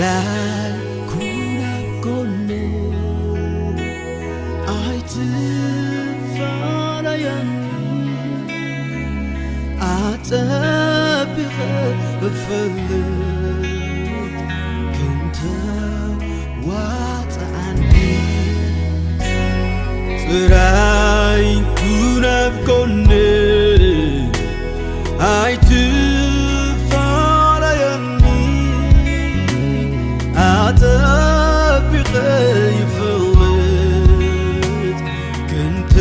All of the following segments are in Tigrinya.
ላይኩን ኣብ ጎነይ ኣይትፈላለየኒ፣ ኣጸቢቐ እፈልጥ ክንተ ዋጽኣኒ። ጥራይ ኩን ኣብ ጎነይ ኣይትፈላለየኒ፣ ኣጸቢቐ ይፈልጥ ክንተ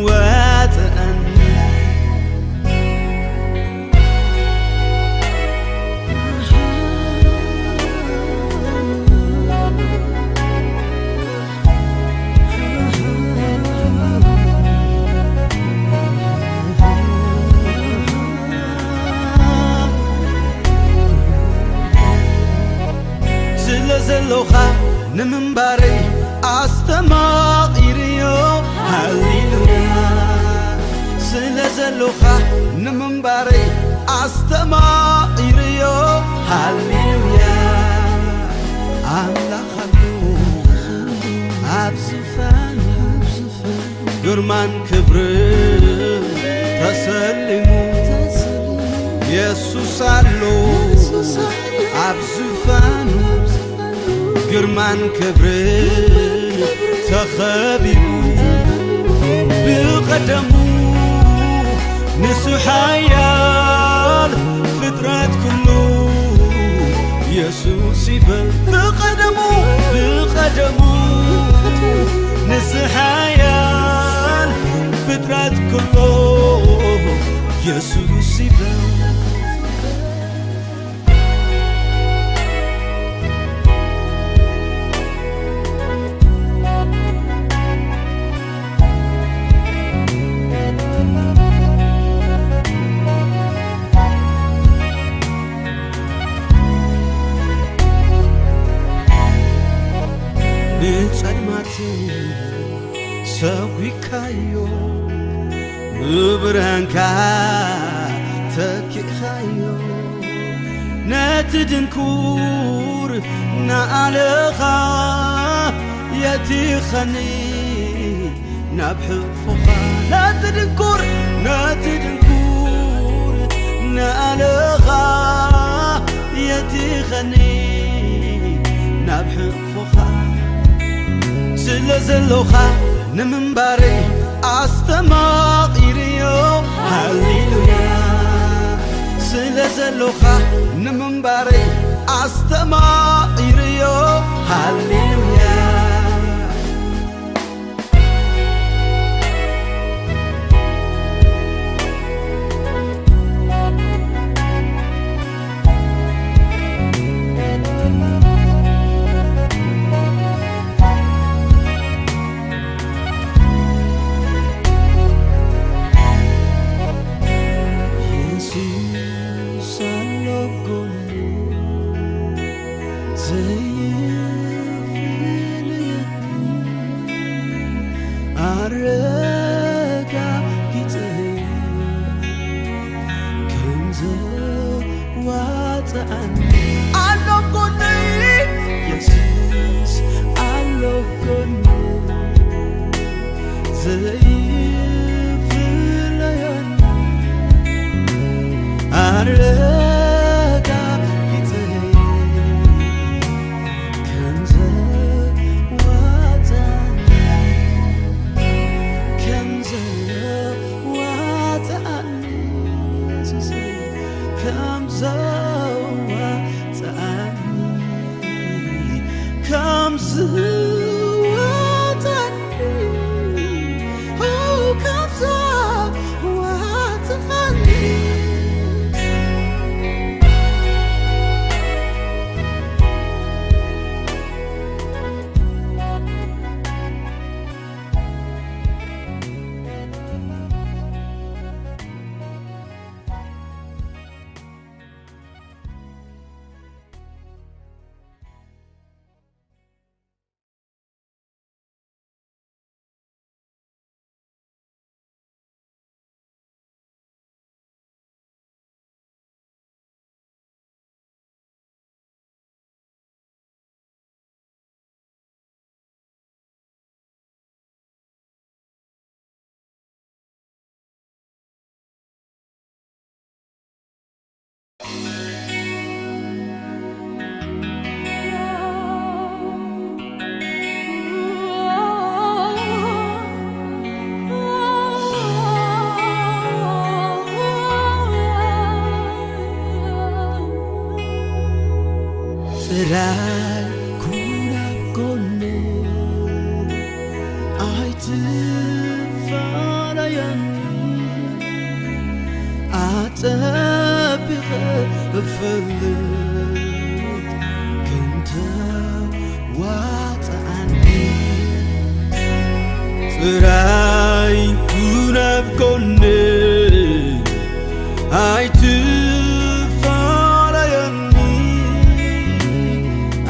ዋጽኣኒ። ስለ ዘሎኻ ንምንባረይ ኣስተማቒርዮ። ሃሌሉያ። ስለ ዘሎኻ ንምንባረይ ኣስተማቒርዮ። ሃሌሉያ። ኣምላኽ ኣሎ ኣብ ዝፋኑ፣ ግርማን ክብርን ተሰሊሙ። የሱስ ኣሎ ኣብ ዝፋኑ፣ ግርማን ክብርን ተኸቢቡ። ብቐደሙ ንሱ ሓያል፣ ፍጥረት ኩሉ የሱስ ይበል። ብቐደሙ፣ ብቐደሙ ንሱ ሓያል፣ ፍጥረት ኩሉ የሱስ ይበል። ንጸልማት ሰጒግካዮ፣ ብብርሃንካ ተኪእካዮ። ነቲ ድንኩር ንኣለኻ የቲኸኒ ናብ ሕቕፎኻ። ነቲ ድንኩር፣ ነቲ ድንኩር ንኣለኻ የቲኸኒ ናብ ሕቕፎኻ። ስለ ዘሎኻ ንምንባረይ ኣስተማቒርዮ። ሃሌሉያ። ስለ ዘሎኻ ንምንባረይ ኣስተማቒርዮ። ሃሌሉያ። የሱስ ኣሎ ጎነይ፣ ዘይፍለየኒ፣ ኣረጋጊጸዮ ከም ዘዋጽኣኒ። ኣሎ ጎነይ፣ የሱስ ኣሎ ጎነይ፣ ዘይፍለየኒ፣ ኣረጋጊጸዮ ከም ዘዋጽኣኒ፣ ከም ዘዋጽኣኒ፣ የሱሰይ፣ ከም ዘዋጽኣኒ፣ ከም ዘዋጽኣኒ፣ ኦ፣ ከም ዘዋጽኣኒ። ራይ ኩን ኣብ ጎነይ ኣይትፋለየኒ፣ ኣጸቢቐ እፈልጥ ክንተ ዋጽኣኒ። ጥራይ ኩን ኣብ ጎነይ ኣይትፋለየኒ፣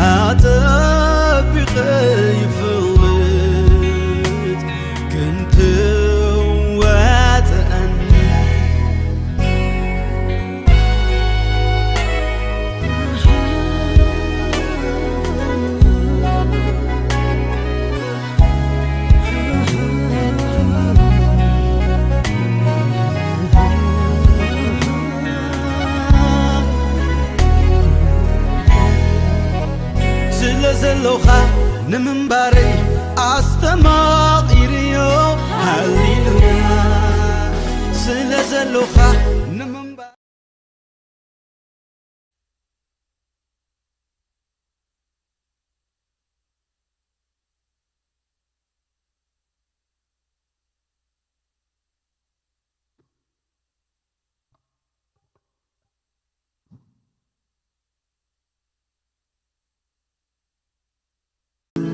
ኣጸቢቐ ይፈልጥ ክንተ ዋጽኣኒ። ስለ ዘሎኻ ንምንባረይ ኣስተማቒርዮ። ሃሌሉያ። ስለ ዘሎኻ ንምንባ-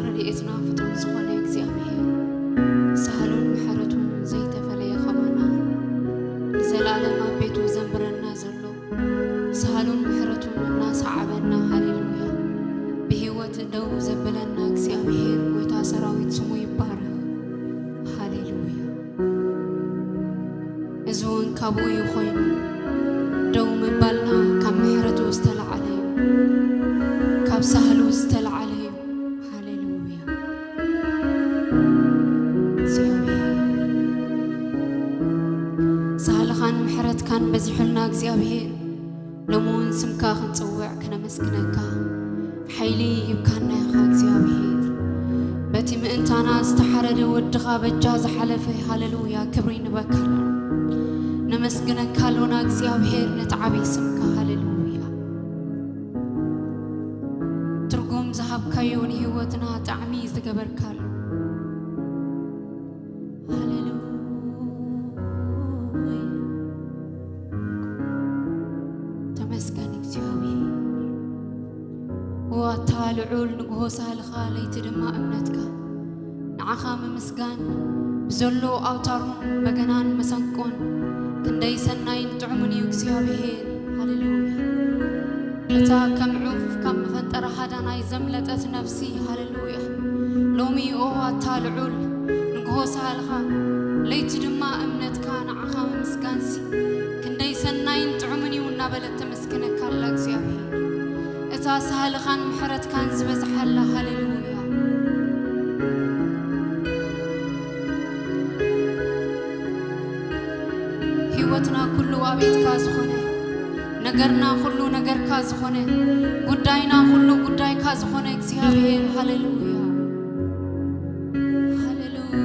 ረድኤትና ፍጡር ዝኾነ እግዚኣብሔር፣ ሳህሉን ምሕረቱን ዘይተፈለየ ኸማና፣ ንዘለኣለም ኣብ ቤቱ ዘንብረና ዘሎ፣ ሳህሉን ምሕረቱን እናሰዓበና፣ ሃሌሉያ፣ ብህይወት ደው ዘበለና እግዚኣብሔር፣ ጎይታ ሰራዊት ስሙ ይባረኽ። ሃሌሉያ። እዚ እውን ካብኡ እዩ ኮይኑ፣ ደው ምባልና ካብ ምሕረቱ ዝተለዓለ እዩ፣ ካብ ሳህሉ ዝተለዓለ እዩ። ሃሌሉያ። እግዚኣብሔር፣ ሳህልኻን ምሕረትካን በዚሑልና እግዚኣብሔር፣ ሎሚ እውን ስምካ ክንጽውዕ ክነመስግነካ ሓይሊ ሂብካና ኢኻ እግዚኣብሔር። በቲ ምእንታና ዝተሓረደ ወድኻ በጃ ዝሓለፈ፣ ሃሌሉያ፣ ክብሪ ንበካ ኣለና። ነመስግነካ ኣሎና እግዚኣብሔር ነቲ ዓብዪ ስምካ፣ ሃሌሉያ። ትርጉም ዝሃብካዮ ንህይወትና ጣዕሚ ዝገበርካሉ፣ ሃሌሉያ። ተመስገን እግዚኣብሔር። ኦ ኣታ ልዑል ንግሆ ሳህልኻ፣ ለይቲ ድማ እምነትካ፣ ንዓኻ ምምስጋን ብዘሎ ኣውታሩን በገናን መሰንቆን ክንደይ ሰናይን ጥዑምን እዩ እግዚኣብሔር። ሃሌሉያ። እታ ከም ዑፍ ካብ መፈንጠራ ሃዳናይ ዘምለጠት ነፍሲ፣ ሃሌሉያ። ሎሚ ኦ ኣታ ልዑል ንግሆ ሳህልኻ፣ ለይቲ ድማ እምነትካ፣ ንዓኻ ምምስጋንሲ ክንደይ ሰናይን ጥዑምን እዩ እናበለት ተመስግነካ ኣላ እግዚኣብሔር። እታ ሳህልኻን ምሕረትካን ዝበዝሓላ፣ ሃሌሉያ። ህይወትና ኩሉ ኣብ ኢድካ ዝኾነ፣ ነገርና ኩሉ ነገርካ ዝኾነ፣ ጉዳይና ኩሉ ጉዳይካ ዝኾነ እግዚኣብሔር፣ ሃሌሉያ፣ ሃሌሉያ።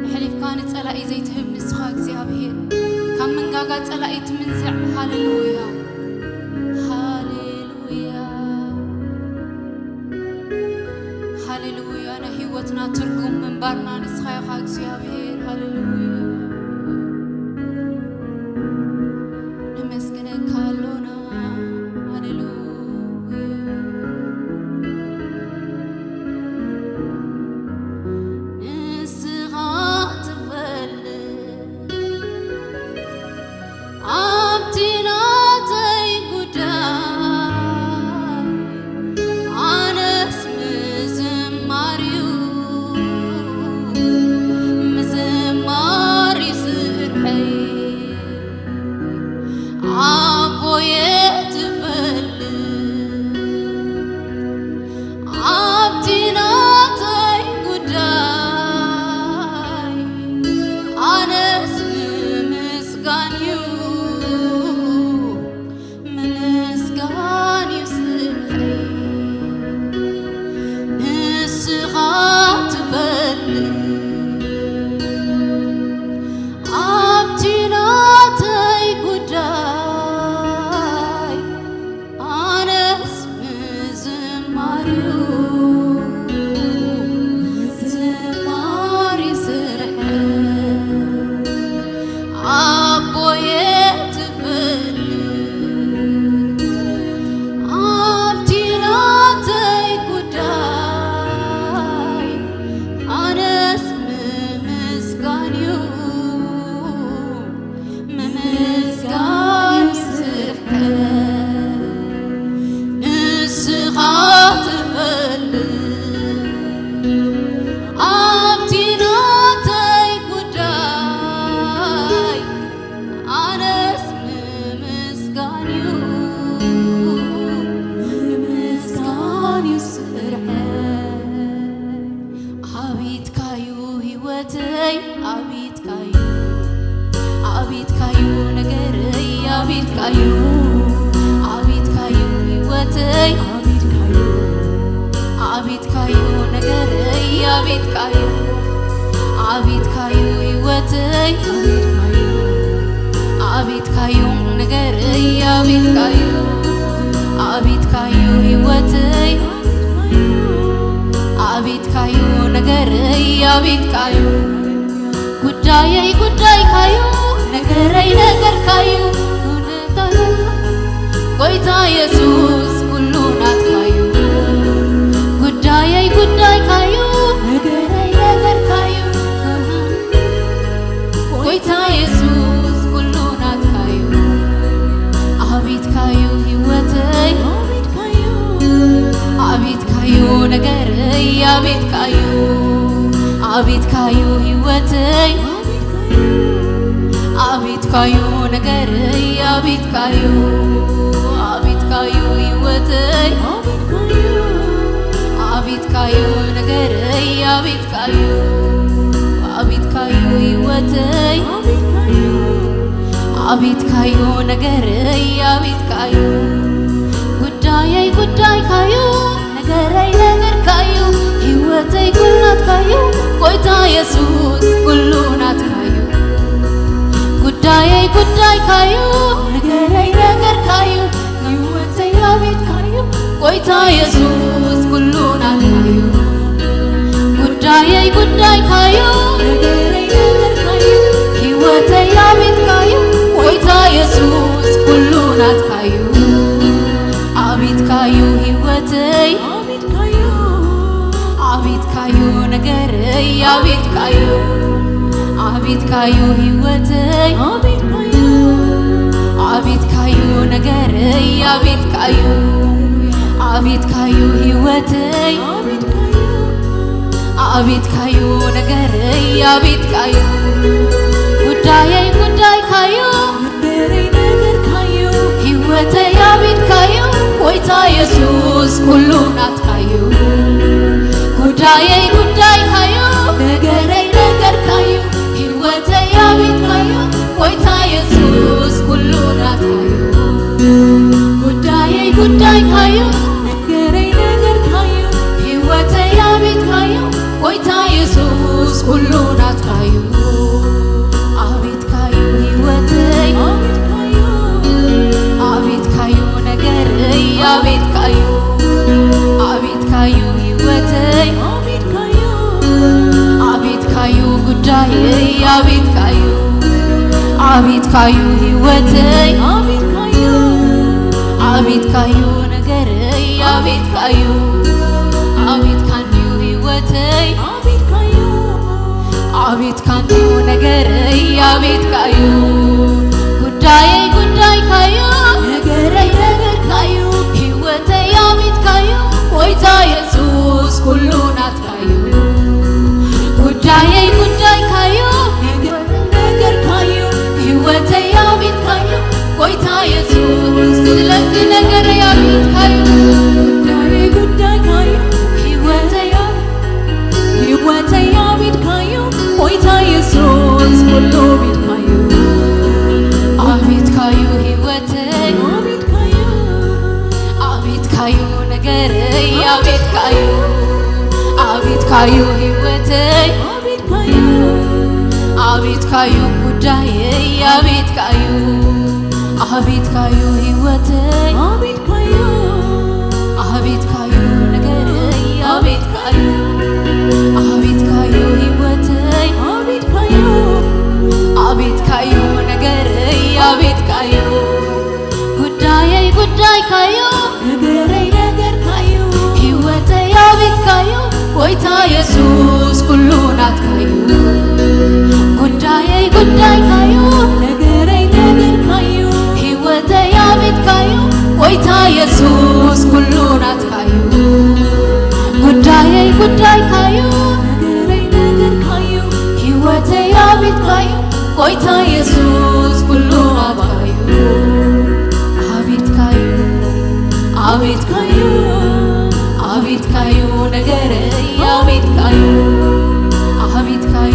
ኣሕሊፍካ ንጸላኢ ዘይትህብ ንስኻ እግዚኣብሔር፣ ካብ መንጋጋ ጸላኢ ትምንዝዕ፣ ሃሌሉያ፣ ሃሌሉያ። ሃሌሉያ። ናይ ህይወትና ትርጉም ምንባርና ንስኻ ኢኻ እግዚኣብሔር። ሃሌሉያ። ነመስግነካ ኣሎና። ሃሌሉያ። ንስኻ ትፈልጥ ኣብቲ ናተይ ጉዳይ ኣነስ ምዝማርዩ ምዝማር ህይወተይ ኣቤትካዩ፣ ኣቤትካዩ ነገረይ ኣቤትካዩ፣ ኣቤትካዩ ህይወተይ ኣቤትካዩ፣ ኣቤትካዩ ነገረይ ኣቤትካዩ፣ ኣቤትካዩ ህይወተይ ኣቤትካዩ ነገረይ ኣቤትካዩ፣ ኣቤትካዩ ህይወተይ ኣቤትካዩ ነገረይ ኣቤትካዩ፣ ጉዳየይ ጉዳይካዩ፣ ነገረይ ነገርካዩ፣ ጎይታ የሱስ ኩሉ ናትካዩ። ጉዳየይ ጉዳይካዩ፣ ነገረይ ነገርካዩ፣ ጎይታ የሱስ ኩሉ ናትካዩ። ኣቤትካዩ ህይወተይ ኣቤትካዩ፣ ኣቤትካዩ ነገረይ ኣቤትካዩ፣ ኣቤትካዩ ህይወተይ ኣቤትካዩ ነገረይ ኣቤትካዩ፣ ኣቤትካዩ ህይወተይ ኣቤትካዩ ነገረይ ኣቤትካዩ፣ ኣቤትካዩ ህይወተይ ኣቤትካዩ ነገረይ ኣቤትካዩ፣ ጉዳየይ ጉዳይካዩ፣ ነገረይ ነገርካዩ፣ ህይወተይ ኩላትካዩ፣ ጎይታ የሱስ ኩሉ ናትካዩ። ጉዳየይ ጉዳይካዩ፣ ነገረይ ነገርካዩ፣ ህይወተይ ኣቤትካዩ፣ ጎይታ የሱስ ኩሉ ናትካዩ። ጉዳየይ ጉዳይካዩ፣ ነገረይ ነገርካዩ፣ ህይወተይ ኣቤትካዩ፣ ጎይታ የሱስ ኩሉ ናትካዩ። ኣቤትካዩ ህይወተይ ኣቤትካዩ፣ ኣቤትካዩ ነገረይ ኣቤትካዩ፣ ኣቤትካዩ ህይወተይ ኣቤትካዩ፣ ኣቤትካዩ ነገረይ ኣቤትካዩ፣ ኣቤትካዩ ህይወተይ ኣቤትካዩ፣ ኣቤትካዩ ነገረይ ኣቤትካዩ፣ ጉዳየይ ጉዳይካዩ፣ ነገረይ ነገርካዩ፣ ህይወተይ ኣቤትካዩ፣ ጎይታ የሱስ ኩሉ ናትካዩ። ጉዳየይ ጉዳይካዩ፣ ነገረይ ነገርካዩ፣ ህይወተይ ኣቤትካዩ፣ ጎይታ የሱስ ኩሉ ናትካዩ። ጉዳየይ ጉዳይካዩ፣ ነገረይ ነገርካዩ፣ ህይወተይ ኣቤትካዩ፣ ጎይታ የሱስ ኩሉ ናትካዩ። ኣቤትካዩ ህይወተይ ኣቤትካዩ፣ ኣቤትካዩ ነገረይ ኣቤትካዩ፣ ኣቤትካዩ ህይወተይ ኣቤትካዩ፣ ጉዳየይ ኣቤትካዩ፣ ኣቤትካዩ ህይወተይ ኣቤትካዩ፣ ኣቤትካዩ ነገረይ ኣቤትካዩ፣ ኣቤትካ እንድዩ ህይወተይ ኣቤትካዩ፣ ኣቤትካ እንድዩ ነገረይ ኣቤትካዩ፣ ጉዳየይ ጉዳይካዩ፣ ነገረይ ነገርካዩ፣ ህይወተይ ኣቤትካዩ፣ ጎይታ የሱስ ኩሉ ናትካዩ። ጉዳየይ ጉዳይካዩ፣ ነገረይ ነገርካዩ፣ ህይወተይ ኣቤትካዩ፣ ጎይታ የሱስ ስለዚ ነገረይ ኣቤትካዩ፣ ጉዳየይ ጉዳይካዩ፣ ህይወተይ ህይወተይ ኣቤትካዩ፣ ጎይታ የሱስ ኩሉ ቤትካዩ። ኣቤትካዩ ህይወተይ ኣቤትካዩ፣ ኣቤትካዩ ነገረይ ኣቤትካዩ፣ ኣቤትካዩ ህይወተይ ኣቤትካዩ፣ ኣቤትካዩ ጉዳየይ ኣቤትካዩ፣ ኣቤትካዩ ህይወተይ ኣቤትካዩ፣ ኣቤትካዩ ነገረይ ኣቤትካዩ፣ ኣቤትካዩ ህይወተይ ኣቤትካዩ፣ ኣቤትካዩ ነገረይ ኣቤትካዩ፣ ጉዳየይ ጉዳይካዩ፣ ነገረይ ነገርካዩ፣ ህይወተይ ኣቤትካዩ፣ ጎይታ የሱስ ኩሉ ናትካዩ። ጉዳየይ ጉዳይካዩ፣ ነገረይ ነገርካዩ፣ ህይወተይ ኣቤትካዩ፣ ጎይታ የሱስ ኩሉ ናትካዩ። ጉዳየይ ጉዳይካዩ፣ ነገረይ ነገርካዩ፣ ህይወተይ ኣቤትካዩ፣ ጎይታ የሱስ ኩሉ ናትካዩ። ኣቤትካዩ፣ ኣቤትካዩ፣ ኣቤትካዩ ነገረይ ኣቤትካዩ፣ ኣቤትካዩ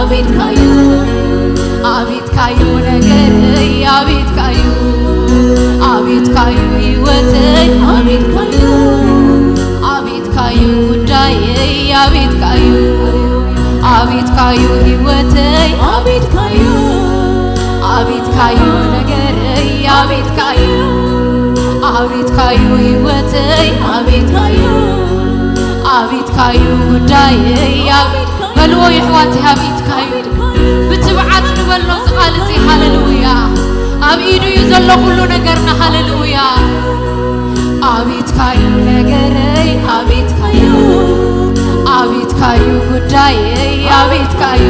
ኣቤትካዩ ኣቤትካዩ ነገረይ ኣቤትካዩ ኣቤትካዩ ህይወተይ ኣቤትካዩ ኣቤትካዩ ጉዳየይ ኣቤትካዩ ኣቤትካዩ ህይወተይ ኣቤትካዩ ኣቤትካዩ ነገረይ ኣቤትካዩ ኣቤትካዩ ህይወተይ ኣቤትካዩ ኣቤትካዩ ጉዳየይ ኣቤትካዩ በልዎ የሕዋተይ ኣቤትካዩ ብትብዓት ንበሎ እዚ ቃል እዚ ሃለሉያ ኣብ ኢዱ እዩ ዘሎ ኩሉ ነገርና ሃለሉያ ኣቤትካዩ ነገረይ ኣቤትካዩ ኣቤትካዩ ጉዳየይ ኣቤትካዩ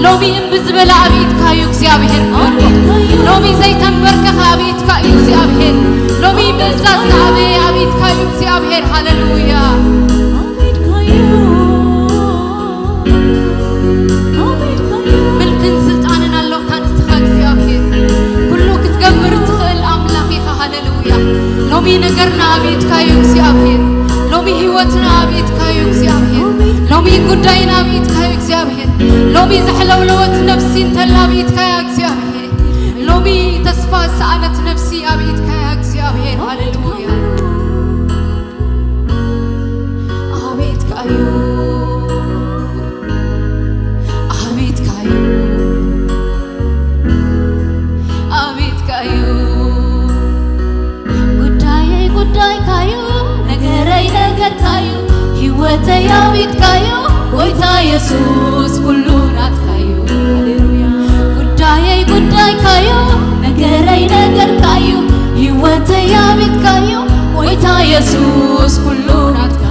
ሎሚ እምቢ ዝበለ ኣቤትካዩ እግዚኣብሔር ሎሚ ዘይተንበርከኸ ኣቤትካዩ እግዚኣብሔር ሎሚ ምእዛዝ ዝኣበየ ኣቤትካዩ እግዚኣብሔር ሃለሉያ ምልክን ስልጣንን ኣለካ ንስኻ እግዚኣብሔር ኩሉ ክትገብር ትኽእል ኣምላኽ ኢኻ ሃለሉያ ሎሚ ነገርና ኣቤትካዩ እግዚኣብሔር ሎሚ ህይወትና ኣቤትካዩ እግዚኣብሔር ሎሚ ጉዳይና ኣቤትካዩ እግዚኣብሔር ሎሚ ዘሕለውለወት ነፍሲ እንተላ ኣቤትካያ እግዚኣብሔር ሎሚ ተስፋ ዝሰኣነት ነፍሲ ኣቤትካያ እግዚኣብሔር ሃለሉያ ኣቤትካዩ ኣቤትካዩ ኣቤትካዩ ጉዳየይ ጉዳይካዩ ነገረይ ነገርካዩ ህይወተይ ኣቤትካዩ ጎይታ የሱስ ኩሉ ናትካዩ ሃሌሉያ ጉዳየይ ጉዳይካዩ ነገረይ ነገርካዩ ህይወተይ ኣቤትካዩ ጎይታ የሱስ ኩሉ ናትካዩ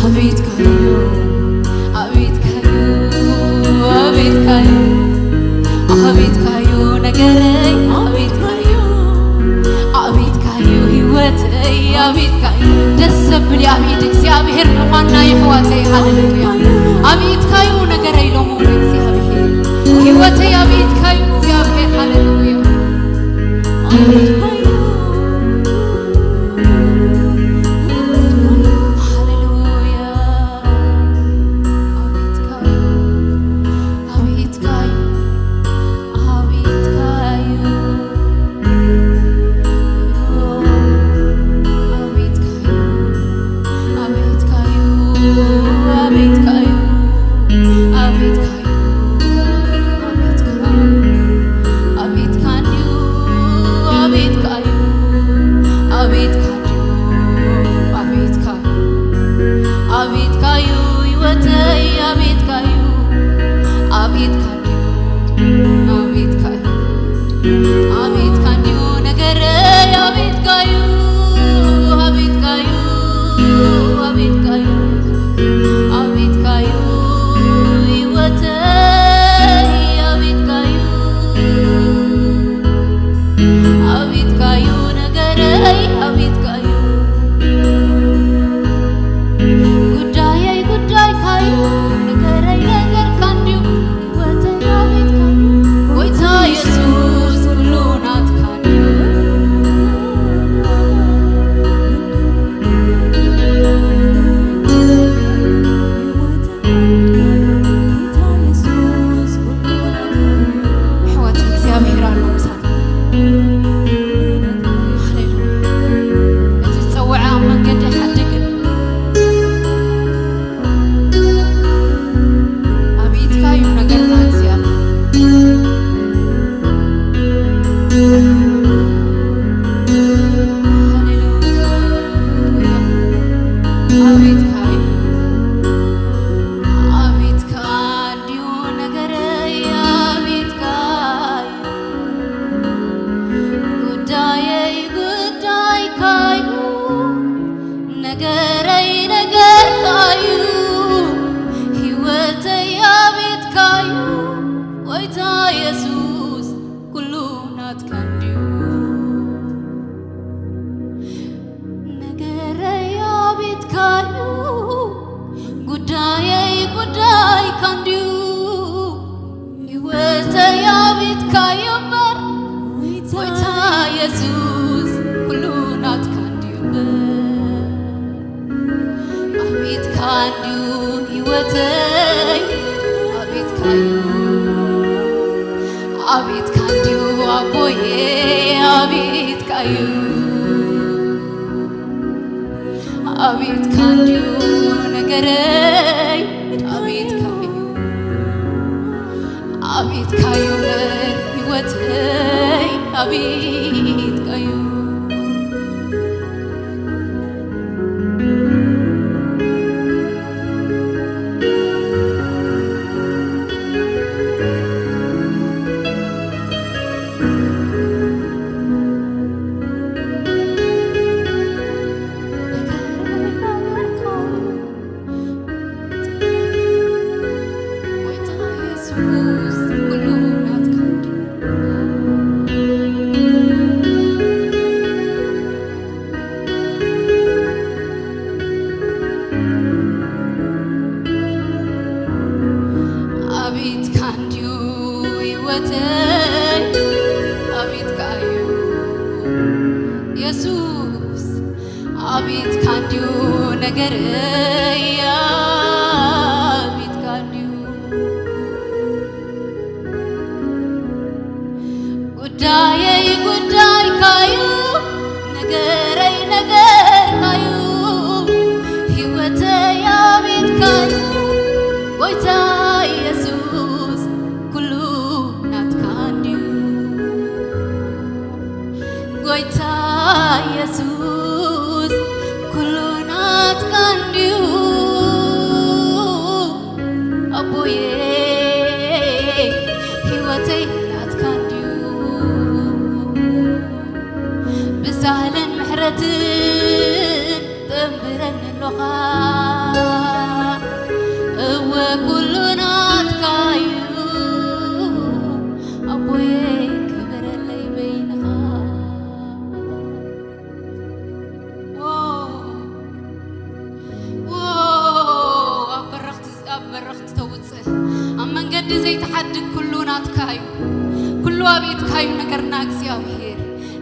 ኣቤትካዩ ኣቤትካዩ ኣቤትካዩ ኣቤትካዩ ኣቤትካዩ ነገረይ ኣቤትካዩ ኣቤትካዩ ህይወተይ ኣቤትካዩ ደስ ዘብል ኣብ ኢድ እግዚኣብሔር ምዃንና የሕዋተይ ሃሌሉያ ኣብ ኢድካዩ ነገረይ ሎሞ እግዚኣብሔር ህይወተይ ኣብ ኢድካዩ እግዚኣብሔር ሃሌሉያ ሃሌሉያ ኣቤትካዩ ኣቤትካዩ ኣቤትካዩ ኣቤትካዩ ኣቤትካዩ ኣቤትካዩ ኣቤትካዩ ኣቤትካ እንድዩ ኣቤትካዩ ኣቤትካ እንድዩ ኣቤትካ ኣቤትካዩ ህይወተይ ኣቤትካዩ ኣቤትካ ኣቤትካዩ ኣቤትካ እንድዩ ነገረይ ኣቤትካዩ ኣቤትካዩ ኣቤትካዩ ኣቤትካዩ ህይወተይ ኣቤትካዩ ኣቤትካዩ ነገረይ ኣቤትካዩ ጉዳየይ ጉዳይካዩ ነገረይ ነገርካ እንድዩ ህይወተይ ኣቤትካዩ ጎይታ የሱስ ኩሉ ናትካ ኣሕዋት እግዚኣብሔር ኣሎ ምሳና ሃሌሉያ እቲ ዝፀውዐ ኣብ መንገዲ ሓደገ ኣብ ኢድካ እዩ ነገርና እግዚኣብሔር ኣቤትካ እንድዩ ህይወተይ፣ ኣቤትካ እዩ፣ ኣቤትካ እንድዩ ኣቦዬ፣ ኣቤትካ እዩ፣ ኣቤትካ እንድዩ ነገረይ፣ ኣቤትካ እዩ፣ ኣቤትካ እዩ ህይወተይ፣ ኣቤትካ እዩ። ኣቤትካ እንድዩ ህይወተይ፣ ኣቤትካ እዩ የሱስ፣ ኣቤትካ እንድዩ ነገረይ፣ ኣቤትካ እንድዩ ጉዳየይ ጉዳይካዩ፣ ነገረይ ነገርካዩ፣ ህይወተይ ኣቤትካዩ፣ ጎይታ የሱስ ኩሉ ናትካ እንድዩ። ጎይታ የሱስ ኩሉ ናትካ እንድዩ። ኣቦዬ ህይወተይ ናትካ እንድዩ። ብሳህልን ምሕረትን ትእምብረኒ ኣሎኻ። እወ ኩሉ ናትካ እዩ ኣቦዬ፣ ክብረለይ በይንኻ። ዎ፣ ዎ፣ ኣብ በረኽቲ፣ ኣብ በረኽቲ ተውፅእ፣ ኣብ መንገዲ ዘይትሓድግ ኩሉ ናትካ እዩ። ኩሉ ኣብ ኢድካ እዩ ነገርና እግዚኣብሔር።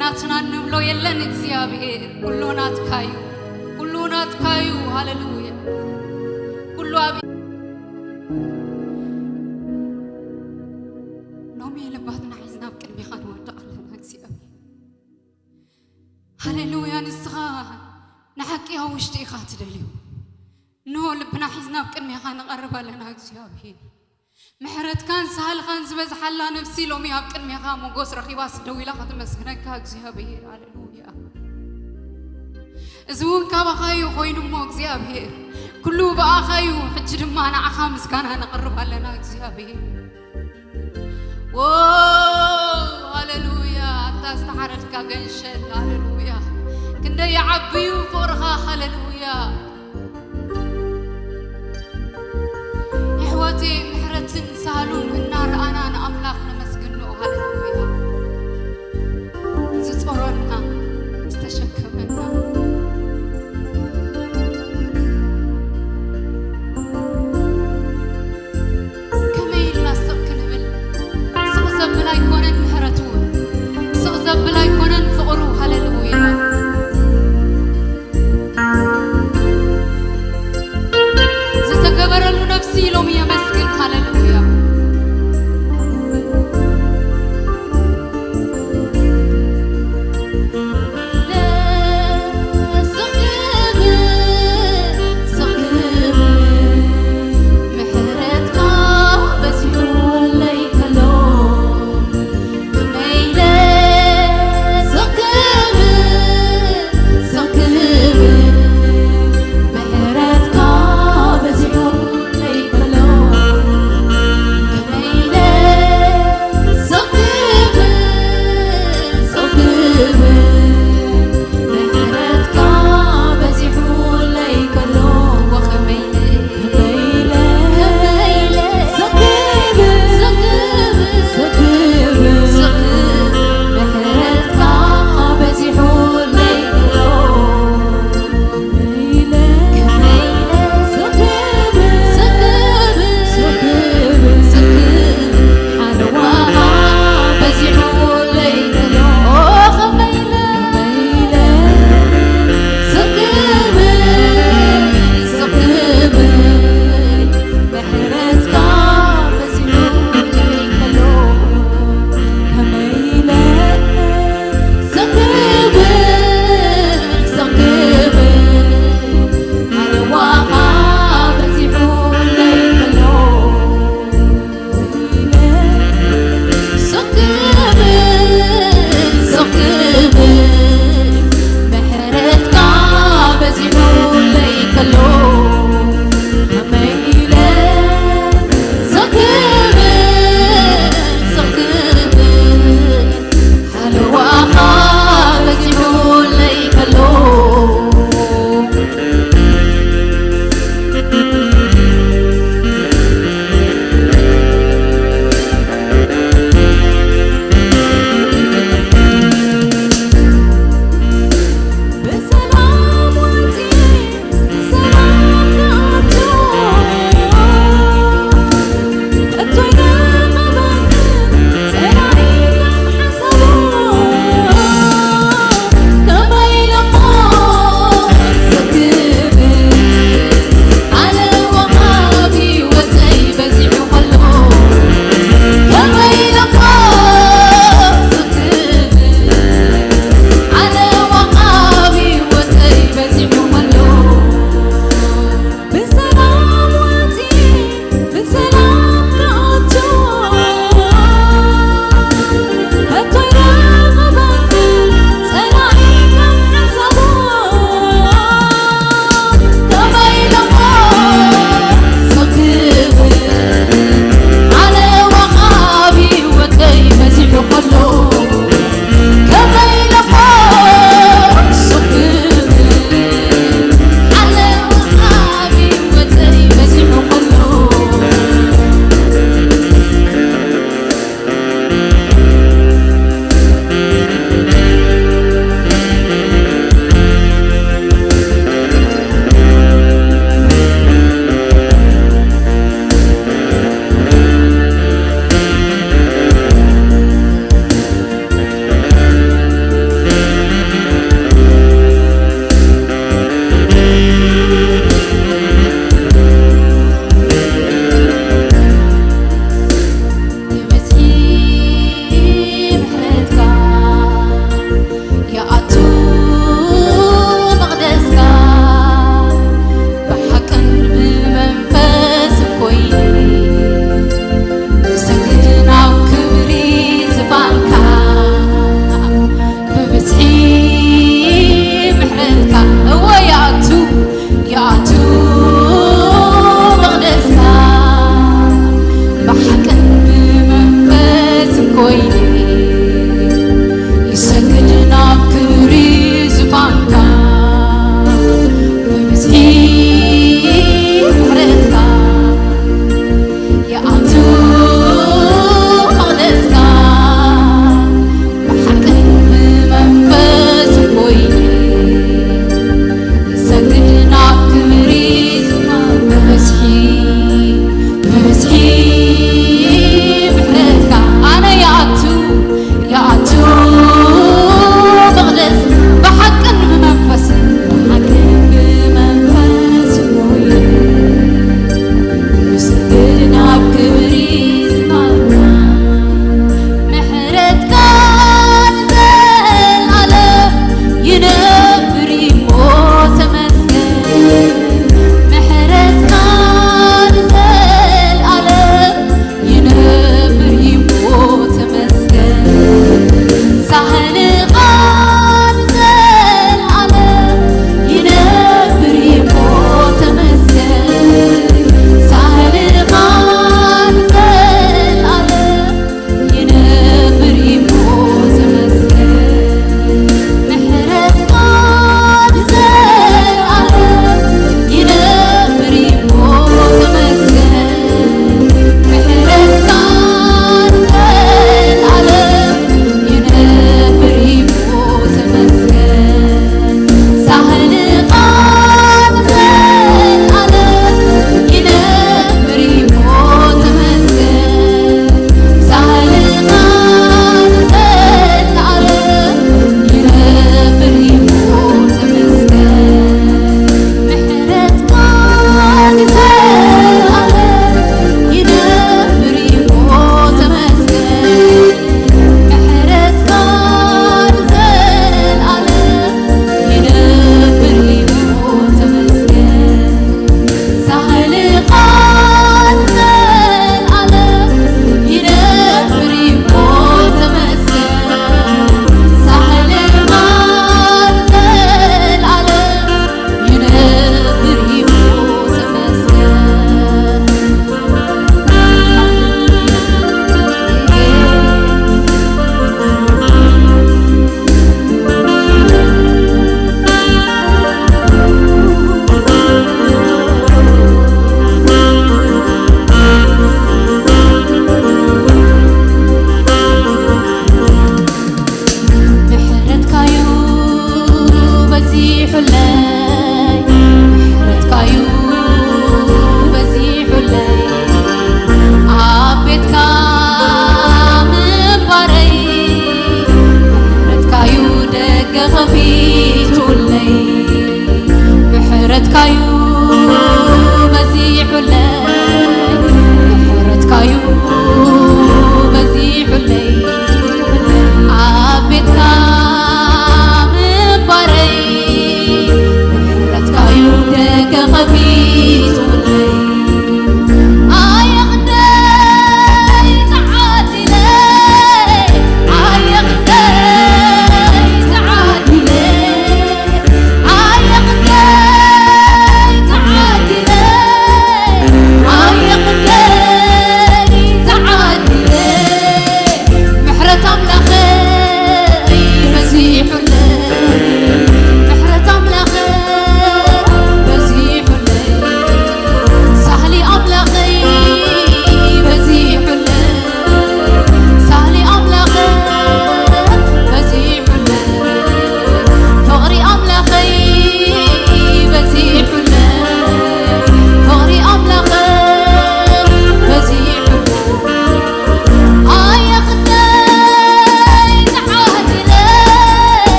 ናትና እንብሎ የለን እግዚኣብሔር። ኩሉ ናትካ እዩ። ኩሉ ናትካ እዩ። ሃሌሉያ። ኩሉ ኣብ ሎሚ ልባትና ሒዝና ኣብ ቅድሜኻ ንወድቕ ኣለና እግዚኣብሔር። ሃሌሉያ። ንስኻ ንሓቂ ኣብ ውሽጢ ኢኻ ትደልዮ። እንሆ ልብና ሒዝና ኣብ ቅድሜኻ ንቐርብ ኣለና እግዚኣብሔር። ምሕረትካን ሳህልኻን ዝበዝሓላ ነፍሲ ሎሚ ኣብ ቅድሜኻ ሞጎስ ረኺባስ ደው ኢላ ከተመስግነካ እግዚኣብሔር። ሃሌሉያ። እዚ እውን ካባኻ እዩ ኮይኑ እሞ እግዚኣብሔር፣ ኩሉ ብኣኻ እዩ። ሕጂ ድማ ንዓኻ ምስጋና ነቕርብ ኣለና እግዚኣብሔር። ዎ፣ ሃሌሉያ። ኣታ ዝተሓረድካ ገንሸል፣ ሃሌሉያ። ክንደይ ይዓቢ እዩ ፍቕርኻ፣ ሃሌሉያ። የሕዋተይ ምሕረትን ሳህሉን እናረኣና ንኣምላኽ ነመስግኖ፣ ሃሌሉያ። ዝጾረና፣ ዝተሸከመና፣ ከመይ ኢልና ስቕ ክንብል? ስቕ ዘብል ኣይኮነን ምሕረቱ፣ ስቕ ዘብል ኣይኮነን ፍቕሩ። ሃሌሉያ። ዝተገበረሉ ነፍሲ ሎሚ የመስግን። ሃሌሉያ።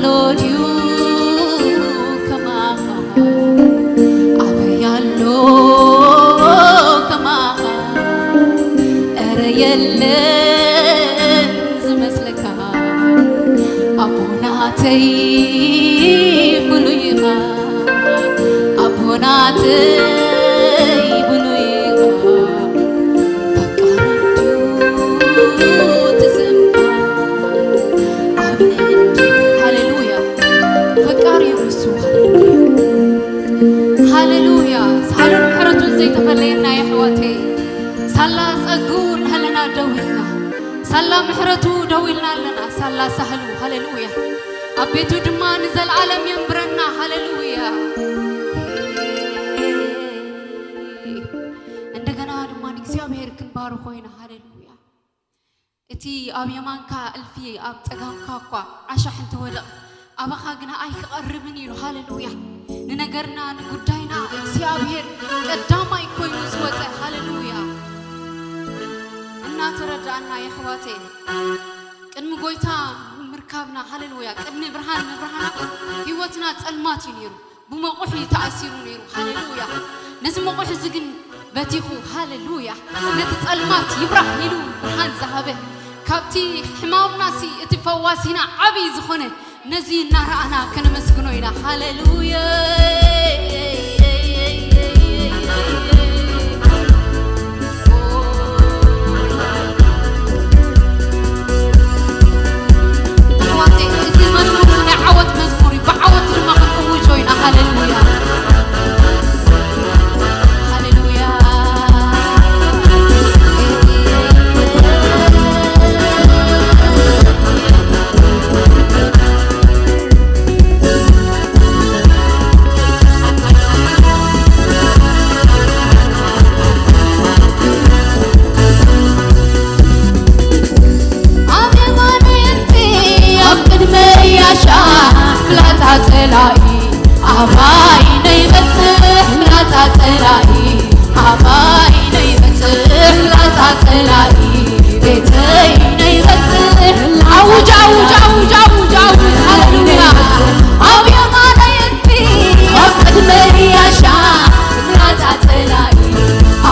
ኣሎ ድዩ ከማኻ? ኣበይ ኣሎ ከማኻ? እረ የለን ዝመስለካ። ኣቦናተይ ፍሉይ ኢኻ፣ ኣቦናተይ ፍሉይ ኢኻ። ፈቃር እንዲሁ ትዘምር። ኣሜን። ሃሌሉያ። ፈቃር እዩ ንሱ። ሃሌሉያ። ሳሉን ምሕረቱን ዘይተፈለየና የሕዋተይ። ሳላ ጸግኡ እናሃለና ደው ኢልና። ሳላ ምሕረቱ ደው ኢልና ኣለና። ሳላ ሳህሉ። ሃሌሉያ። ኣብ ቤቱ ድማ ንዘለዓለም የንብረና። ሃሌሉያ። እንደገና ድማ ንእግዚኣብሔር ክንባርኾ ኢና። ሃሌሉያ። እቲ ኣብ የማንካ እልፊ ኣብ ጸጋምካ እኳ ኣሻሕ እንተወደቕ፣ ኣባኻ ግና ኣይክቐርብን ኢሉ። ሃሌሉያ። ንነገርና ንጉዳይና እግዚኣብሔር ቀዳማይ ኮይኑ ዝወጸ። ሃሌሉያ። እናተረዳእና የሕዋተይ ቅድሚ ጎይታ ምርካብና፣ ሃሌሉያ፣ ቅድሚ ብርሃን ምብርሃና ህይወትና ጸልማት እዩ ነይሩ። ብመቑሒ ተኣሲሩ ነይሩ። ሃሌሉያ። ነዚ መቑሒ እዚ ግን በቲኹ፣ ሃሌሉያ፣ ነቲ ጸልማት ይብራህ ኢሉ ብርሃን ዝሃበ፣ ካብቲ ሕማምናሲ እቲ ፈዋሲና ዓብዪ ዝኾነ ነዚ እናረኣና ከነመስግኖ ኢና። ሃሌሉያ። ኣሕዋተይ፣ እዚ መዝሙር እዚ ናይ ዓወት መዝሙር እዩ። ብዓወት ድማ ክንእውጆ ኢና። ሃሌሉያ፣ ሃሌሉያ። ኣብ የማነይ እልፊ ኣብ ቅድመይ ኣሻ ፍላጻ ጸላኢ ኣባይ ነይበጽሕ ፍላጻ ጸላኢ ኣባይ ነይበጽሕ ፍላጻ ጸላኢ ቤተይ ነይበጽሕ። ኣውጅ፣ ኣውጅ፣ ኣውጅ፣ ኣውጅ፣ ኣውጅ። ሃሌሉያ። ኣብ የማነይ እልፊ ኣብ ቅድመይ ኣሻ ፍላጻ ጸላኢ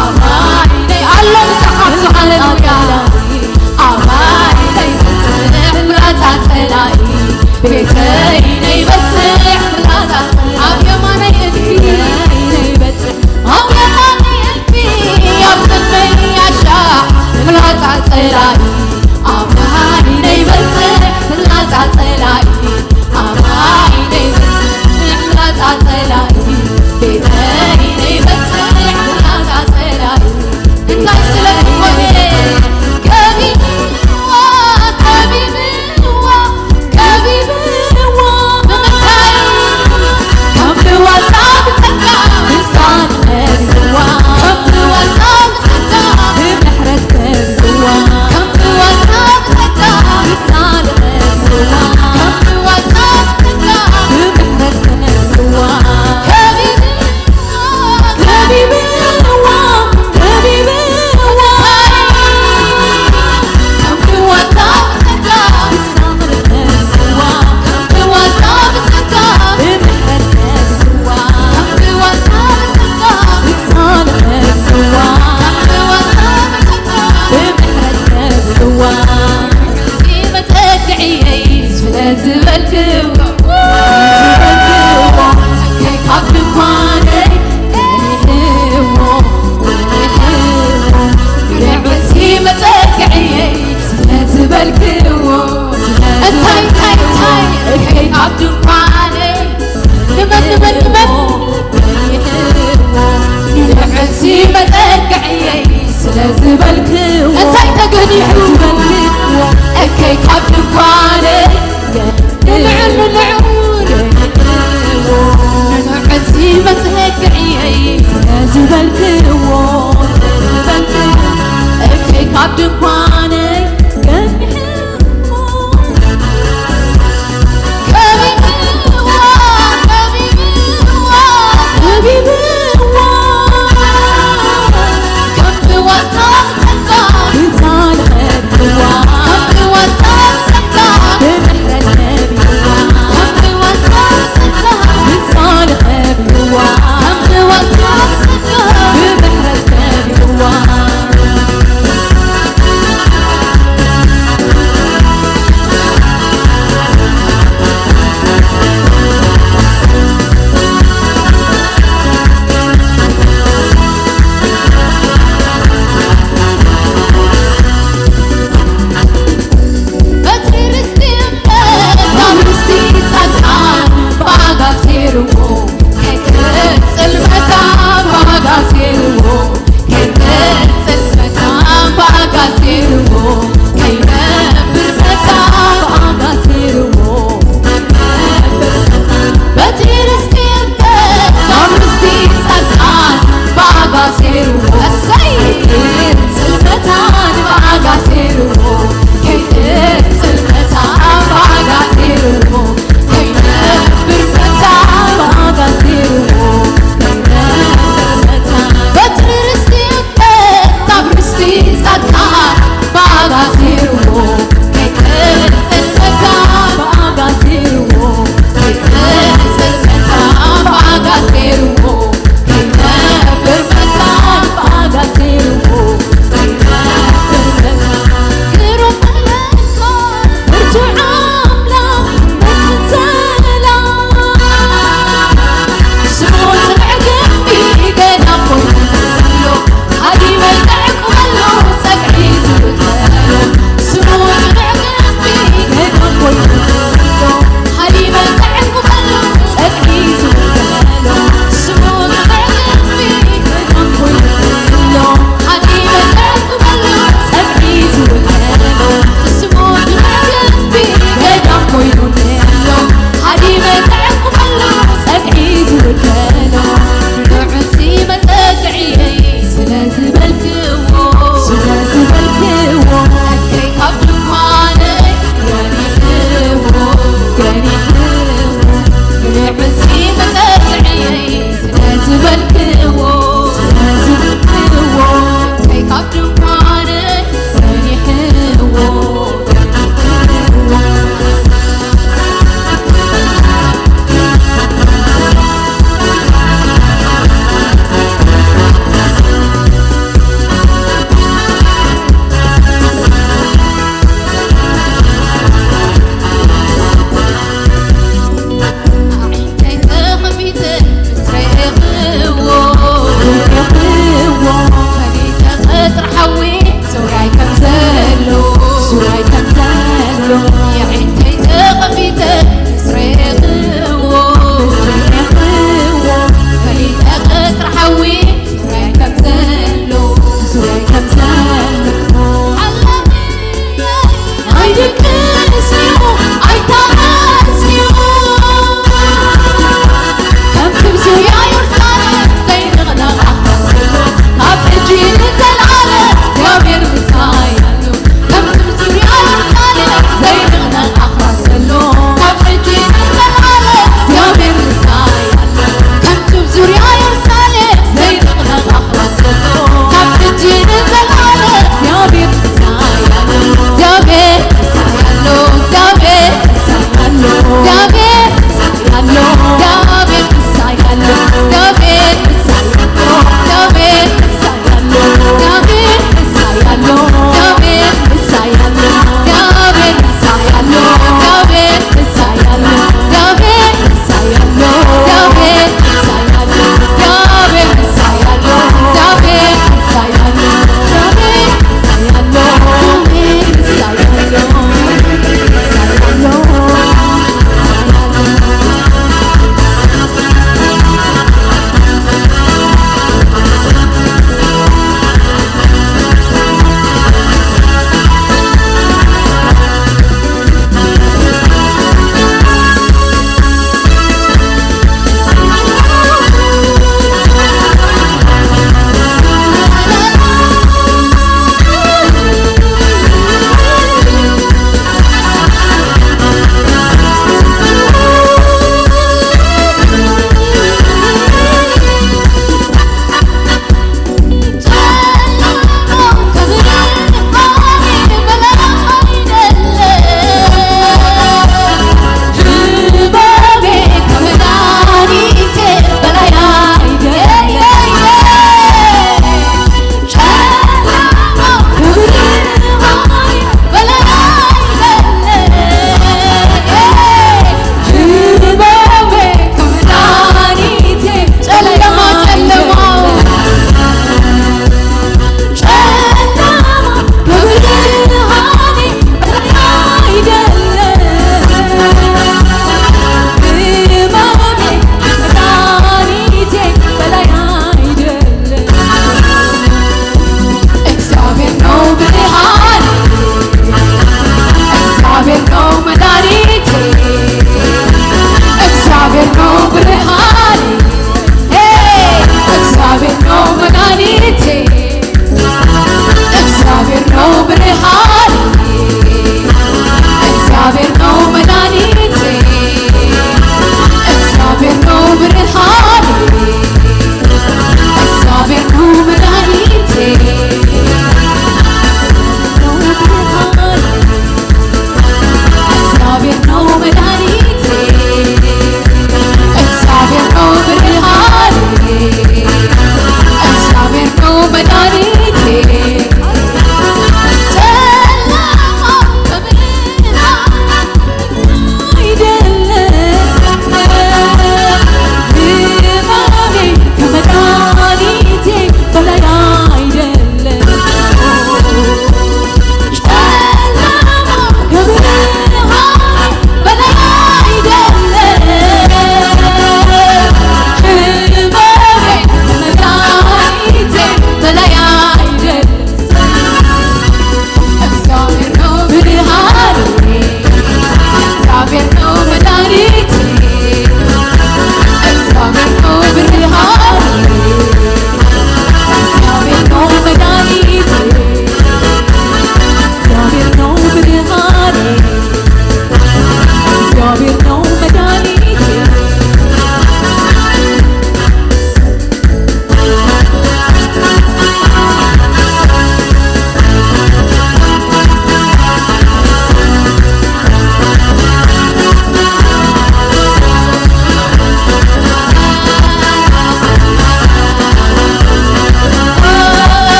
ኣባይ ነይ ኣሎ ምሳኻ። ሃሌሉያ። ኣባይ ነይበጽሕ ፍላጻ ጸላኢ ቤተይ ነይበጽሕ ፍላጻ ጸላኢ ኣብ የማነይ እልፊ ነይበጽሕ ኣብ የማነይ እልፊ ኣብ ቅድመይ ኣሻ ፍላጻ ጸላኢ ኣባይ ነይበጽሕ ፍላጻ ጸላኢ ኣባይ ነይበጽሕ ፍላጻ ጸላኢ ቤተይ ነይበጽሕ ፍላጻ ጸላኢ እንታይ ስለ ዝኾነ ከቢብዋ ከቢብዋ ከቢብዋ ብምንታይ ከም ብዋዛ ብጸጋ ልሳን ከቢብዋ ከም ብዋዛ ብጸጋ ብምሕረት ከቢብዋ ከም ብዋዛ ብጸጋ ልሳን ከቢብዋ ከም ብዋዛ ብጸጋ ብምሕረት ከቢብዋ ከቢብዋ ከቢብዋ ከቢብዋ ዝበልክዎ እንታይ እንታይ እንታይ እከይ ካብ ድንኳነይ ንመን ንመን ንመን ንዕዚ መጠቅዕየይ ስለ ዝበልክዎ እንታይ ተገኒሑ ዝበልክዎ እከይ ካብ ድንኳነይ ንልዑል ንልዑል ንልዑል ንልዑል ዝበጽሐ ግዕየይ ስለ ዝበልክዎ እከይ ካብ ድንኳነይ ገሚሕዎ ከቢብዎ ከቢብዎ ከቢብዎ ከም ብዋታ ብጸጋ ብዛልኸብዋ ከም ብዋታ ብጸጋ ብምሕረት ነቢዋ በልክዎ፣ ስለዚ በልክዎ፣ ከይካብ ድንኳነይ መሪሕዎ።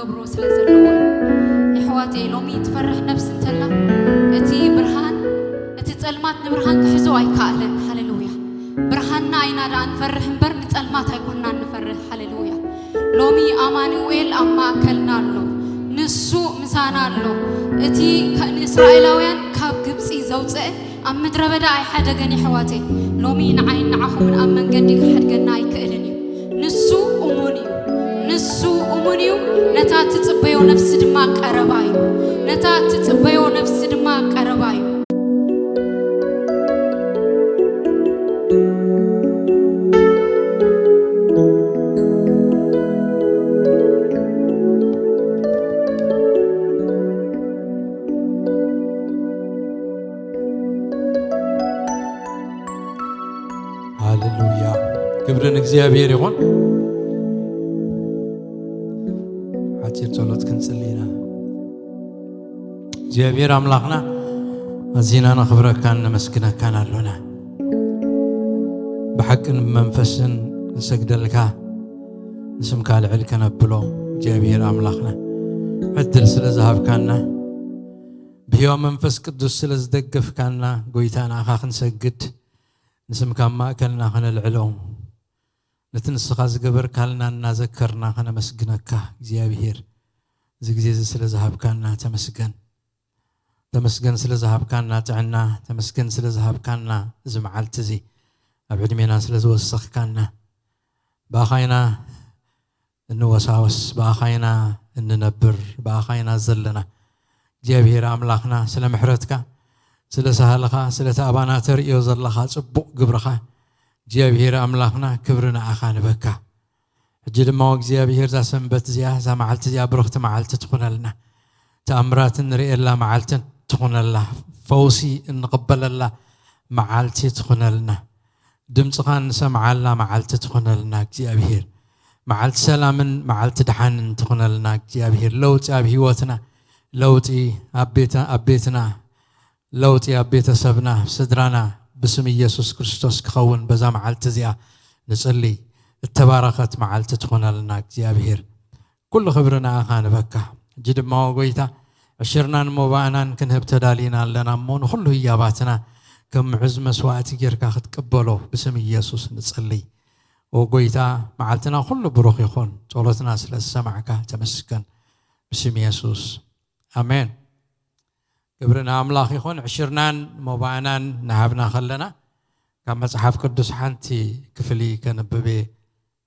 ክብሮ ስለ ዘለዎ እዩ። የሕዋተይ፣ ሎሚ ትፈርሕ ነፍሲ እንተላ፣ እቲ ብርሃን፣ እቲ ጸልማት ንብርሃን ክሕዞ ኣይከኣለን። ሃሌሉያ። ብርሃንና ኢና ደኣ ንፈርሕ እምበር፣ ንጸልማት ኣይኮንናን ንፈርሕ። ሃሌሉያ። ሎሚ ኣማኑኤል ኣብ ማእከልና ኣሎ። ንሱ ምሳና ኣሎ። እቲ ከ-፣ ንእስራኤላውያን ካብ ግብጺ ዘውጽአ ኣብ ምድረ በዳ ኣይሓደገን። የሕዋተይ፣ ሎሚ ንዓይን ንዓኹምን ኣብ መንገዲ ክሓድገና ኣይክእልን እዩ። ንሱ እሙን እዩ። ንሱ እሙን እዩ። ነታ ትጽበዮ ነፍሲ ድማ ቀረባ እዩ። ነታ ትጽበዮ ነፍሲ ድማ ቀረባ እዩ። ሃሌሉያ። ክብሪ ንእግዚኣብሔር ይኹን። ሓጺር ጸሎት ክንጽሊ ኢና። እግዚኣብሔር ኣምላኽና፣ ኣዚና ነኽብረካን ነመስግነካን ኣሎና። ብሓቅን ብመንፈስን ንሰግደልካ፣ ንስምካ ልዕል ከነብሎ እግዚኣብሔር ኣምላኽና፣ ዕድል ስለ ዝሃብካና፣ ብሕያው መንፈስ ቅዱስ ስለ ዝደገፍካና፣ ጎይታ ንኣኻ ክንሰግድ፣ ንስምካ ኣብ ማእከልና ከነልዕሎ፣ ነቲ ንስኻ ዝገበርካልና እናዘከርና ከነመስግነካ እግዚኣብሔር፣ እዚ ግዜ እዚ ስለ ዝሃብካና ተመስገን። ተመስገን ስለ ዝሃብካና ጥዕና፣ ተመስገን ስለ ዝሃብካና እዚ መዓልቲ እዚ ኣብ ዕድሜና ስለ ዝወሰኽካና። ብኣኻ ኢና እንወሳወስ፣ ብኣኻ ኢና እንነብር፣ ብኣኻ ኢና ዘለና። እግዚኣብሔር ኣምላኽና ስለ ምሕረትካ፣ ስለ ሳህልኻ፣ ስለቲ ኣባና ተርእዮ ዘለኻ ጽቡቕ ግብርኻ እግዚኣብሔር ኣምላኽና ክብሪ ንኣኻ ንበካ። ሕጂ ድማ እግዚኣብሔር እዛ ሰንበት እዚኣ፣ እዛ መዓልቲ እዚኣ ብርኽቲ መዓልቲ ትኹነልና። ተኣምራት እንርእየላ መዓልቲ ትኹነላ። ፈውሲ እንቕበለላ መዓልቲ ትኹነልና። ድምፅኻ እንሰምዓላ መዓልቲ ትኹነልና እግዚኣብሔር። መዓልቲ ሰላምን መዓልቲ ድሓንን ትኹነልና እግዚኣብሔር። ለውጢ ኣብ ህይወትና፣ ለውጢ ኣብ ቤተ-፣ ኣብ ቤትና፣ ለውጢ ኣብ ቤተሰብና፣ ኣብ ስድራና ብስም ኢየሱስ ክርስቶስ ክኸውን በዛ መዓልቲ እዚኣ ንጽሊ። እተባረኸት መዓልቲ ትኹነልና እግዚኣብሔር። ኩሉ ክብሪ ንኣኻ ንበካ። ሕጂ ድማ ኦ ጎይታ፣ ዕሽርናን ሞባእናን ክንህብ ተዳሊና ኣለና እሞ፣ ንኹሉ ህያባትና ከም ምዑዝ መስዋእቲ ጌርካ ክትቅበሎ ብስም ኢየሱስ ንጽሊ። ኦ ጎይታ፣ መዓልትና ኩሉ ብሩኽ ይኹን። ጸሎትና ስለ ዝሰማዕካ ተመስገን። ብስም የሱስ። ኣሜን። ክብሪ ንኣምላኽ ይኹን። ዕሽርናን ሞባእናን ንሃብና ከለና፣ ካብ መጽሓፍ ቅዱስ ሓንቲ ክፍሊ ከንብብ እየ።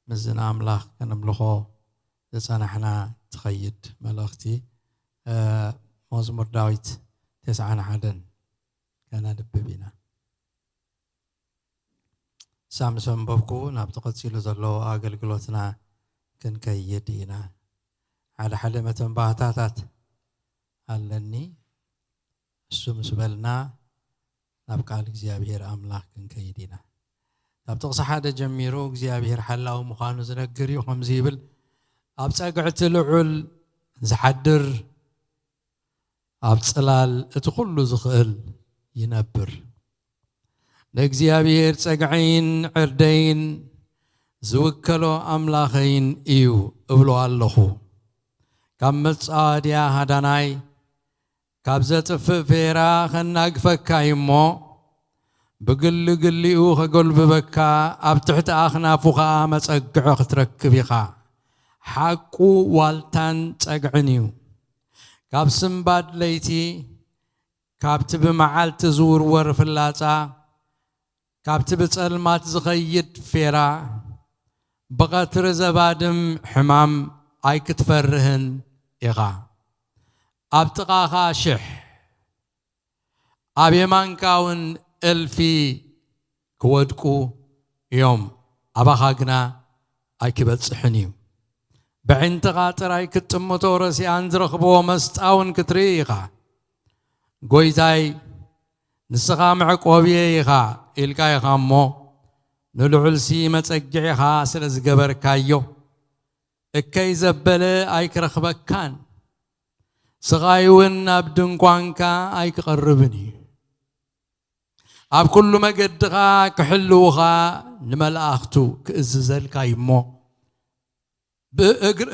ምስዚ ንኣምላኽ ከነምልኾ ዝጸናሕና ትኸይድ መልእኽቲ፣ እ፣ መዝሙር ዳዊት ተስዓን ሓደን ከነንብብ ኢና። ሳምሶን በብኩ ናብቲ ቀጺሉ ዘሎ ኣገልግሎትና ክንከይድ ኢና። ሓደ ሓደ መተንባህታታት ኣለኒ። እሱ ምስ በልና ናብ ቃል እግዚኣብሔር ኣምላኽ ክንከይድ ኢና። ካብ ጥቕሲ ሓደ ጀሚሩ እግዚኣብሔር ሓላዊ ምዃኑ ዝነግር እዩ። ከምዚ ይብል፣ ኣብ ጸግዕቲ ልዑል ዝሓድር፣ ኣብ ጽላል እቲ ኩሉ ዝኽእል ይነብር። ንእግዚኣብሔር ጸግዐይን ዕርደይን ዝውከሎ ኣምላኸይን እዩ እብሎ ኣለኹ። ካብ መጻወድያ ሃዳናይ፣ ካብ ዘጥፍእ ፌራ ኸናግፈካ እዩ እሞ፣ ብግሊ ግሊኡ ኸጎልብበካ፣ ኣብ ትሕቲ ኣኽናፉ ኸኣ መጸግዒ ኽትረክብ ኢኻ። ሓቁ ዋልታን ጸግዕን እዩ። ካብ ስምባድ ለይቲ፣ ካብቲ ብመዓልቲ ዝውርወር ፍላጻ፣ ካብቲ ብጸልማት ዝኸይድ ፌራ፣ ብቐትሪ ዘባድም ሕማም ኣይክትፈርህን ኢኻ። ኣብ ጥቓኻ ሽሕ፣ ኣብ የማንካ እውን እልፊ ክወድቁ እዮም፣ ኣባኻ ግና ኣይክበጽሕን እዩ። ብዕንትኻ ጥራይ ክትጥምቶ ረሲኣን ዝረኽብዎ መስጣ እውን ክትርኢ ኢኻ። ጎይታይ፣ ንስኻ መዕቆብየ ኢኻ ኢልካ ኢኻ እሞ፣ ንልዑልሲ መጸግዒኻ ስለ ዝገበርካዮ፣ እከይ ዘበለ ኣይክረኽበካን፣ ስቓይ እውን ናብ ድንኳንካ ኣይክቐርብን እዩ። ኣብ ኩሉ መገድኻ ክሕልውኻ ንመላእኽቱ ክእዝዘልካ እዩ እሞ፣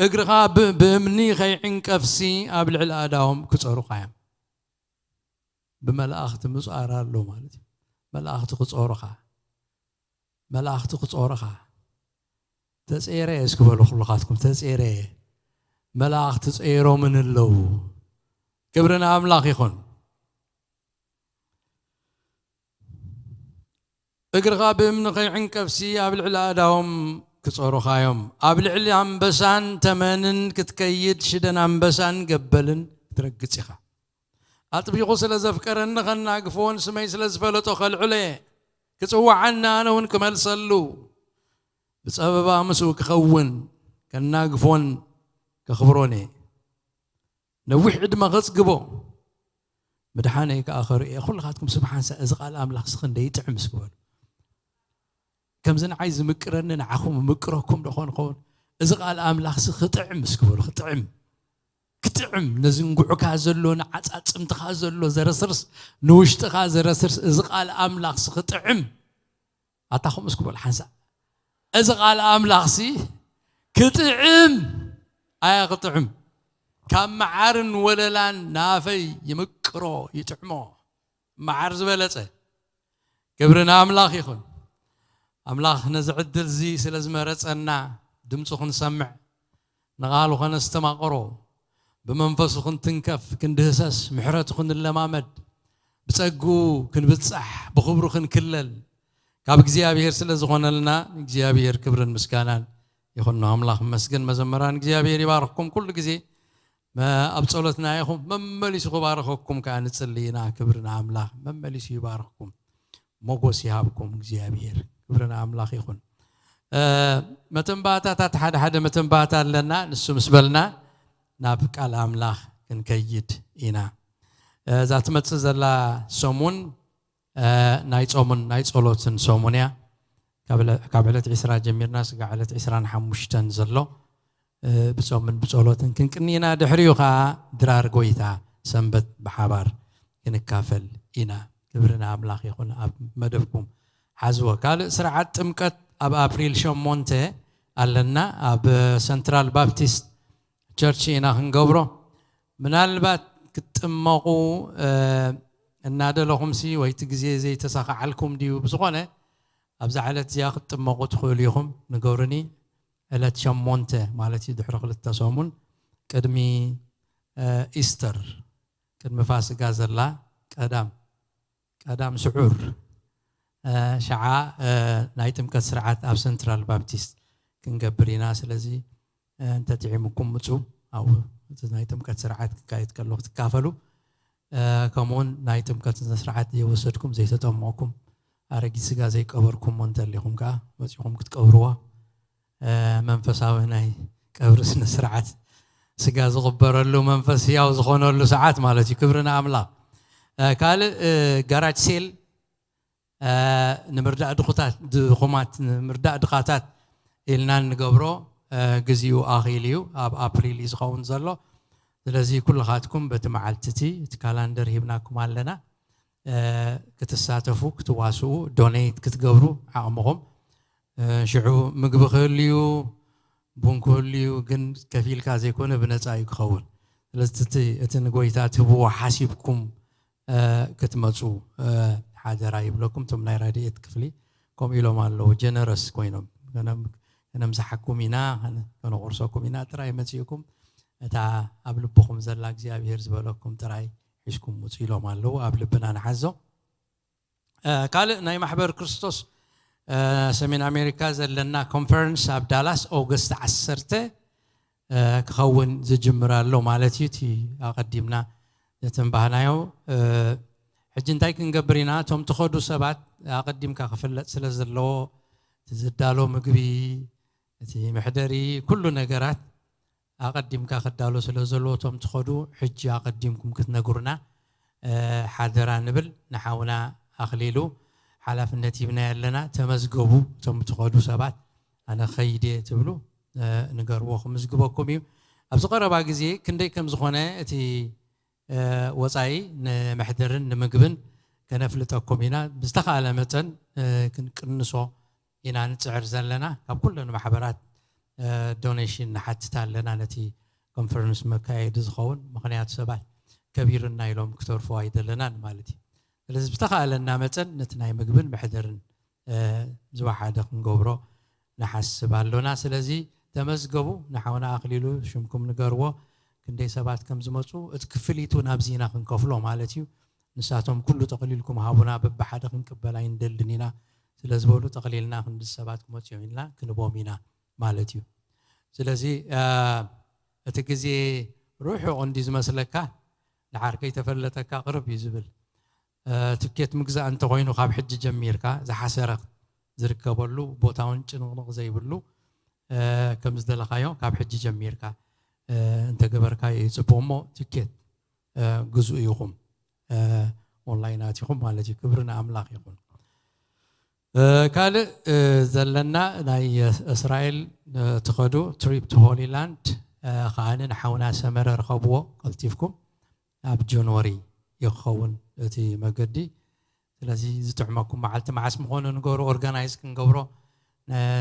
እግርኻ ብእምኒ ከይዕንቀፍሲ ኣብ ልዕሊ ኣዳዎም ክጸሩኻ እዮም። ብመላእኽቲ ምጽኣር ኣሎ ማለት እዩ። መላእኽቲ ክጾሩኻ፣ መላእኽቲ ክጾሩኻ። ተጼረ እስኪ በሉ ኩልኻትኩም፣ ተጼረ። መላእኽቲ ጸይሮምን ኣለዉ። ክብሪ ንኣምላኽ ይኹን። እግርኻ ብእምኒ ከይዕንቀፍሲ ኣብ ልዕሊ ኣዳዎም ክጸሩኻ እዮም። ኣብ ልዕሊ ኣንበሳን ተመንን ክትከይድ ሽደን ኣንበሳን ገበልን ክትረግጽ ኢኻ። ኣጥቢቑ ስለ ዘፍቀረኒ ከናግፎን ስመይ ስለ ዝፈለጦ ከልዕሎ እየ። ክጽውዓኒ ኣነ እውን ክመልሰሉ። ብጸበባ ምስኡ ክኸውን ከናግፎን ከኽብሮን እየ። ነዊሕ ዕድመ ከጽግቦ ምድሓነይ ከኣ ከርእየ። ኩልኻትኩም ስብሓንሳ እዚ ቃል ኣምላኽ ስኽ እንደ ይጥዕም እስክበሉ ከምዚ ንዓይ ዝምቅረኒ ንዓኹም ምቅረኩም ዶ ኾን ኸውን? እዚ ቃል ኣምላኽ ሲ ክጥዕም እስክበሉ ክጥዕም ክጥዕም ነዝንጉዕካ ዘሎ ንዓጻጽምትኻ ዘሎ ዘረስርስ ንውሽጥኻ ዘረስርስ እዚ ቃል ኣምላኽ ሲ ክጥዕም ኣታ ከምኡ እስክበሉ ሓንሳእ እዚ ቃል ኣምላኽ ሲ ክጥዕም ኣያ ክጥዕም ካብ መዓርን ወለላን ናፈይ ይምቅሮ ይጥዕሞ መዓር ዝበለጸ ክብሪ ንኣምላኽ ይኹን። ኣምላኽ ነዚ ዕድል እዚ ስለ ዝመረጸና ድምፁ ክንሰምዕ ንቓሉ ከነስተማቕሮ ብመንፈሱ ክንትንከፍ ክንድህሰስ ምሕረቱ ክንለማመድ ብጸግኡ ክንብጻሕ ብኽብሩ ክንክለል ካብ እግዚኣብሔር ስለ ዝኾነልና እግዚኣብሔር ክብርን ምስጋናን ይኹኖ። ኣምላኽ መስግን መዘመራን እግዚኣብሔር ይባርኽኩም ኩሉ ግዜ ኣብ ጸሎትና ኢኹም። መመሊሱ ክባርኸኩም ከዓ ንጽሊ ኢና። ክብሪ ንኣምላኽ። መመሊሱ ይባርኽኩም፣ ሞጎስ ይሃብኩም እግዚኣብሔር። ክብሪ ንኣምላኽ ይኹን። መተንባእታታት ሓደ ሓደ መተንባእታ ኣለና። ንሱ ምስ በልና ናብ ቃል ኣምላኽ ክንከይድ ኢና። እዛ ትመጽእ ዘላ ሰሙን ናይ ጾምን ናይ ጸሎትን ሰሙን እያ። ካብ ዕለት ዕስራ ጀሚርና ስጋ ዕለት ዕስራን ሓሙሽተን ዘሎ ብጾምን ብጸሎትን ክንቅኒ ኢና። ድሕሪኡ ከዓ ድራር ጎይታ ሰንበት ብሓባር ክንካፈል ኢና። ክብሪ ንኣምላኽ ይኹን። ኣብ መደብኩም ሓዝዎ። ካልእ ስርዓት ጥምቀት ኣብ ኣፕሪል ሸሞንተ ኣለና። ኣብ ሰንትራል ባፕቲስት ቸርች ኢና ክንገብሮ። ምናልባት ክትጥመቑ እናደለኹምሲ ወይ እቲ ግዜ ዘይተሳኻዓልኩም ድዩ? ብዝኾነ ኣብዛ ዕለት እዚኣ ክትጥመቑ ትኽእሉ ኢኹም። ንገሩኒ። ዕለት ሸሞንተ ማለት እዩ፣ ድሕሪ ክልተ ሰሙን ቅድሚ ኢስተር፣ ቅድሚ ፋስጋ ዘላ ቀዳም ቀዳም ስዑር ሸዓ ናይ ጥምቀት ስርዓት ኣብ ሰንትራል ባፕቲስት ክንገብር ኢና። ስለዚ እንተጥዒምኩም ምፁ፣ ኣብኡ እቲ ናይ ጥምቀት ስርዓት ክካየድ ከሎ ክትካፈሉ። ከምኡውን ናይ ጥምቀት ስነ ስርዓት ዘይወሰድኩም ዘይተጠመቕኩም ኣረጊት ስጋ ዘይቀበርኩሞ እንተሊኹም ከዓ መፂኹም ክትቀብርዎ መንፈሳዊ ናይ ቀብሪ ስነ ስርዓት ስጋ ዝቕበረሉ መንፈስ ህያው ዝኾነሉ ሰዓት ማለት እዩ። ክብሪ ንኣምላኽ። ካልእ ጋራጅ ሴል ንምርዳእ ድኹታት ድኹማት ንምርዳእ ድኻታት ኢልና እንገብሮ ግዜኡ ኣኺሉ እዩ። ኣብ ኣፕሪል እዩ ዝኸውን ዘሎ። ስለዚ ኩልኻትኩም በቲ መዓልቲ እቲ እቲ ካላንደር ሂብናኩም ኣለና። ክትሳተፉ ክትዋስኡ ዶኔት ክትገብሩ ዓቕምኹም ሽዑ ምግቢ ክህልዩ ቡን ክህልዩ ግን ከፊልካ ዘይኮነ ብነፃ እዩ ክኸውን። ስለዚ እቲ ንጎይታ ትህብዎ ሓሲብኩም ክትመፁ ሓደራ ይብለኩም። እቶም ናይ ረድኤት ክፍሊ ከምኡ ኢሎም ኣለዉ፣ ጀነረስ ኮይኖም ከነምሳሓኩም ኢና ከነቑርሰኩም ኢና ጥራይ መፂእኩም እታ ኣብ ልብኹም ዘላ እግዚኣብሄር ዝበለኩም ጥራይ ሒዝኩም ውፁ ኢሎም ኣለዉ። ኣብ ልብና ንሓዞ። ካልእ ናይ ማሕበር ክርስቶስ ሰሜን ኣሜሪካ ዘለና ኮንፈረንስ ኣብ ዳላስ ኦገስት ዓሰርተ ክኸውን ዝጅምር ኣሎ ማለት እዩ። እቲ ኣቐዲምና ዘተንባህናዮ ሕጂ እንታይ ክንገብር ኢና? እቶም ትኸዱ ሰባት ኣቐዲምካ ክፍለጥ ስለ ዘለዎ እቲ ዝዳሎ ምግቢ፣ እቲ መሕደሪ፣ ኩሉ ነገራት ኣቐዲምካ ክዳሎ ስለ ዘለዎ እቶም ትኸዱ ሕጂ ኣቐዲምኩም ክትነግሩና ሓደራ ንብል። ንሓውና ኣኽሊሉ ሓላፍነት ሂብና ኣለና። ተመዝገቡ እቶም ትኸዱ ሰባት፣ ኣነ ኸይድ እየ ትብሉ ንገርዎ ክምዝግበኩም እዩ። ኣብዚ ቀረባ ግዜ ክንደይ ከም ዝኾነ እቲ ወፃኢ ንመሕደርን ንምግብን ከነፍልጠኩም ኢና። ብዝተኻእለ መጠን ክንቅንሶ ኢና ንፅዕር ዘለና። ካብ ኩለን ማሕበራት ዶኔሽን ንሓትት ኣለና፣ ነቲ ኮንፈረንስ መካየዲ ዝኸውን። ምኽንያቱ ሰባት ከቢርና ኢሎም ክተርፉ ኣይደለናን ማለት እዩ። ስለዚ ብተኻእለና መጠን ነቲ ናይ ምግብን መሕደርን ዝወሓደ ክንገብሮ ንሓስብ ኣሎና። ስለዚ ተመዝገቡ፣ ንሓውና ኣኽሊሉ ሽምኩም ንገርዎ፣ ክንደይ ሰባት ከም ዝመፁ። እቲ ክፍሊት እውን ኣብዚ ኢና ክንከፍሎ ማለት እዩ። ንሳቶም ኩሉ ጠቕሊልኩም ሃቡና፣ በብሓደ ክንቅበል ኣይንደልን ኢና ስለ ዝበሉ፣ ጠቕሊልና ክንዲ ሰባት ክመፁ እዮም ኢልና ክንቦም ኢና ማለት እዩ። ስለዚ እቲ ግዜ ርሑቕ እንዲ ዝመስለካ፣ ድሓር ከይተፈለጠካ ቅርብ እዩ ዝብል። ትኬት ምግዛእ እንተኮይኑ ካብ ሕጂ ጀሚርካ ዝሓሰረ ዝርከበሉ፣ ቦታውን ጭንቕንቕ ዘይብሉ፣ ከም ዝደለኻዮ ካብ ሕጂ ጀሚርካ እንተገበርካ ይፅቡቕ። እሞ ትኬት ግዙእ ይኹም፣ ኦንላይን ኣቲኹም ማለት እዩ። ክብሪ ንኣምላኽ ይኹን። ካልእ ዘለና ናይ እስራኤል ትኸዱ ትሪፕ ቱ ሆሊላንድ፣ ከዓኒ ንሓውና ሰመረ ርኸብዎ ቀልጢፍኩም። ኣብ ጃንዋሪ ይኸውን እቲ መገዲ። ስለዚ ዝጥዕመኩም መዓልቲ መዓስ ምዃኑ ንገሩ፣ ኦርጋናይዝ ክንገብሮ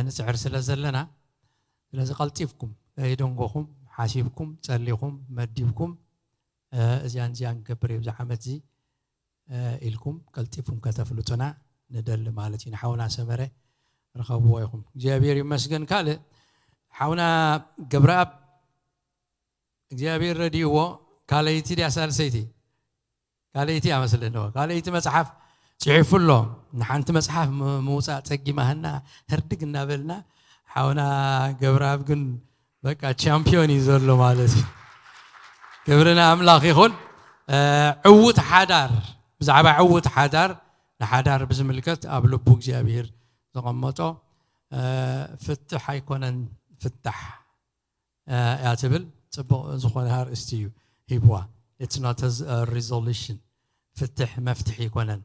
ንፅዕር ስለ ዘለና፣ ስለዚ ቀልጢፍኩም ከይደንጎኹም ሓሲብኩም ጸሊኹም መዲብኩም እዚያን እዚያን ክገብር እዩ ኣብዚ ዓመት እዚ ኢልኩም ቀልጢፍኩም ከተፍልጡና ንደሊ ማለት እዩ። ንሓውና ሰመረ ርኸብዎ ኢኹም። እግዚኣብሔር ይመስገን። ካልእ ሓውና ገብረኣብ እግዚኣብሔር ረድይዎ፣ ካልኣይቲ ድያ ሳልሰይቲ? ካልኣይቲ እያ መስለኒ። ካልኣይቲ መጽሓፍ ጽሒፉ ኣሎ። ንሓንቲ መጽሓፍ ምውጻእ ጸጊማህና ህርድግ እናበልና፣ ሓውና ገብረኣብ ግን በቃ ቻምፒዮን እዩ ዘሎ ማለት እዩ። ክብሪ ንኣምላኽ ይኹን። ዕውት ሓዳር፣ ብዛዕባ ዕውት ሓዳር፣ ንሓዳር ብዝምልከት ኣብ ልቡ እግዚኣብሔር ዘቐመጦ ፍትሕ ኣይኮነን ፍታሕ እያ ትብል። ጽቡቕ ዝኾነ ኣርእስቲ እዩ ሂብዋ። It's not a resolution፣ ፍትሕ መፍትሒ ኣይኮነን።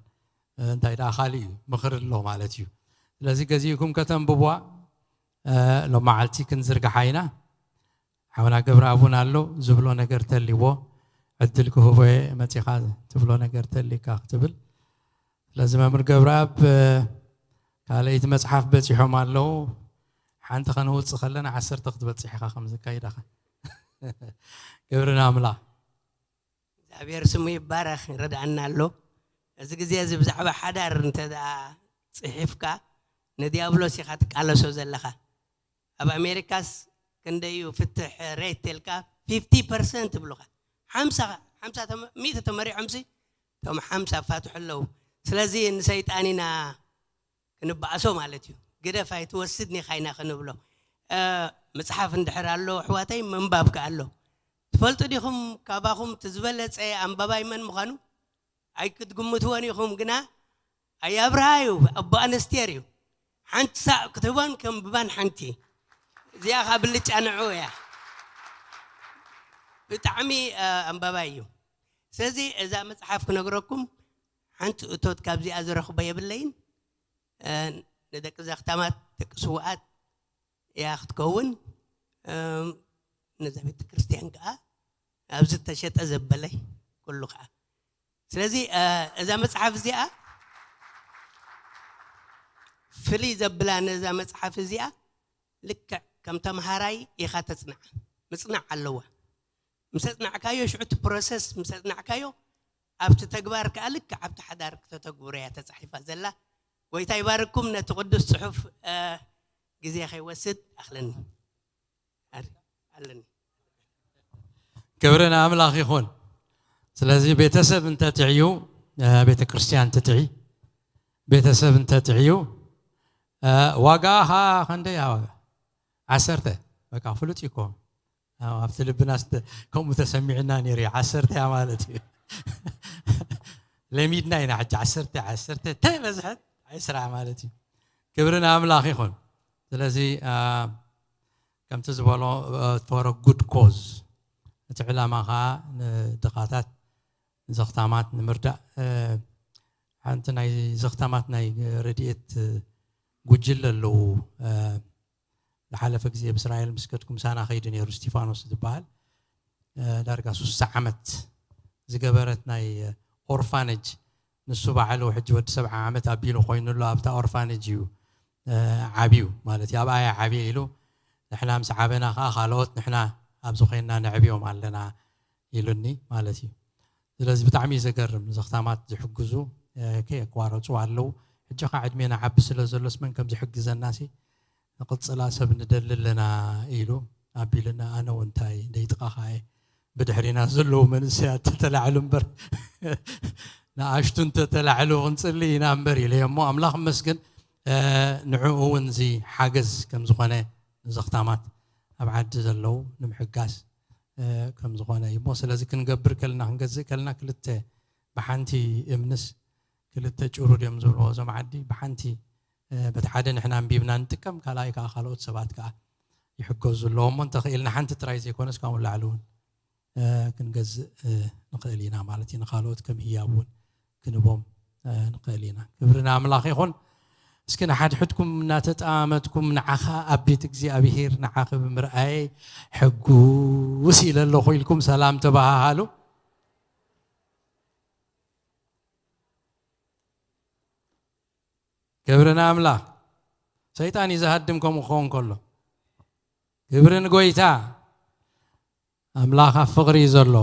እንታይ ደኣ ካልእ እዩ፣ ምኽሪ ኣሎ ማለት እዩ። ስለዚ ገዚእኩም ከተንብብዋ ሎመዓልቲ ክንዝርግሓ ኢና። ሓውና ገብረኣብ እውን ኣሎ ዝብሎ ነገር ተልይዎ፣ ዕድል ክህቦ እየ፣ መጺኻ ትብሎ ነገር ተልይካ ክትብል። ስለዚ መምህር ገብረኣብ ካልኣይቲ መጽሓፍ በጺሖም ኣለዉ። ሓንቲ ከነውጽእ ከለና ዓሰርተ ክትበጽሕ ኢኻ ከም ዘካይዳኻ። ክብሪ ንኣምላኽ። እግዚኣብሔር ስሙ ይባረኽ። ይረድኣና ኣሎ። እዚ ግዜ እዚ ብዛዕባ ሓዳር እንተ ደኣ ጽሒፍካ ንዲያብሎስ ኢኻ ትቃለሶ ዘለኻ። ኣብ ኣሜሪካስ ክንደይ እዩ ፍትሕ ሬት ተልካ? ፊፍቲ ፐርሰንት ይብሉኻ። ሓምሳ ሓምሳ ሚእቲ ተመሪዖምሲ እቶም ሓምሳ ፋትሑ ኣለዉ። ስለዚ ንሰይጣን ኢና ክንበኣሶ ማለት እዩ። ግደፍ ኣይትወስድን ኢኻ ኢና ክንብሎ። መጽሓፍ እንድሕር ኣሎ ኣሕዋተይ፣ ምንባብ ከኣ ኣሎ። ትፈልጡ ዲኹም ካባኹም እቲ ዝበለጸ ኣንባባይ መን ምዃኑ? ኣይክትግምትዎን ኢኹም፣ ግና ኣያብርሃ እዩ፣ ኣቦ ኣነስቴር እዩ። ሓንቲ ሳዕ ክትህቦን ከንብባን ሓንቲ። እዚኣ ኸኣ ብልጫ ንዕኡ እያ። ብጣዕሚ ኣንባባይ እዩ። ስለዚ እዛ መጽሓፍ ክነግረኩም ሓንቲ እቶት ካብዚኣ ዝረኽቦ የብለይን። ንደቂ ዘኽታማት፣ ደቂ ስውኣት እያ ክትከውን። ነዛ ቤተ ክርስቲያን ከዓ ኣብዚ ተሸጠ ዘበለይ ኩሉ ከዓ። ስለዚ እዛ መጽሓፍ እዚኣ ፍልይ ዘብላ፣ ነዛ መጽሓፍ እዚኣ ልክዕ ከም ተምሃራይ ኢኻ ተጽንዓ። ምጽናዕ ኣለዋ። ምስ ኣጽናዕካዮ ሽዑ እቲ ፕሮሰስ ምስ ኣጽናዕካዮ ኣብቲ ተግባር ከኣ ልክዕ ኣብቲ ሓዳር ክተተግብሮ እያ ተጻሒፋ ዘላ። ጎይታ ይባርኩም። ነቲ ቅዱስ ጽሑፍ ግዜ ከይወስድ ኣኽለኒ። ኣለኒ። ክብሪ ንኣምላኽ ይኹን። ስለዚ ቤተሰብ እንተትዕዩ ቤተ ክርስቲያን ትትዒ፣ ቤተሰብ እንተትዕዩ ዋጋኻ ክንደይ እያ ዋጋ? ዓሰርተ በቃ ፍሉጥ እዩ እኮ። ኣብቲ ልብና ከምኡ ተሰሚዕና ነይሩ እዩ። ዓሰርተ እያ ማለት እዩ። ለሚድና ኢና ሕጂ ዓሰርተ ዓሰርተ ተበዝሐት ዕስራ ማለት እዩ። ክብሪ ንኣምላኽ ይኹን። ስለዚ ከምቲ ዝበሎ for a good cause፣ እቲ ዕላማ ከዓ ንድኻታት ንዘኽታማት ንምርዳእ። ሓንቲ ናይ ዘኽታማት ናይ ረድኤት ጉጅለ ኣለዉ። ዝሓለፈ ግዜ ብእስራኤል ምስ ከድኩ ምሳና ከይዱ ነይሩ፣ እስቲፋኖስ ዝበሃል ዳርጋ ሱሳ ዓመት ዝገበረት ናይ ኦርፋነጅ። ንሱ ባዕሉ ሕጂ ወዲ ሰብዓ ዓመት ኣቢሉ ኮይኑሎ ኣብታ ኦርፋነጅ እዩ ዓብዩ ማለት እዩ። ኣብኣ እየ ዓብየ ኢሉ ንሕና ምስ ዓበና ከዓ ካልኦት ንሕና ኣብዚ ኮይንና ነዕብዮም ኣለና ኢሉኒ ማለት እዩ። ስለዚ ብጣዕሚ እዩ ዘገርም። ንዘኽታማት ዝሕግዙ ከየቋረፁ ኣለዉ። ሕጂ ከዓ ዕድሜና ዓቢ ስለ ዘሎስ መን ከም ዝሕግዘና ሲ ንቕፅላ ሰብ ንደሊ ኣለና ኢሉ ኣቢልና፣ ኣነ እውን እንታይ ደይጥቓኻ እየ። ብድሕሪና ዘለዉ መንእሰያት ተተላዕሉ እምበር ንኣሽቱ እንተተላዕሉ ክንፅሊ ኢና እምበር ኢለ እሞ ኣምላኽ መስግን። ንዕኡ እውን እዚ ሓገዝ ከም ዝኾነ ንዘኽታማት ኣብ ዓዲ ዘለዉ ንምሕጋዝ ከም ዝኾነ እዩ እሞ ስለዚ ክንገብር ከልና ክንገዝእ ከልና ክልተ ብሓንቲ እምንስ ክልተ ጭሩድ እዮም ዝብልዎ እዞም ዓዲ ብሓንቲ በቲ ሓደ ንሕና ኣንቢብና ንጥቀም ካልኣይ ከዓ ካልኦት ሰባት ከዓ ይሕገዙ ኣለዎ እሞ እንተኽኢልና ሓንቲ ጥራይ ዘይኮነስ ካብኡ ላዕሊ እውን ክንገዝእ ንኽእል ኢና ማለት እዩ። ንካልኦት ከም ህያብ እውን ክንቦም ንኽእል ኢና። ክብሪ ንኣምላኽ ይኹን። እስኪ ንሓድሕድኩም እናተጠማመትኩም ንዓኻ ኣቤት እግዚኣብሔር ንዓኺ ብምርኣየይ ሕጉስ ኢለ ኣለኹ ኢልኩም ሰላም ተበሃሃሉ። ክብሪ ንኣምላኽ። ሰይጣን እዩ ዝሃድም ከምኡ ክኸውን ከሎ። ክብሪ ንጎይታ። ኣምላኽ ኣብ ፍቕሪ እዩ ዘሎ።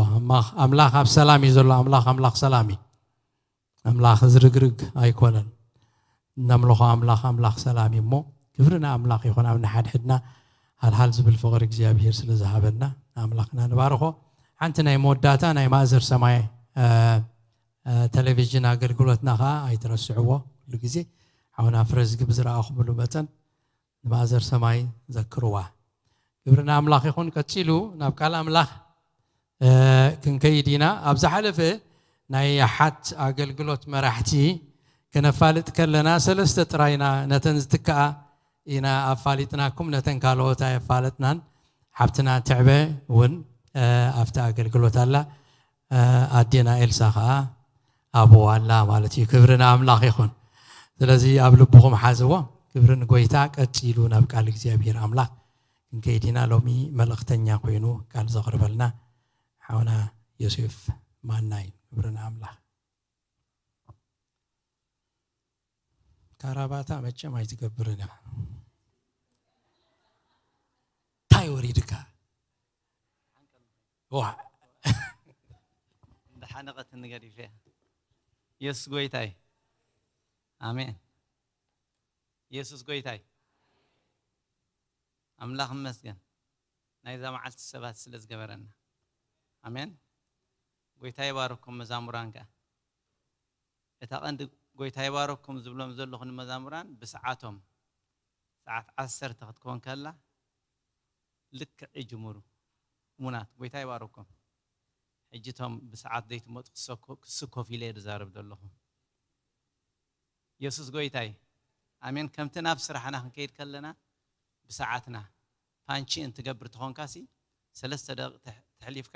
ኣምላኽ ኣብ ሰላም እዩ ዘሎ። ኣምላኽ ኣምላኽ ሰላም እዩ። ኣምላኽ ዝርግርግ ኣይኮነን። እነምልኾ ኣምላኽ ኣምላኽ ሰላም እዩ እሞ ክብሪ ንኣምላኽ ይኹን። ኣብ ንሓድሕድና ሃልሃል ዝብል ፍቕሪ እግዚኣብሔር ስለ ዝሃበና ንኣምላኽና ንባርኾ። ሓንቲ ናይ መወዳእታ ናይ ማእዘር ሰማይ ቴሌቪዥን ኣገልግሎትና ከዓ ኣይትረስዕዎ። ኩሉ ግዜ ሓውና ፍረዝጊ ብዝረኣኹምሉ መጠን ንማእዘር ሰማይ ዘክርዋ። ክብሪ ንኣምላኽ ይኹን። ቀጺሉ ናብ ቃል ኣምላኽ ክንከይድ ኢና። ኣብ ዝሓለፈ ናይ ሓት ኣገልግሎት መራሕቲ ክነፋልጥ ከለና ሰለስተ ጥራይ ኢና ነተን ዝትክኣ ኢና ኣፋሊጥናኩም፣ ነተን ካልኦት ኣየፋለጥናን። ሓብትና ትዕበ እውን ኣብቲ ኣገልግሎት ኣላ። ኣዴና ኤልሳ ከዓ ኣብኡ ኣላ ማለት እዩ። ክብሪ ንኣምላኽ ይኹን። ስለዚ ኣብ ልብኹም ሓዝዎ። ክብሪ ንጎይታ። ቀጺሉ ናብ ቃል እግዚኣብሔር ኣምላኽ ክንከይድ ኢና። ሎሚ መልእኽተኛ ኮይኑ ቃል ዘቕርበልና ሓውና ዮሴፍ ማና እዩ። ክብሪ ንኣምላኽ። ካራባታ መቸም ኣይትገብርን እያ። እንታይ ወሪድካ? ዋ። እንዳሓነቐትኒ ገዲፈ። ኢየሱስ ጎይታ እዩ። ኣሜን። ኢየሱስ ጎይታ እዩ። ኣምላኽ ይመስገን ናይዛ መዓልቲ ሰባት ስለ ዝገበረና። ኣሜን። ጎይታ ይባርኩም መዛሙራን ከኣ። እታ ቀንዲ ጎይታ ይባርኩም ዝብሎም ዘለኹ ንመዛሙራን ብሰዓቶም ሰዓት ዓሰርተ ክትከውን ከላ ልክዕ ይጅምሩ። እሙናት፣ ጎይታ ይባርኩም። ሕጂ እቶም ብሰዓት ዘይትመጡ ክሰኮ-፣ ክስኮፍ ኢለ እየ ዝዛረብ ዘለኹ። የሱስ ጎይታ እዩ። ኣሜን። ከምቲ ናብ ስራሕና ክንከይድ ከለና ብሰዓትና ፓንቺ እንትገብር ተኾንካሲ ሰለስተ ደቂቕ ተሕ-፣ ተሕሊፍካ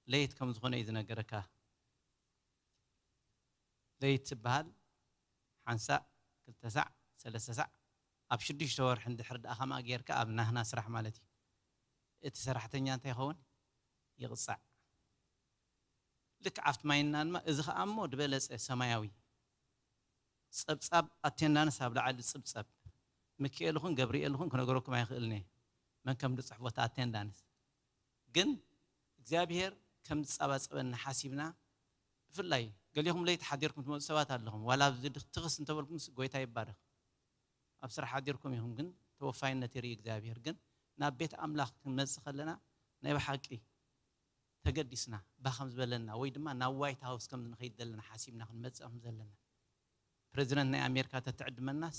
ለይት ከም ዝኾነ እዩ ዝነገረካ። ለይት ትበሃል ሓንሳእ፣ ክልተ ሳዕ፣ ሰለስተ ሳዕ፣ ኣብ ሽዱሽተ ወርሒ እንድሕር ደኣ ከምኣ ጌርካ ኣብ ናህና ስራሕ ማለት እዩ። እቲ ሰራሕተኛ እንታይ ይኸውን? ይቕጻዕ። ልክዕ ኣብቲ ማይና ድማ እዚ ኸኣ እሞ ዝበለጸ ሰማያዊ ጸብጻብ ኣቴንዳንስ ኣብ ላዕሊ ዝጽብጸብ ሚካኤል ይኹን ገብርኤል ይኹን ክነገረኩም ኣይኽእልን እየ መን ከም ዝጽሕፎ እቲ ኣቴንዳንስ። ግን እግዚኣብሔር ከም ዝጸባጸበና ሓሲብና፣ ብፍላይ ገሊኹም ለይቲ ሓዲርኩም ትመጹ ሰባት ኣለኹም። ዋላ ኣብዚ ድኽ-፣ ትኽስ እንተበልኩምስ ጎይታ ይባረኽ። ኣብ ስራሕ ሓዲርኩም ኢኹም፣ ግን ተወፋይነት ይርኢ እግዚኣብሔር። ግን ናብ ቤት ኣምላኽ ክንመጽእ ከለና ናይ ብሓቂ ተገዲስና፣ እባ ከም ዝበለና ወይ ድማ ናብ ዋይት ሃውስ ከም ንኸይድ ዘለና ሓሲብና ክንመጽእ ከም ዘለና። ፕረዚደንት ናይ ኣሜሪካ ተትዕድመናስ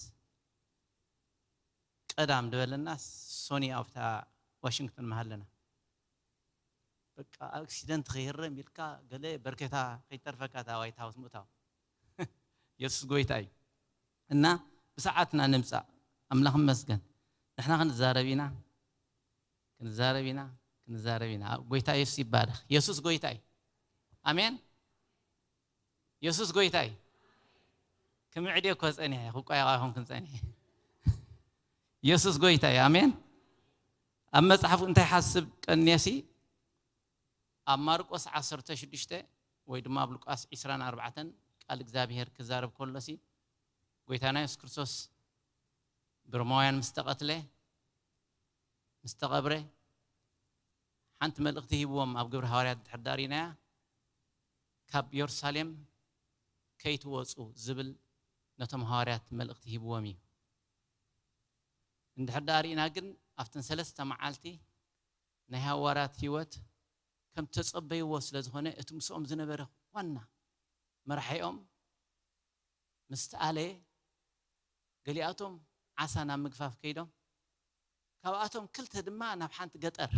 ቀዳም ዝበለና ሶኒ ኣብታ ዋሽንግቶን መሃለና። በቃ ኣክሲደንት ከይህረም ኢልካ ገለ በርከታ ከይተርፈካ እታ ዋይት ሃውስ ምእታው። የሱስ ጎይታ እዩ። እና ብሰዓትና ንምጻእ ኣምላኽ ይመስገን። ንሕና ክንዛረብ ኢና፣ ክንዛረብ ኢና፣ ክንዛረብ ኢና። ጎይታ የሱስ ይባረኽ። የሱስ ጎይታ እዩ። ኣሜን። የሱስ ጎይታ እዩ። ክምዕድ እኮ ጸኒሐ፣ ክቋየቕ ኣይኮንኩን ጸኒሐ። የሱስ ጎይታ እዩ። ኣሜን። ኣብ መጽሓፍ እንታይ ሓስብ ቀንየሲ፣ ኣብ ማርቆስ ዓሰርተ ሽዱሽተ ወይ ድማ ኣብ ሉቃስ ዕስራን ኣርባዕተን ቃል እግዚኣብሔር ክዛረብ ከሎሲ፣ ጎይታና የሱስ ክርስቶስ ብሮማውያን ምስ ተቐትለ፣ ምስ ተቐብረ ሓንቲ መልእኽቲ ሂብዎም ኣብ ግብሪ ሃዋርያት ድሕር ዳር ኢናያ ካብ የሩሳሌም ከይትወፁ ዝብል ነቶም ሃዋርያት መልእኽቲ ሂብዎም እዩ። እንድሕር ዳር ኢና ግን ኣብተን ሰለስተ መዓልቲ ናይ ሃዋርያት ህይወት ከም ተጸበይዎ ስለ ዝኾነ እቲ ምስኦም ዝነበረ ዋና መራሒኦም ምስ ተኣለየ ገሊኣቶም ዓሳ ናብ ምግፋፍ ከይዶም ካብኣቶም ክልተ ድማ ናብ ሓንቲ ገጠር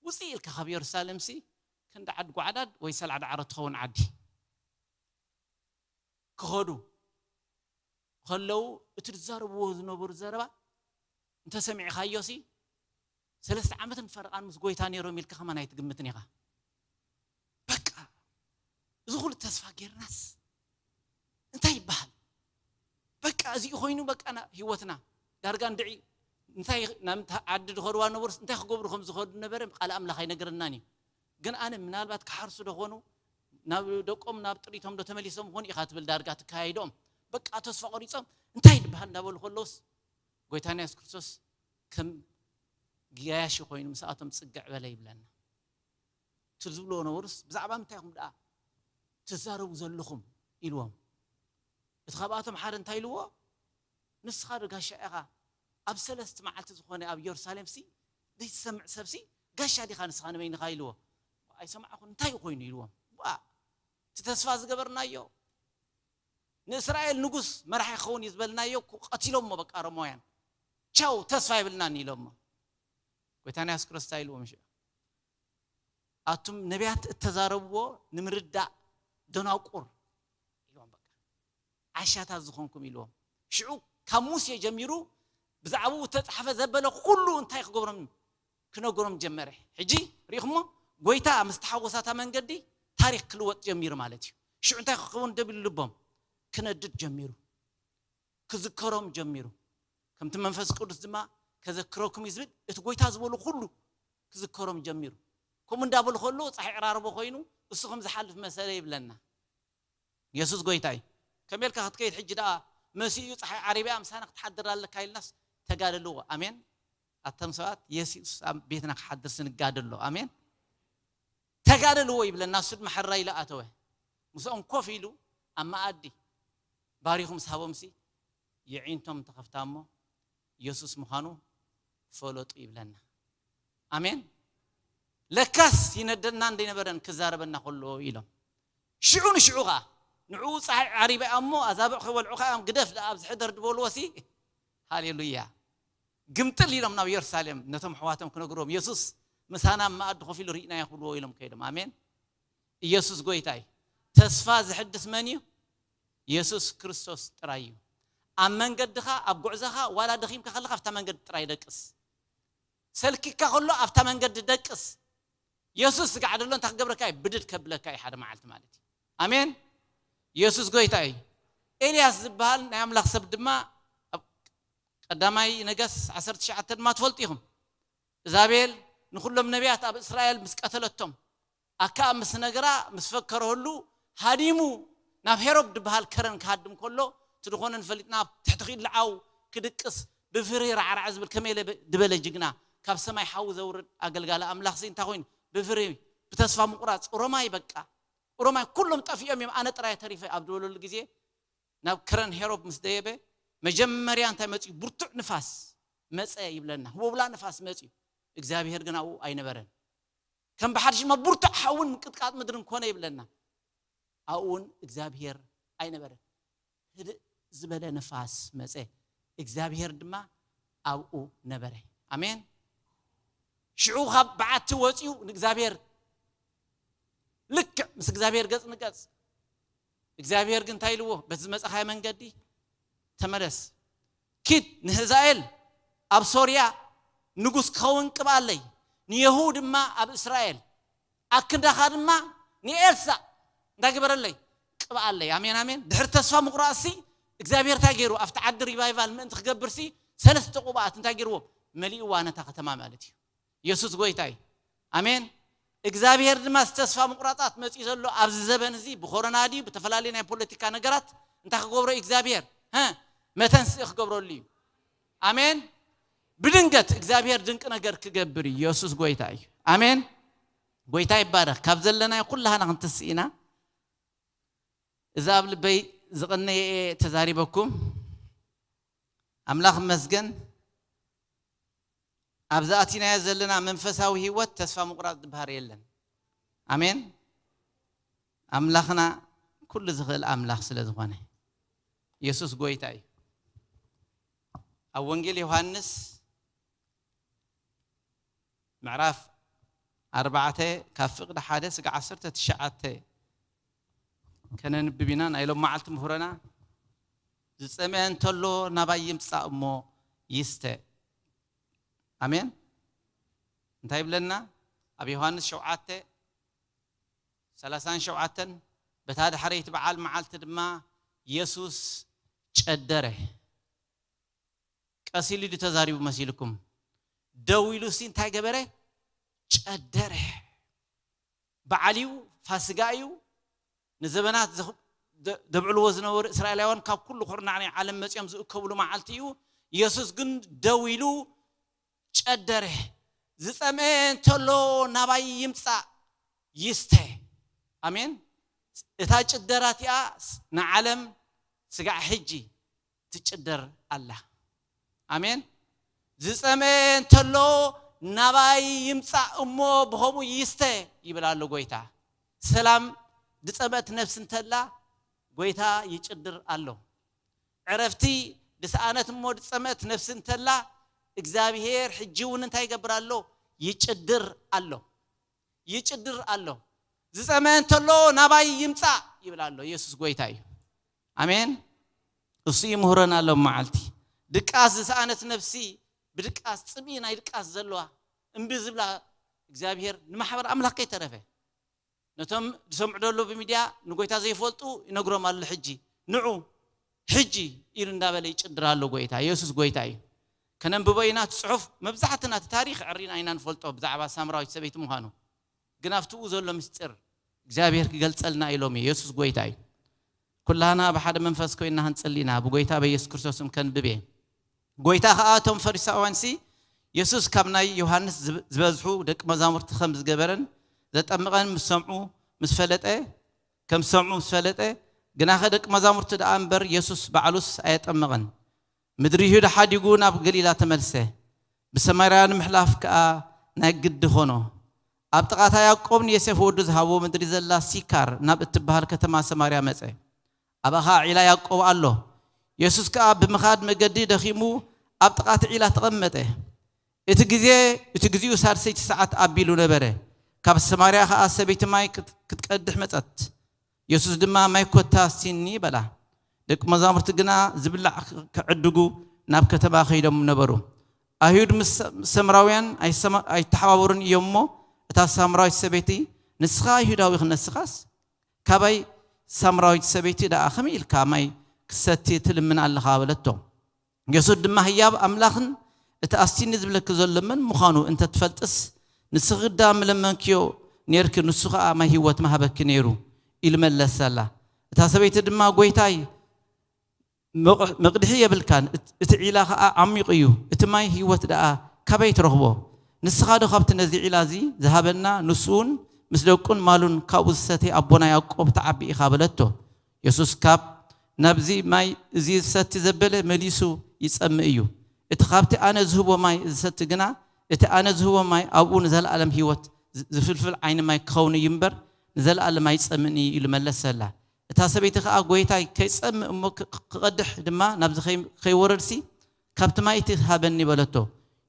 ውፅእ ኢልካ ካብ የሩሳሌም ሲ ክንዲ ዓዲ ጓዕዳድ ወይ ሰላዕ ዳዕሮ ትኸውን ዓዲ ክኸዱ ከለዉ እቲ ዝዛረብዎ ዝነበሩ ዘረባ እንተሰሚዕኻዮ ሲ ሰለስተ ዓመትን ፈረቓን ምስ ጎይታ ነይሮም ኢልካ ከማን ኣይትግምትን ኢኻ። በቃ እዚ ኩሉ ተስፋ ጌርናስ እንታይ ይበሃል? በቃ እዚ ኮይኑ በቃ ና- ህይወትና ዳርጋ እንድዒ እንታይ ናምታ ዓዲ ዝኸድዋ ነበሩስ እንታይ ክገብሩ ከም ዝኸዱ ነበረ ቃል ኣምላኽ ኣይነገረናን እዩ። ግን ኣነ ምናልባት ክሓርሱ ዶ ኾኑ ናብ ደቆም ናብ ጥሪቶም ዶ ተመሊሶም ኾኑ ኢኻ ትብል ዳርጋ ትካየዶም በቃ ተስፋ ቆሪጾም እንታይ ይበሃል እንዳበሉ ከለውስ ጎይታና የሱስ ክርስቶስ ከም ገያሺ ኮይኑ ምስኣቶም ጽግዕ በለ ይብለና። እቲ ዝብልዎ ነበሩስ ብዛዕባ ምንታይ ኢኹም ደኣ ትዛረቡ ዘለኹም ኢልዎም። እቲ ካብኣቶም ሓደ እንታይ ኢልዎ? ንስኻ ዶ ጋሻ ኢኻ? ኣብ ሰለስተ መዓልቲ ዝኾነ ኣብ የሩሳሌም ሲ ዘይትሰምዕ ሰብ ሲ ጋሻ ዲኻ ንስኻ ንበይንኻ ኢልዎ። ኣይሰማዕኹን እንታይ እዩ ኮይኑ ኢልዎም። ዋ እቲ ተስፋ ዝገበርናዮ ንእስራኤል ንጉስ መራሒ ክኸውን እዩ ዝበልናዮ እኮ ቀቲሎሞ በቃ ሮማውያን ቻው ተስፋ የብልናን ኢሎሞ። ጎይታና የሱስ ክርስቶስ ኢልዎም ሽዑ ኣቱም ነቢያት እተዛረብዎ ንምርዳእ ደናቁር ኢልዎም በቃ ዓሻታት ዝኾንኩም ኢልዎም። ሽዑ ካብ ሙሴ ጀሚሩ ብዛዕባኡ እተጻሕፈ ዘበለ ኩሉ እንታይ ክገብሮም ክነግሮም ጀመረ። ሕጂ ርኢኹሞ ጎይታ ምስ ተሓወሳታ መንገዲ ታሪክ ክልወጥ ጀሚሩ ማለት እዩ። ሽዑ እንታይ ክኸውን ደብል ልቦም ክነድድ ጀሚሩ ክዝከሮም ጀሚሩ። ከምቲ መንፈስ ቅዱስ ድማ ከዘክረኩም እዩ ዝብል እቲ ጎይታ ዝበሉ ኩሉ ክዝከሮም ጀሚሩ። ከምኡ እንዳበሉ ከለዉ ፀሓይ ዕራርቦ ኮይኑ እሱ ከም ዝሓልፍ መሰለ ይብለና። የሱስ ጎይታ እዩ። ከመይ ኢልካ ክትከይድ ሕጂ ደኣ መሲኡ ፀሓይ ዓሪቢያ ምሳና ክትሓድር ኣለካ ኢልናስ ተጋደልዎ። ኣሜን። ኣቶም ሰባት የሱስ ኣብ ቤትና ክሓድር ስንጋደሎ ኣሜን። ተጋደልዎ ይብለና። እሱ ድማ ሕራይ ኢሉ ኣተወ። ምስኦም ኮፍ ኢሉ ኣብ መኣዲ ባሪኹ ምስ ሃቦምሲ የዒንቶም ተኸፍታ እሞ የሱስ ምዃኑ ፈለጡ ይብለና። ኣሜን። ለካስ ይነደና እንደይነበረን ክዛረበና ከሎ ኢሎም ሽዑ ንሽዑ ኸዓ ንዕኡ ፀሓይ ዓሪባ እሞ ኣዛብዕ ክበልዑ ኸዓ እዮም ግደፍ ደኣ ኣብዚ ሕደር ድበልዎ ሲ ሃሌሉያ ግምጥል ኢሎም ናብ የሩሳሌም ነቶም ኣሕዋቶም ክነግርዎም የሱስ ምሳና ኣብ መኣዲ ኮፍ ኢሉ ርኢናዮ ክብልዎ ኢሎም ከይዶም ኣሜን። ኢየሱስ ጎይታ እዩ። ተስፋ ዝሕድስ መን እዩ? የሱስ ክርስቶስ ጥራይ እዩ። ኣብ መንገድኻ ኣብ ጉዕዞኻ ዋላ ደኺምካ ከለኻ ኣብታ መንገዲ ጥራይ ደቅስ። ሰልኪካ ከሎ ኣብታ መንገዲ ደቅስ። የሱስ ዝገዓደሎ እንታይ ክገብረካ እዩ? ብድድ ከብለካ እዩ ሓደ መዓልቲ ማለት እዩ። ኣሜን። የሱስ ጎይታ እዩ። ኤልያስ ዝበሃል ናይ ኣምላኽ ሰብ ድማ ኣብ ቀዳማይ ነገስ ዓሰርተ ትሽዓተ ድማ ትፈልጡ ኢኹም። እዛቤል ንኹሎም ነቢያት ኣብ እስራኤል ምስ ቀተለቶም ኣከኣብ ምስ ነገራ ምስ ፈከረሉ ሃዲሙ ናብ ሄሮብ ድበሃል ከረን ክሃድም ከሎ እቲ ዝኾነ ንፈሊጥና ኣብ ትሕቲ ክኢድ ልዓው ክድቅስ ብፍርሂ ራዕራዕ ዝብል ከመይ ኢለ ድበለ ጅግና ካብ ሰማይ ሓዊ ዘውርድ ኣገልጋሊ ኣምላኽሲ እንታይ ኮይኑ ብፍርሂ ብተስፋ ምቁራፅ ኦሮማይ በቃ ኦሮማይ ኩሎም ጠፊኦም እዮም ኣነ ጥራይ ተሪፈ ኣብ ዝበለሉ ግዜ ናብ ከረን ሄሮብ ምስ ደየበ መጀመርያ እንታይ መፅኡ ብርቱዕ ንፋስ መፀ ይብለና ህቦብላ ንፋስ መፅኡ እግዚኣብሄር ግን ኣብኡ ኣይነበረን ከም ብሓድሽ ድማ ብርቱዕ ሓውን ምቅጥቃጥ ምድርን ኮነ ይብለና ኣብኡ እውን እግዚኣብሄር ኣይነበረን ህድእ ዝበለ ንፋስ መፀ እግዚኣብሄር ድማ ኣብኡ ነበረ ኣሜን ሽዑ ካብ በዓቲ ወፂኡ ንእግዚኣብሄር ልክዕ ምስ እግዚኣብሄር ገፅ ንገፅ እግዚኣብሄር ግን እንታይ ኢልዎ በቲ ዝመፀኻዮ መንገዲ ተመለስ ኪድ ንህዛኤል ኣብ ሶርያ ንጉስ ክኸውን ቅብኣለይ ንየሁ ድማ ኣብ እስራኤል ኣክንዳኻ ድማ ንኤልሳእ እንታይ ግበረለይ ቅብኣለይ ኣሜን ኣሜን ድሕሪ ተስፋ ምቁራፅሲ እግዚኣብሔር እንታይ ገይሩ ኣብቲ ዓዲ ሪቫይቫል ምእንቲ ክገብርሲ ሰለስተ ቁብኣት እንታይ ገይርዎም መሊእዋ ነታ ከተማ ማለት እዩ የሱስ ጎይታ እዩ ኣሜን እግዚኣብሔር ድማ ዝተስፋ ምቁራፃት መፅኡ ዘሎ ኣብዚ ዘበን እዚ ብኮሮና ድዩ ብተፈላለዩ ናይ ፖለቲካ ነገራት እንታይ ክገብሮ እዩ እግዚኣብሔር መተንስእ ክገብረሉ እዩ ኣሜን ብድንገት እግዚኣብሔር ድንቂ ነገር ክገብር እዩ። ኢየሱስ ጎይታ እዩ። ኣሜን። ጎይታ ይባረኽ። ካብ ዘለናዮ ኩላህና ክንትስእ ኢና። እዚ ኣብ ልበይ ዝቐነየ እየ ተዛሪበኩም። ኣምላኽ ይመስገን። ኣብዚ ኣቲናዮ ዘለና መንፈሳዊ ህይወት ተስፋ ምቑራጽ ዝበሃል የለን። ኣሜን። ኣምላኽና ኩሉ ዝኽእል ኣምላኽ ስለ ዝኾነ፣ ኢየሱስ ጎይታ እዩ። ኣብ ወንጌል ዮሃንስ ምዕራፍ ኣርባዕተ ካብ ፍቕዲ ሓደ ስጋ ዓሰርተ ትሽዓተ ከነንብብ ኢና። ናይ ሎም መዓልቲ ምህሮና፣ "ዝጸምአ እንተሎ ናባይ ይምጻእ እሞ ይስተ." ኣሜን። እንታይ ይብለና? ኣብ ዮሃንስ ሸውዓተ ሰላሳን ሸውዓተን፣ በታ ድሕረይቲ በዓል መዓልቲ ድማ የሱስ ጨደረ። ቀስ ኢሉ ድዩ ተዛሪቡ መሲልኩም? ደው ኢሉ ሲ እንታይ ገበረ? ጨደረ። በዓል እዩ፣ ፋስጋ እዩ። ንዘበናት ዘኽ-፣ ደ-፣ ደብዕልዎ ዝነበሩ እስራኤላውያን ካብ ኩሉ ኩርናዕ ናይ ዓለም መጺኦም ዝእከብሉ መዓልቲ እዩ። ኢየሱስ ግን ደው ኢሉ ጨደረ። "ዝጸምአ እንተሎ ናባይ ይምጻእ ይስተ." ኣሜን። እታ ጭደራ እቲኣ ንዓለም ስጋዕ ሕጂ ትጭደር ኣላ። ኣሜን። "ዝጸምአ እንተሎ ናባይ ይምጻእ እሞ ብኸምኡ ይስተ" ይብል ኣሎ ጎይታ። ሰላም ድጸመት ነፍሲ እንተላ ጎይታ ይጭድር ኣሎ። ዕረፍቲ ድሰኣነት እሞ ድጸመት ነፍሲ እንተላ እግዚኣብሔር ሕጂ እውን እንታይ ይገብር ኣሎ? ይጭድር ኣሎ። ይጭድር ኣሎ። "ዝጸመአ እንተሎ ናባይ ይምጻእ" ይብል ኣሎ። ኢየሱስ ጎይታ እዩ። ኣሜን። እሱ ይምህረና ኣሎ መዓልቲ። ድቃስ ዝሰኣነት ነፍሲ ብድቃስ ጽምኢ ናይ ድቃስ ዘለዋ እምቢ ዝብላ እግዚኣብሔር ንማሕበር ኣምላኽ ከይተረፈ ነቶም ዝሰምዑ ደሎ ብሚድያ ንጎይታ ዘይፈልጡ ይነግሮም ኣሎ። ሕጂ ንዑ ሕጂ ኢሉ እንዳበለ ይጭድር ኣሎ ጎይታ። ኢየሱስ ጎይታ እዩ። ከነንብቦ ኢና እቲ ጽሑፍ። መብዛሕትና እቲ ታሪኽ ዕሪና ኢና ንፈልጦ ብዛዕባ ሳምራዊት ሰበይቲ ምዃኑ። ግን ኣብቲ ኡ ዘሎ ምስጢር እግዚኣብሔር ክገልጸልና ኢሎም እዩ። ኢየሱስ ጎይታ እዩ። ኩላህና ብሓደ መንፈስ ኮይንና ክንጽሊ ኢና። ብጎይታ በኢየሱስ ክርስቶስ ስም ከንብብ እየ። ጎይታ ኸኣ እቶም ፈሪሳውያንሲ የሱስ ካብ ናይ ዮሃንስ ዝብ-፣ ዝበዝሑ ደቂ መዛሙርቲ ከም ዝገበረን ዘጠምቐን ምስ ሰምዑ ምስ ፈለጠ፣ ከም ዝሰምዑ ምስ ፈለጠ፣ ግናኸ ደቂ መዛሙርቲ ደኣ እምበር የሱስ ባዕሉስ ኣየጠመቐን። ምድሪ ይሁዳ ሓዲጉ ናብ ገሊላ ተመልሰ። ብሰማርያ ንምሕላፍ ከኣ ናይ ግዲ ኾኖ። ኣብ ጥቓታ ያዕቆብ ንየሴፍ ወዱ ዝሃቦ ምድሪ ዘላ ሲካር ናብ እትበሃል ከተማ ሰማርያ መጸ። ኣብኣ ኸኣ ዒላ ያዕቆብ ኣሎ። የሱስ ከኣ ብምኻድ መገዲ ደኺሙ ኣብ ጥቓ እቲ ዒላ ተቐመጠ። እቲ ግዜ፣ እቲ ግዚኡ ሳልሰይቲ ሰዓት ኣቢሉ ነበረ። ካብ ሰማርያ ኸኣ ሰበይቲ ማይ ክት-፣ ክትቀድሕ መጸት። የሱስ ድማ፣ "ማይ ኮታ ስቲኒ" በላ። ደቂ መዛሙርቲ ግና ዝብላዕ ክ-፣ ክዕድጉ ናብ ከተማ ከይዶም ነበሩ። ኣይሁድ ምስ፣ ምስ ሰምራውያን ኣይሰማ-፣ ኣይተሓባበሩን እዮም እሞ፣ እታ ሳምራዊት ሰበይቲ፣ "ንስኻ ኣይሁዳዊ ኢኺ፣ ነስኻስ ካባይ ሳምራዊት ሰበይቲ ደኣ ከመይ ኢልካ ማይ ክትሰቲ ትልምን ኣለኻ?" በለቶ። የሱስ ድማ፣ "ህያብ ኣምላኽን እቲ ኣስቲኒ ዝብለኪ ዘሎ መን ምዃኑ እንተ ትፈልጥስ፣ ንስኺ ግዳ ምለመንክዮ ኔርኪ፣ ንሱ ኸኣ ማይ ህይወት ምሃበኪ ነይሩ" ኢሉ መለሰላ። እታ ሰበይቲ ድማ፣ "ጐይታይ፣ መቕ-፣ መቕድሒ የብልካን፣ እት-፣ እቲ ዒላ ኸኣ ዓሚቕ እዩ፣ እቲ ማይ ህይወት ደኣ ካበይ ትረኽቦ? ንስኻ ዶ ካብቲ ነዚ ዒላ እዚ ዝሃበና፣ ንሱ እውን ምስ ደቁን ማሉን ካብኡ ዝሰተየ ኣቦና ያዕቆብ ትዓቢ ኢኻ?" በለቶ። የሱስ ካብ ናብዚ ማይ እዚ ዝሰቲ ዘበለ መሊሱ ይጸምእ እዩ። እቲ ካብቲ ኣነ ዝህቦ ማይ ዝሰቲ ግና፣ እቲ ኣነ ዝህቦ ማይ ኣብኡ ንዘለኣለም ህይወት ዝ-፣ ዝፍልፍል ዓይኒ ማይ ክኸውን እዩ እምበር፣ ንዘለኣለም ኣይጸምእን እዩ ኢሉ መለሰላ። እታ ሰበይቲ ኸኣ፣ "ጐይታይ፣ ከይጸምእ እሞ ክ-፣ ክቐድሕ ድማ ናብዚ ከይ-፣ ከይወረድሲ ካብቲ ማይ እቲ ሃበኒ" በለቶ።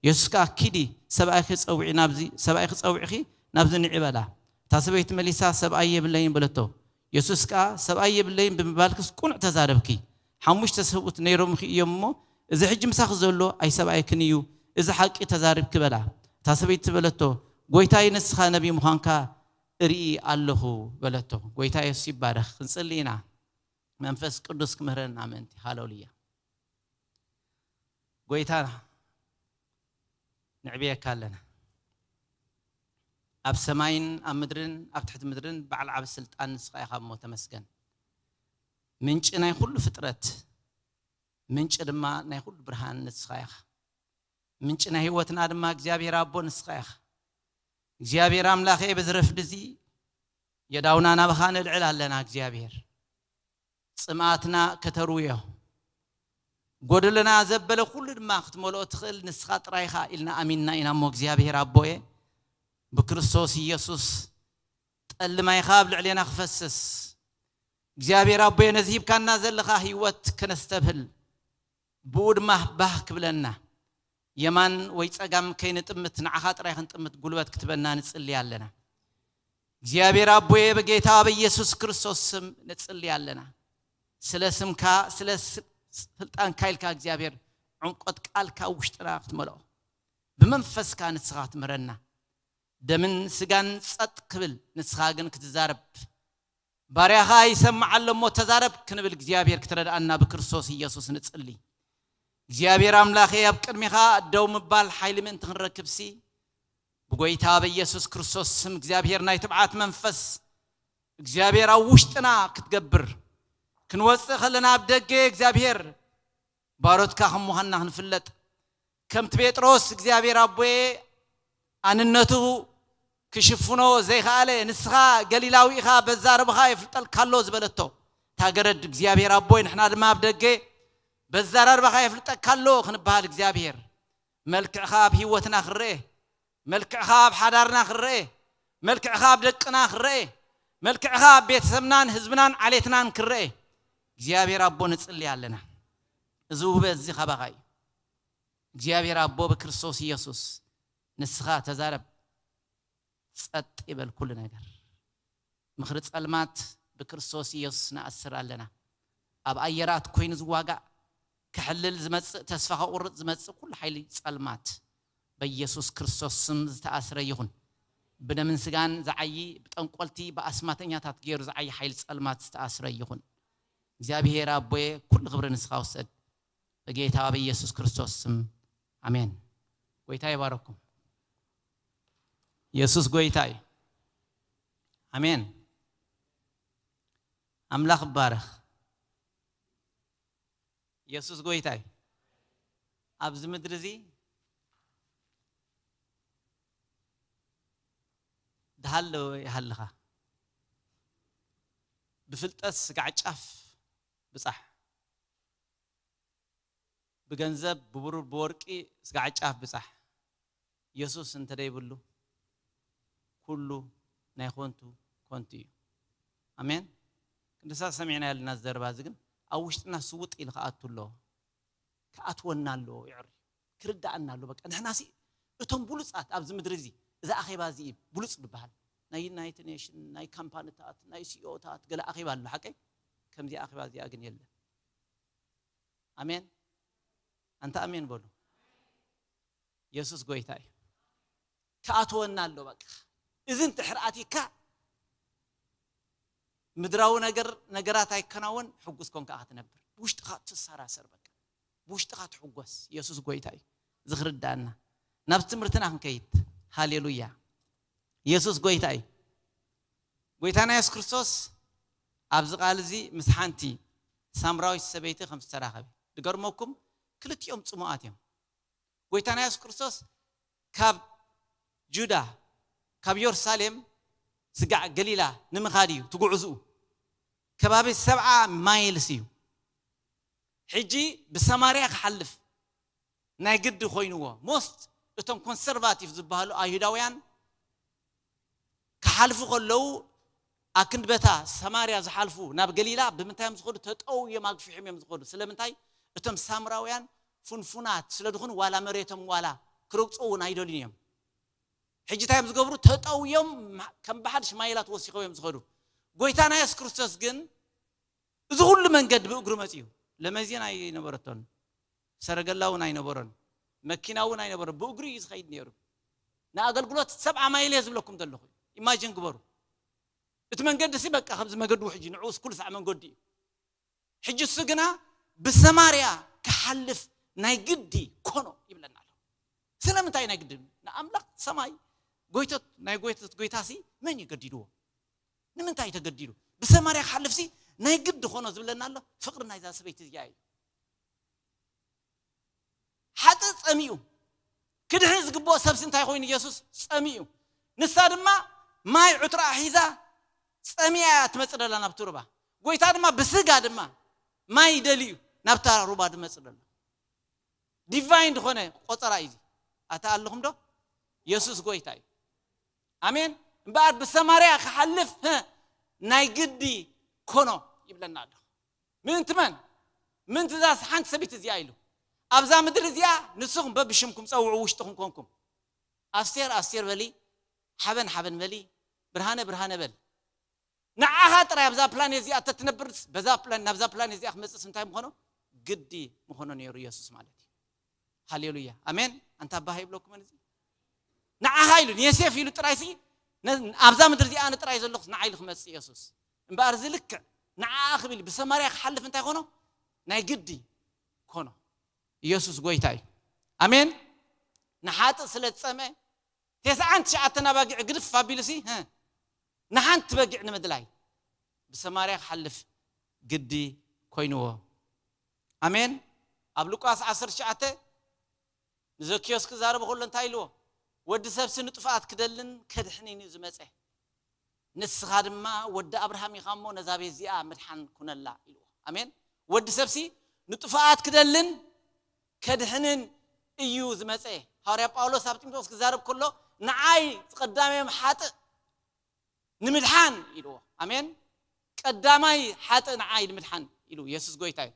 የሱስ ከኣ፣ "ኪዲ፣ ሰብኣይኪ ጸውዒ ናብዚ፣ ሰብኣይኪ ጸውዕኺ ናብዚ ንዒ" በላ። እታ ሰበይቲ መሊሳ፣ "ሰብኣይ የብለይን" በለቶ። የሱስ ከኣ፣ "ሰብኣይ የብለይን ብምባልክስ ቅኑዕ ተዛረብኪ። ሓሙሽተ ሰብኡት ነይሮምኺ እዮም እሞ፣ እዚ ሕጂ ምሳኺ ዘሎ ኣይሰብኣይክን እዩ፣ እዚ ሓቂ ተዛሪብኪ" በላ። እታ ሰበይቲ በለቶ፣ "ጐይታይ፣ ንስኻ ነቢይ ምዃንካ እርኢ ኣለኹ" በለቶ። ጐይታ የሱስ ይባረኽ። ክንጽሊ ኢና። መንፈስ ቅዱስ ክምህረና ምእንቲ። ሃሌሉያ። ጐይታ፣ ንዕብየካ ኣለና። ኣብ ሰማይን ኣብ ምድርን ኣብ ትሕቲ ምድርን በዓል ዓቢ ስልጣን ንስኻ ኢኻ እሞ ተመስገን። ምንጪ ናይ ኩሉ ፍጥረት፣ ምንጪ ድማ ናይ ኩሉ ብርሃን ንስኻ ኢኻ። ምንጪ ናይ ህይወትና ድማ እግዚኣብሔር ኣቦ ንስኻ ኢኻ። እግዚኣብሔር ኣምላኸ፣ በዚ ረፍዲ እዚ የዳውና ናባኻ ነልዕል ኣለና። እግዚኣብሔር ጽምኣትና ከተርውዮ፣ ጎደለና ዘበለ ኩሉ ድማ ክትመልኦ ትኽእል ንስኻ ጥራይ ኢኻ ኢልና ኣሚንና ኢና እሞ፣ እግዚኣብሔር ኣቦየ፣ ብክርስቶስ ኢየሱስ ጠሊ ማይኻ ኣብ ልዕሌና ክፈስስ፣ እግዚኣብሔር ኣቦየ፣ ነዚ ሂብካና ዘለኻ ህይወት ከነስተብህል፣ ብኡ ድማ ባህ ክብለና፣ የማን ወይ ጸጋም ከይንጥምት፣ ንዓኻ ጥራይ ክንጥምት ጉልበት ክትበና ንጽሊ ኣለና። እግዚኣብሔር ኣቦየ፣ በጌታ በኢየሱስ ክርስቶስ ስም ንጽሊ ኣለና። ስለ ስምካ፣ ስለ ስ-፣ ስልጣንካ ኢልካ እግዚኣብሔር ዕምቆት ቃልካ ኣብ ውሽጥና ክትመልኦ፣ ብመንፈስካ ንስኻ ክትምህረና፣ ደምን ስጋን ጸጥ ክብል፣ ንስኻ ግን ክትዛረብ፣ ባርያኻ ይሰምዕ ኣሎ እሞ ተዛረብ ክንብል እግዚኣብሔር ክትረድኣና ብክርስቶስ ኢየሱስ ንጽሊ። እግዚኣብሔር ኣምላኸ፣ ኣብ ቅድሚኻ ደው ምባል ሓይሊ ምእንቲ ክንረክብሲ፣ ብጎይታ በኢየሱስ ክርስቶስ ስም እግዚኣብሔር ናይ ትብዓት መንፈስ እግዚኣብሔር ኣብ ውሽጥና ክትገብር፣ ክንወጽእ ከለና ኣብ ደገ እግዚኣብሔር ባሮትካ ከም ምዃንና ክንፍለጥ፣ ከምቲ ጴጥሮስ እግዚኣብሔር ኣቦየ ኣንነቱ ክሽፍኖ ዘይኸኣለ፣ ንስኻ ገሊላዊ ኢኻ፣ በዛረባኻ የፍልጠልካ ኣሎ ዝበለቶ እታ ገረድ፣ እግዚኣብሔር ኣቦይ፣ ንሕና ድማ ኣብ ደገ በዛራርባኻ የፍልጠካ ኣሎ ክንበሃል፣ እግዚኣብሔር መልክዕኻ ኣብ ህይወትና ክረአ፣ መልክዕኻ ኣብ ሓዳርና ክረአ፣ መልክዕኻ ኣብ ደቅና ክረአ፣ መልክዕኻ ኣብ ቤተሰብናን ህዝብናን ዓሌትናን ክረአ፣ እግዚኣብሔር ኣቦ ንጽሊ ኣለና። እዚ ውህበት እዚ ካባኻ እዩ። እግዚኣብሔር ኣቦ ብክርስቶስ ኢየሱስ ንስኻ ተዛረብ፣ ጸጥ ይበል ኩሉ ነገር። ምኽሪ ጸልማት ብክርስቶስ ኢየሱስ ንኣስር ኣለና። ኣብ ኣየራት ኮይኑ ዝዋጋእ፣ ክሕልል ዝመጽእ፣ ተስፋ ከቑርጥ ዝመጽእ ኩሉ ሓይሊ ጸልማት በኢየሱስ ክርስቶስ ስም ዝተኣስረ ይኹን። ብደምን ስጋን ዝዓዪ፣ ብጠንቆልቲ፣ ብኣስማተኛታት ገይሩ ዝዓዪ ሓይሊ ጸልማት ዝተኣስረ ይኹን። እግዚኣብሔር ኣቦየ፣ ኩሉ ክብሪ ንስኻ ውሰድ። በጌታ በኢየሱስ ክርስቶስ ስም ኣሜን። ጎይታ ይባረኩም። ኢየሱስ ጎይታ እዩ። ኣሜን። ኣምላኽ ይባረኽ። ኢየሱስ ጎይታ እዩ። ኣብዚ ምድሪ እዚ ድሃሎ ይሃልኻ፣ ብፍልጠት ስጋዕ ጫፍ ብጻሕ፣ ብገንዘብ፣ ብብሩር፣ ብወርቂ ስጋዕ ጫፍ ብጻሕ። ኢየሱስ እንተ ደይብሉ ኩሉ ናይ ኮንቱ ኮንቱ እዩ። ኣሜን። ክንድሳ ሰሚዕና ያለና ዘረባ እዚ ግን ኣብ ውሽጥና ስውጥ ኢሉ ክኣቱ ኣለዎ። ክኣትወና ኣለዎ፣ ይዕሪ ክርዳኣና ኣለዎ። በቃ ንሕና ሲ እቶም ብሉጻት ኣብዚ ምድሪ እዚ፣ እዚ ኣኼባ እዚ እዩ ብሉጽ ዝበሃል። ናይ ዩናይትድ ኔሽን፣ ናይ ካምፓኒታት፣ ናይ ሲኢኦታት ገለ ኣኼባ ኣሎ፣ ሓቀይ? ከምዚ ኣኼባ እዚኣ ግን የለን። ኣሜን። ኣንታ ኣሜን በሉ። የሱስ ጎይታ እዩ። ክኣትወና ኣሎ በቃ። እዚ እንድሕር ኣቲካ ምድራዊ ነገር፣ ነገራት ኣይከናወን፣ ሕጉስ ኮንካ ክትነብር። ብውሽጥኻ ትሰራሰር በቃ። ብውሽጥኻ ትሕጎስ። የሱስ ጎይታ እዩ። እዚ ክርዳኣና። ናብ ትምህርትና ክንከይድ። ሃሌሉያ። የሱስ ጎይታ እዩ። ጎይታና የሱስ ክርስቶስ ኣብዚ ቃል እዚ ምስ ሓንቲ ሳምራዊት ሰበይቲ ከም ዝተራኸበ። ዝገርመኩም፣ ክልቲኦም ጽሙኣት እዮም። ጎይታና የሱስ ክርስቶስ ካብ ጁዳ፣ ካብ የሩሳሌም ስጋዕ ገሊላ ንምኻድ እዩ ትጉዕዝኡ። ከባቢ ሰብዓ ማይልስ እዩ። ሕጂ ብሰማርያ ክሓልፍ ናይ ግዲ ኮይንዎ። ሞስት እቶም ኮንሰርቫቲቭ ዝበሃሉ ኣይሁዳውያን ክሓልፉ ከለዉ፣ ኣክንዲ በታ ሰማርያ ዝሓልፉ ናብ ገሊላ ብምንታይ እዮም ዝኸዱ? ተጠውዮም ኣግፊሖም እዮም ዝኸዱ። ስለምንታይ? እቶም ሳምራውያን ፍንፉናት ስለ ዝኾኑ፣ ዋላ መሬቶም ዋላ ክረግጾ እውን ኣይደልዩን እዮም። ሕጂ እንታይ እዮም ዝገብሩ? ተጠውዮም ማ-፣ ከም ብሓድሽ ማይላት ወሲኾም እዮም ዝኸዱ። ጎይታና የሱስ ክርስቶስ ግን እዚ ኩሉ መንገዲ ብእግሩ መጺኡ። ለመዚን ኣይነበረቶን፣ ሰረገላ እውን ኣይነበሮን፣ መኪና እውን ኣይነበሮን። ብእግሩ እዩ ዝኸይድ ነይሩ። ንኣገልግሎት ሰብዓ ማይል እየ ዝብለኩም ዘለኹ። ኢማጂን ግበሩ። እቲ መንገዲ ሲ በቃ ከምዚ መገዱ ሕጂ ንዕኡስ ኩሉ ሳዕ መንገዱ እዩ። ሕጂ እሱ ግና ብሰማርያ ክሓልፍ ናይ ግዲ ኮኖ ይብለና ኣሎ። ስለምንታይ ናይ ግዲ? ንኣምላኽ ሰማይ ጎይቶት ናይ ጎይቶት ጎይታ ሲ መን እዩ ገዲድዎ? ንምንታይ ተገዲዱ? ብሰማርያ ክሓልፍ ሲ ናይ ግዲ ኮኖ ዝብለና ኣሎ። ፍቕሪ ናይዛ ሰበይቲ እዚኣ እዩ። ሓጥእ ጸሚኡ፣ ክድሕን ዝግብኦ ሰብሲ እንታይ ኮይኑ? ኢየሱስ ጸሚኡ እዩ። ንሳ ድማ ማይ ዕትሮኣ ሒዛ ጸሚኣ እያ ትመጽእ ደላ ናብቲ ሩባ። ጎይታ ድማ ብስጋ ድማ ማይ ደልዩ ናብታ ሩባ ዝመጽእ ዘሎ። ዲቫይን ዝኾነ ቆጸራ እዩ እዚ። ኣታ ኣለኹም ዶ? ኢየሱስ ጎይታ እዩ። ኣሜን። እምበኣር ብሰማርያ ክሓልፍ፣ ህ፣ ናይ ግዲ ኮኖ ይብለና ኣሎ። ምእንቲ መን? ምእንቲ እዛ ሓንቲ ሰበይቲ እዚኣ ኢሉ። ኣብዛ ምድሪ እዚኣ ንስኹም በብሽምኩም ጸውዑ፣ ውሽጥኹም ኮንኩም። ኣስቴር ኣስቴር በሊ፣ ሓበን ሓበን በሊ፣ ብርሃነ ብርሃነ በል። ንዓኻ ጥራይ ኣብዛ ፕላኔት እዚኣ ተትነብርስ፣ በዛ ፕላን-፣ ናብዛ ፕላኔት እዚኣ ክመጽእስ እንታይ ምኾኖ? ግዲ ምኾኖ ነይሩ ኢየሱስ ማለት እዩ። ሃሌሉያ። ኣሜን። ኣንታ ኣባሃ ይብለኩም እዚ። ንዓኻ ኢሉ፣ ንየሴፍ ኢሉ ጥራይ ሲ፣ ነ-፣ ኣብዛ ምድሪ እዚኣ ኣነ ጥራይ ዘለኹስ ንዓይ ኢሉ ክመጽእ ኢየሱስ። እምበኣር እዚ ልክዕ ንዓኣ ክብል ብሰማርያ ክሓልፍ እንታይ ኮኖ? ናይ ግዲ ኮኖ። ኢየሱስ ጎይታ እዩ። ኣሜን። ንሓጥእ ስለ ዝጸምአ፣ ተስዓን ትሽዓተን ኣባጊዕ ግድፍ ኣቢሉ ሲ፣ ህ፣ ንሓንቲ በጊዕ ንምድላይ ብሰማርያ ክሓልፍ ግዲ ኮይንዎ። ኣሜን። ኣብ ሉቃስ ዓሰርተ ትሽዓተ ንዘኪዮስ ክዛረብ ከሎ እንታይ ኢልዎ? "ወዲ ሰብሲ ንጥፍኣት ክደልን ከድሕንን እዩ ዝመጸ። ንስኻ ድማ ወዲ ኣብርሃም ኢኻ እሞ ነዛ ቤት እዚኣ ምድሓን ኩነላ" ኢልዎ። ኣሜን። ወዲ ሰብሲ ንጥፍኣት ክደልን ከድሕንን እዩ ዝመጸ። ሃዋርያ ጳውሎስ ኣብ ጢሞቴዎስ ክዛረብ ከሎ፣ "ንዓይ ቀዳማዮም ሓጥእ ንምድሓን" ኢልዎ። ኣሜን። "ቀዳማይ ሓጥእ ንዓይ ንምድሓን" ኢሉ ኢየሱስ ጎይታ እዩ።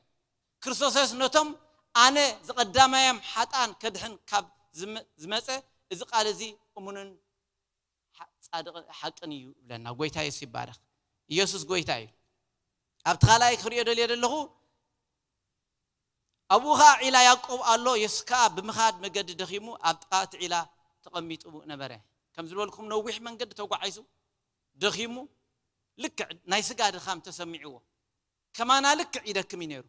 ክርስቶስ የሱስ ነቶም ኣነ ዝቐዳማዮም ሓጣን ከድሕን ካብ ዝመ-፣ ዝመጸ እዚ ቃል እዚ እሙንን ሓ-፣ ጻድቕ ሓቅን እዩ ይብለና። ጎይታ የሱስ ይባረኽ። ኢየሱስ ጎይታ እዩ። ኣብቲ ካልኣይ ክርእዮ ደልየ ዘለኹ፣ ኣብኡ ኸኣ ዒላ ያዕቆብ ኣሎ። የሱስ ከኣ ብምኻድ መገዲ ደኺሙ ኣብ ጥቓ እቲ ዒላ ተቐሚጡ ነበረ። ከም ዝበልኩም ነዊሕ መንገዲ ተጓዒዙ ደኺሙ፣ ልክዕ ናይ ስጋ ድኻም ተሰሚዕዎ። ከማና ልክዕ ይደክም እዩ ነይሩ።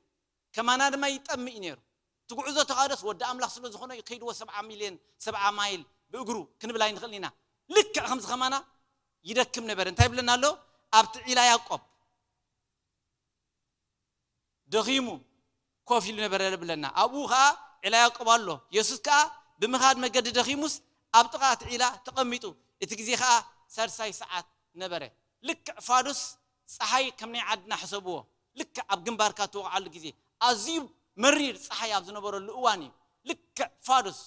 ከማና ድማ ይጠምእ እዩ ነይሩ። እቲ ጉዕዞ ተኻደስ ወዲ ኣምላኽ ስለ ዝኾነ እዩ ከይድዎ ሰብዓ ሚልዮን፣ ሰብዓ ማይል ብእግሩ ክንብል ኣይንኽእልን ኢና። ልክዕ ከምዚ ከማና ይደክም ነበረ። እንታይ ይብለና ኣሎ? ኣብቲ ዒላ ያዕቆብ ደኺሙ ኮፍ ኢሉ ነበረ ብለና። ኣብኡ ኸኣ ዒላ ያዕቆብ ኣሎ። የሱስ ከኣ ብምኻድ መገዲ ደኺሙስ ኣብ ጥቓ እቲ ዒላ ተቐሚጡ። እቲ ግዜ ኸኣ ሳልሳይ ሰዓት ነበረ። ልክዕ ፋዱስ ጸሓይ ከም ናይ ዓድና ሕሰብዎ። ልክዕ ኣብ ግንባርካ ትወቕዓሉ ግዜ። ኣዝዩ መሪር ጸሓይ ኣብ ዝነበረሉ እዋን እዩ። ልክዕ ፋዱስ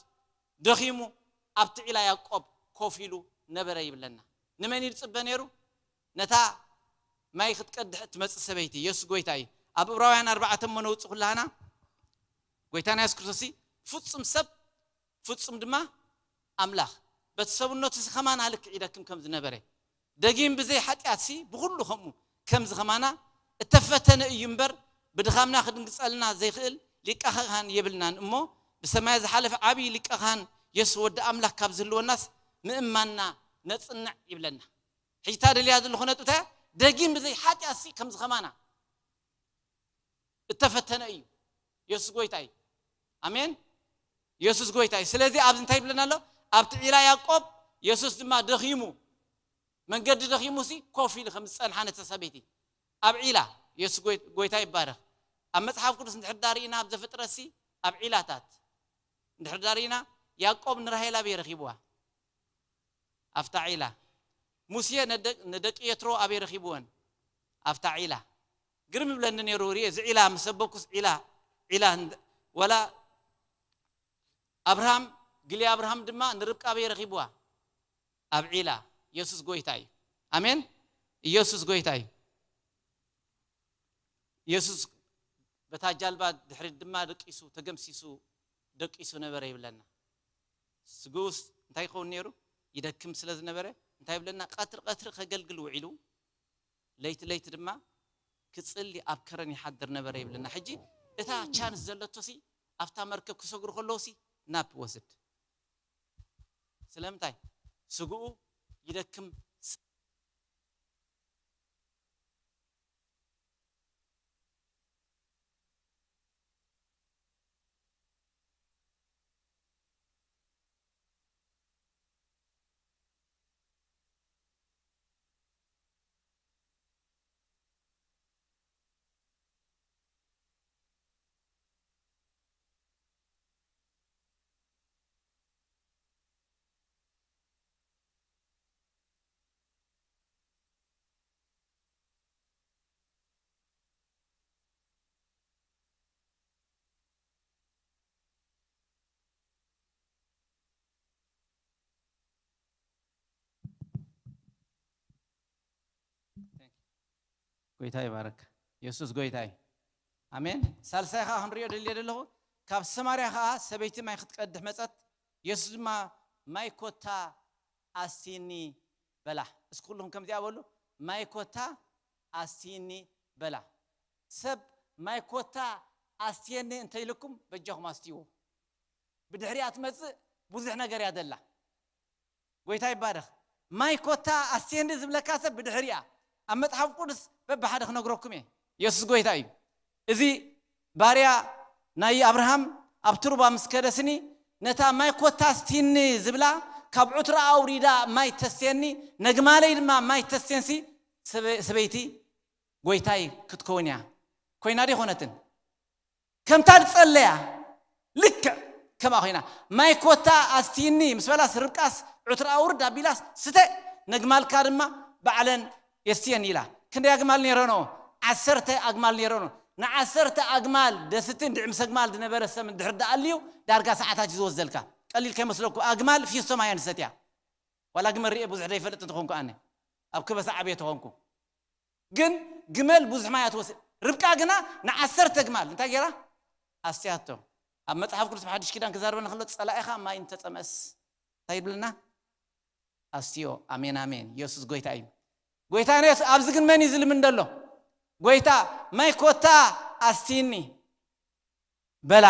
ደኺሙ ኣብቲ ዒላ ያዕቆብ ኮፍ ኢሉ ነበረ ይብለና። ንመን እዩ ዝጽበ ነይሩ? ነታ ማይ ክትቀድሕ እትመጽእ ሰበይቲ። ኢየሱስ ጎይታ እዩ። ኣብ ዕብራውያን ኣርባዕተ እሞ ነውጽእ ኩላህና፣ ጎይታና የሱስ ክርስቶስ ፍጹም ሰብ ፍጹም ድማ ኣምላኽ። በቲ ሰብነቱ ሲ ከማና ልክዕ ይደክም ከም ዝነበረ፣ ደጊም ብዘይ ሓጢኣት ሲ ብኹሉ ከምኡ ከም ዝኸማና እተፈተነ እዩ እምበር፣ ብድኻምና ክድንግጸልና ዘይክእል ሊቀ ካህን የብልናን እሞ፣ ብሰማይ ዝሓለፈ ዓብዪ ሊቀ ካህን የሱስ ወዲ ኣምላኽ ካብ ዝህልወናስ ምእማንና ነጽንዕ ይብለና። ሕጂ እታ ደልያ ዘለኹ ነጥብታ፣ ደጊም ብዘይ ሓጢኣት ሲ ከም ዝኸማና እተፈተነ እዩ። የሱስ ጎይታ እዩ። ኣሜን። የሱስ ጎይታ እዩ። ስለዚ ኣብዚ እንታይ ይብለና ኣሎ? ኣብቲ ዒላ ያዕቆብ የሱስ ድማ ደኺሙ፣ መንገዲ ደኺሙ ሲ ኮፍ ኢሉ ከም ዝጸንሓ ነቲ ሰበይቲ ኣብ ዒላ፣ የሱስ ጎይ-፣ ጎይታ ይባረኽ። ኣብ መጽሓፍ ቅዱስ እንድሕር ዳርኢና ኣብ ዘፍጥረት ሲ ኣብ ዒላታት እንድሕር ዳርኢና ያዕቆብ ንራሄል ኣበይ ረኺብዋ? ኣብታ ዒላ። ሙሴ ነደ-፣ ንደቂ የትሮ ኣበይ ረኺብወን? ኣብታ ዒላ። ግርም ይብለኒ ነይሩ፣ ሪኤ፣ እዚ ዒላ ምስ ሰበኩስ ዒላ፣ ዒላ እንደ-፣ ወላ ኣብርሃም፣ ግሊ ኣብርሃም ድማ ንርብቃ ኣበይ ረኺብዋ? ኣብ ዒላ። ኢየሱስ ጎይታ እዩ። ኣሜን። ኢየሱስ ጎይታ እዩ። ኢየሱስ በታ ጃልባ ድሕሪት ድማ ደቂሱ፣ ተገምሲሱ፣ ደቂሱ ነበረ ይብለና። ስግኡስ እንታይ ይኸውን ነይሩ? ይደክም ስለ ዝነበረ እንታይ ይብለና? ቀትሪ ቀትሪ ከገልግል ውዒሉ፣ ለይቲ ለይቲ ድማ ክጽሊ ኣብ ከረን ይሓድር ነበረ ይብለና። ሕጂ እታ ቻንስ ዘለቶሲ ኣብታ መርከብ ክሰግሩ ከለውሲ ናፕ ወስድ። ስለምንታይ? ስግኡ ይደክም ጎይታ ይባረክ። የሱስ ጎይታ እዩ። ኣሜን። ሳልሳይ ከዓ ክንሪኦ ደልየ ዘለኹ፣ ካብ ሰማርያ ከዓ ሰበይቲ ማይ ክትቀድሕ መጸት። የሱስ ድማ፣ ማይ ኮታ ኣስትይኒ በላ። እስኪ ኩልኹም ከምዚኣ በሉ፣ ማይ ኮታ ኣስትይኒ በላ። ሰብ ማይ ኮታ ኣስትየኒ እንተኢልኩም በጃኹም ኣስትይዎ። ብድሕሪኣ ትመጽእ ብዙሕ ነገር እያ ዘላ። ጎይታ ይባረኽ። ማይ ኮታ ኣስትየኒ ዝብለካ ሰብ ብድሕሪኣ ኣብ መጽሓፍ ቅዱስ በብሓደ ክነግረኩም እየ። የሱስ ጎይታ እዩ። እዚ ባርያ ናይ ኣብርሃም ኣብቲ ሩባ ምስ ከደስኒ፣ ነታ ማይ ኮታ ኣስትይኒ ዝብላ ካብ ዑትራ ኣውሪዳ ማይ ተስትየኒ፣ ነግማለይ ድማ ማይ ተስትየንሲ፣ ሰበ-፣ ሰበይቲ ጎይታይ ክትከውን እያ። ኮይና ዶ ይኾነትን? ከምታ ዝጸለያ ልክዕ ከምኣ ኮይና። ማይ ኮታ ኣስትይኒ ምስ በላስ፣ ርብቃስ ዑትራ ኣውርድ ኣቢላስ፣ ስተ፣ ነግማልካ ድማ ባዕለን የስትየን ኢላ። ክንደይ ኣግማል ነይረንኦ? ዓሰርተ ኣግማል ነይረንኦ። ንዓሰርተ ኣግማል ደስቲ እንድዒ ምስ ኣግማል ዝነበረ ሰብ እንድሕር ደኣ ኣልዩ፣ ዳርጋ ሰዓታት እዩ ዝወስደልካ። ቀሊል ከይመስለኩም፣ ኣግማል ፊስቶ ማይ እየን ዝሰትያ። ዋላ ግመል ርእየ ብዙሕ ዘይፈልጥ እንተኾንኩ ኣነ፣ ኣብ ከበሳ ዓብየ ተኾንኩ። ግን ግመል ብዙሕ ማይ እያ ትወስድ። ርብቃ ግና ንዓሰርተ ግማል እንታይ ገይራ? ኣስትያቶ። ኣብ መጽሓፍ ቅዱስ ብሓድሽ ኪዳን ክዛረበና ከሎ፣ ጸላኢኻ ማይ እንተጸምአስ እንታይ ይብልና? ኣስትዮ። ኣሜን፣ ኣሜን። የሱስ ጎይታ እዩ። ጎይታና የሱስ፣ ኣብዚ ግን መን እዩ ዝልምን ዘሎ? ጎይታ፣ ማይ ኮታ ኣስትይኒ በላ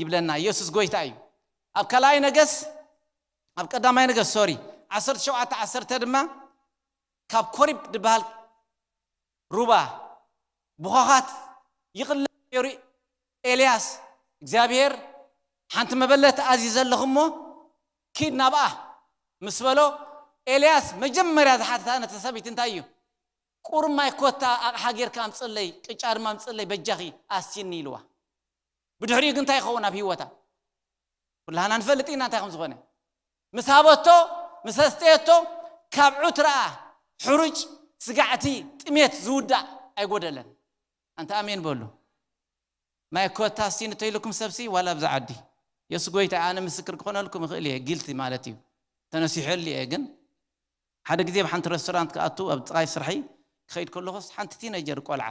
ይብለና። የሱስ ጎይታ እዩ። ኣብ ካልኣይ ነገስ፣ ኣብ ቀዳማይ ነገስ፣ ሶሪ፣ ዓሰርተ ሸውዓተ ዓሰርተ ድማ፣ ካብ ኮሪብ ዝበሃል ሩባ ብዃኻት ይቕለብ ነይሩ። ኤልያስ፣ እግዚኣብሔር፣ ሓንቲ መበለት ኣዚዘ ኣለኹ እሞ ኪድ ናብኣ ምስ በሎ፣ ኤልያስ መጀመርያ ዝሓተታ ነቲ ሰበይቲ እንታይ እዩ? ቁሩብ ማይ ኮታ ኣቕሓ ጌርካ ኣምጽለይ፣ ቅጫ ድማ ኣምጽለይ በጃኺ፣ ኣስቲኒ ኢልዋ። ብድሕሪኡ ግን እንታይ ይኸውን ኣብ ህይወታ? ኩላህና ንፈልጥ ኢና እንታይ ከም ዝኾነ። ምስ ሃበቶ፣ ምስ ኣስተየቶ፣ ካብ ዑትራኣ ሕሩጭ፣ ስጋዕቲ፣ ጥሜት ዝውዳእ ኣይጎደለን። ኣንታ ኣሜን በሉ። ማይ ኮታ ኣስቲኒ እንተኢልኩም ሰብሲ ዋላ ኣብዚ ዓዲ። የሱስ ጎይታ፣ ኣነ ምስክር ክኾነልኩም እኽእል እየ፣ ጊልቲ ማለት እዩ። ተነሲሐሉ እየ፣ ግን ሓደ ግዜ ኣብ ሓንቲ ሬስቶራንት ክኣቱ ኣብ ጥቓይ ስርሐይ ክኸይድ ከለኹስ ሓንቲ ቲነጀር ቆልዓ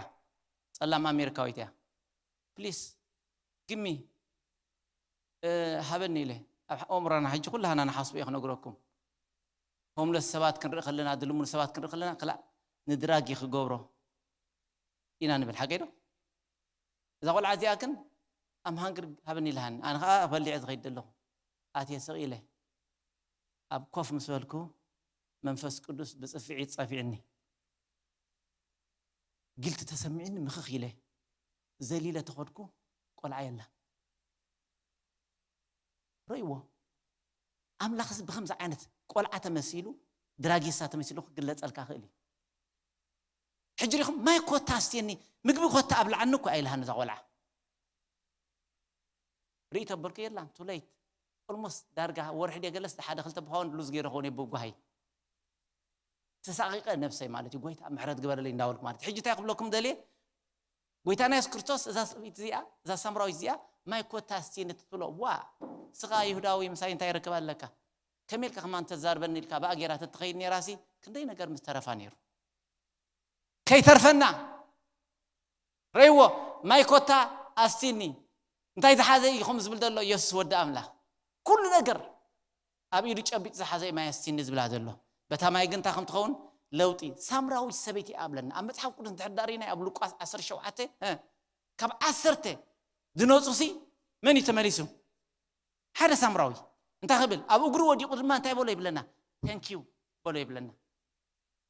ጸላም ኣሜሪካዊት እያ። ፕሊስ ግሚ፣ እ፣ ሃበኒ ኢለ ኣብ ኣእምሮና ሕጂ ኩላህና ንሓስቦ እየ ክነግረኩም። ሆምለስ ሰባት ክንርኢ ከለና፣ ድልሙን ሰባት ክንርኢ ከለና፣ ክላእ ንድራግ እዩ ክገብሮ ኢና ንብል። ሓቀይ ዶ? እዛ ቆልዓ እዚኣ ግን ኣም ሃንግር ሃበኒ ኢልሃኒ። ኣነ ኸዓ በሊዐ ዝኸይድ ዘለኹ። ኣትየ ስቕ ኢለ ኣብ ኮፍ ምስ በልኩ መንፈስ ቅዱስ ብጽፍዒት ጸፊዕኒ። ጊልቲ ተሰሚዕኒ ምኽኽ ኢለ ዘሊለ ተኸድኩ። ቆልዓ የላ። ረእይዎ። ኣምላኽስ ብኸምዚ ዓይነት ቆልዓ ተመሲሉ፣ ድራጊስታ ተመሲሉ ክግለጸልካ ክእል እዩ። ሕጂ ሪኹም ማይ ኮታ ኣስትየኒ፣ ምግቢ ኮታ ኣብልዓኒ እኮ ኣይልሃን እዛ ቆልዓ። ርእይ ተበልኩ የላን፣ ቱ ሌት። ኦልሞስት ዳርጋ ወርሒ ድየ ገለስ ሓደ ክልተ ብኻውን ሉዝ ገይረ ኾን የብጓሃይ። ተሳቒቐ ነብሰይ ማለት እዩ፣ ጎይታ ምሕረት ግበረለይ እንዳበልኩ ማለት እዩ። ሕጂ እንታይ ክብለኩም ደልየ? ጎይታና የሱስ ክርስቶስ እዛ ሰበይቲ እዚኣ፣ እዛ ሳምራዊት እዚኣ ማይ ኮታ ኣስቲኒ ትብሎ፣ ዋ፣ ስኻ ይሁዳዊ ምሳይ እንታይ ርክብ ኣለካ? ከመይ ኢልካ ከማን ተዛርበኒ ኢልካ ብኣ ጌራ ተትኸይድ ነይራሲ ክንደይ ነገር ምስ ተረፋ ነይሩ። ከይተርፈና። ረይዎ፣ ማይ ኮታ ኣስቲኒ። እንታይ ዝሓዘ እዩ ከምኡ ዝብል ዘሎ? የሱስ ወዲ ኣምላኽ። ኩሉ ነገር ኣብ ኢዱ ጨቢጥ ዝሓዘ እዩ ማይ ኣስቲኒ ዝብላ ዘሎ። በታ ማይ ግን እንታይ ከም ትኸውን ለውጢ። ሳምራዊት ሰበይቲ እያ ኣብለና። ኣብ መጽሓፍ ቅዱስ እንድሕር ዳሪና ኣብ ሉቃስ ዓሰርተ ሸውዓተ፣ እ፣ ካብ ዓሰርተ ዝነጹሲ መን እዩ ተመሊሱ? ሓደ ሳምራዊ። እንታይ ክብል? ኣብ እግሩ ወዲቑ ድማ እንታይ በሎ ይብለና? ተንኪዩ በሎ ይብለና።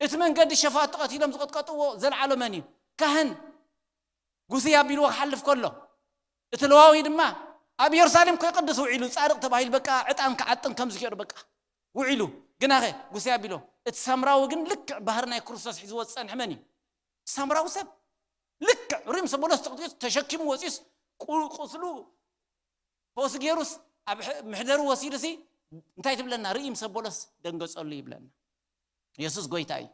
እቲ መንገዲ ሸፋቱ ቀቲሎም ዝቐጥቀጥዎ ዘልዓሎ መን እዩ? ካህን። ጉስይ ኣቢልዎ ክሓልፍ ከሎ፣ እቲ ለዋዊ ድማ ኣብ ኢየሩሳሌም ከይቅድስ ውዒሉ፣ ጻድቕ ተባሂሉ በቃ ዕጣን ክዓጥን ከም ዝገይሩ በቃ ውዒሉ። ግናኸ ጉስይ ኣቢሎ፣ እቲ ሳምራዊ ግን ልክዕ ባህሪ ናይ ክርስቶስ ሒዝዎ ዝጸንሐ መን እዩ? ሳምራዊ ሰብ። ልክዕ ሪም ሰቦሎስ ተቕጢዑ ተሸኪሙ ወፂኡስ ቁ-፣ ቁስሉ ፈውሲ ገይሩስ ኣብ ሕ-፣ ምሕደሩ ወሲዱሲ እንታይ ትብለና? ርእይ ምስ ኣበሎስ ደንገጸሉ ይብለና። የሱስ ጎይታ እዩ።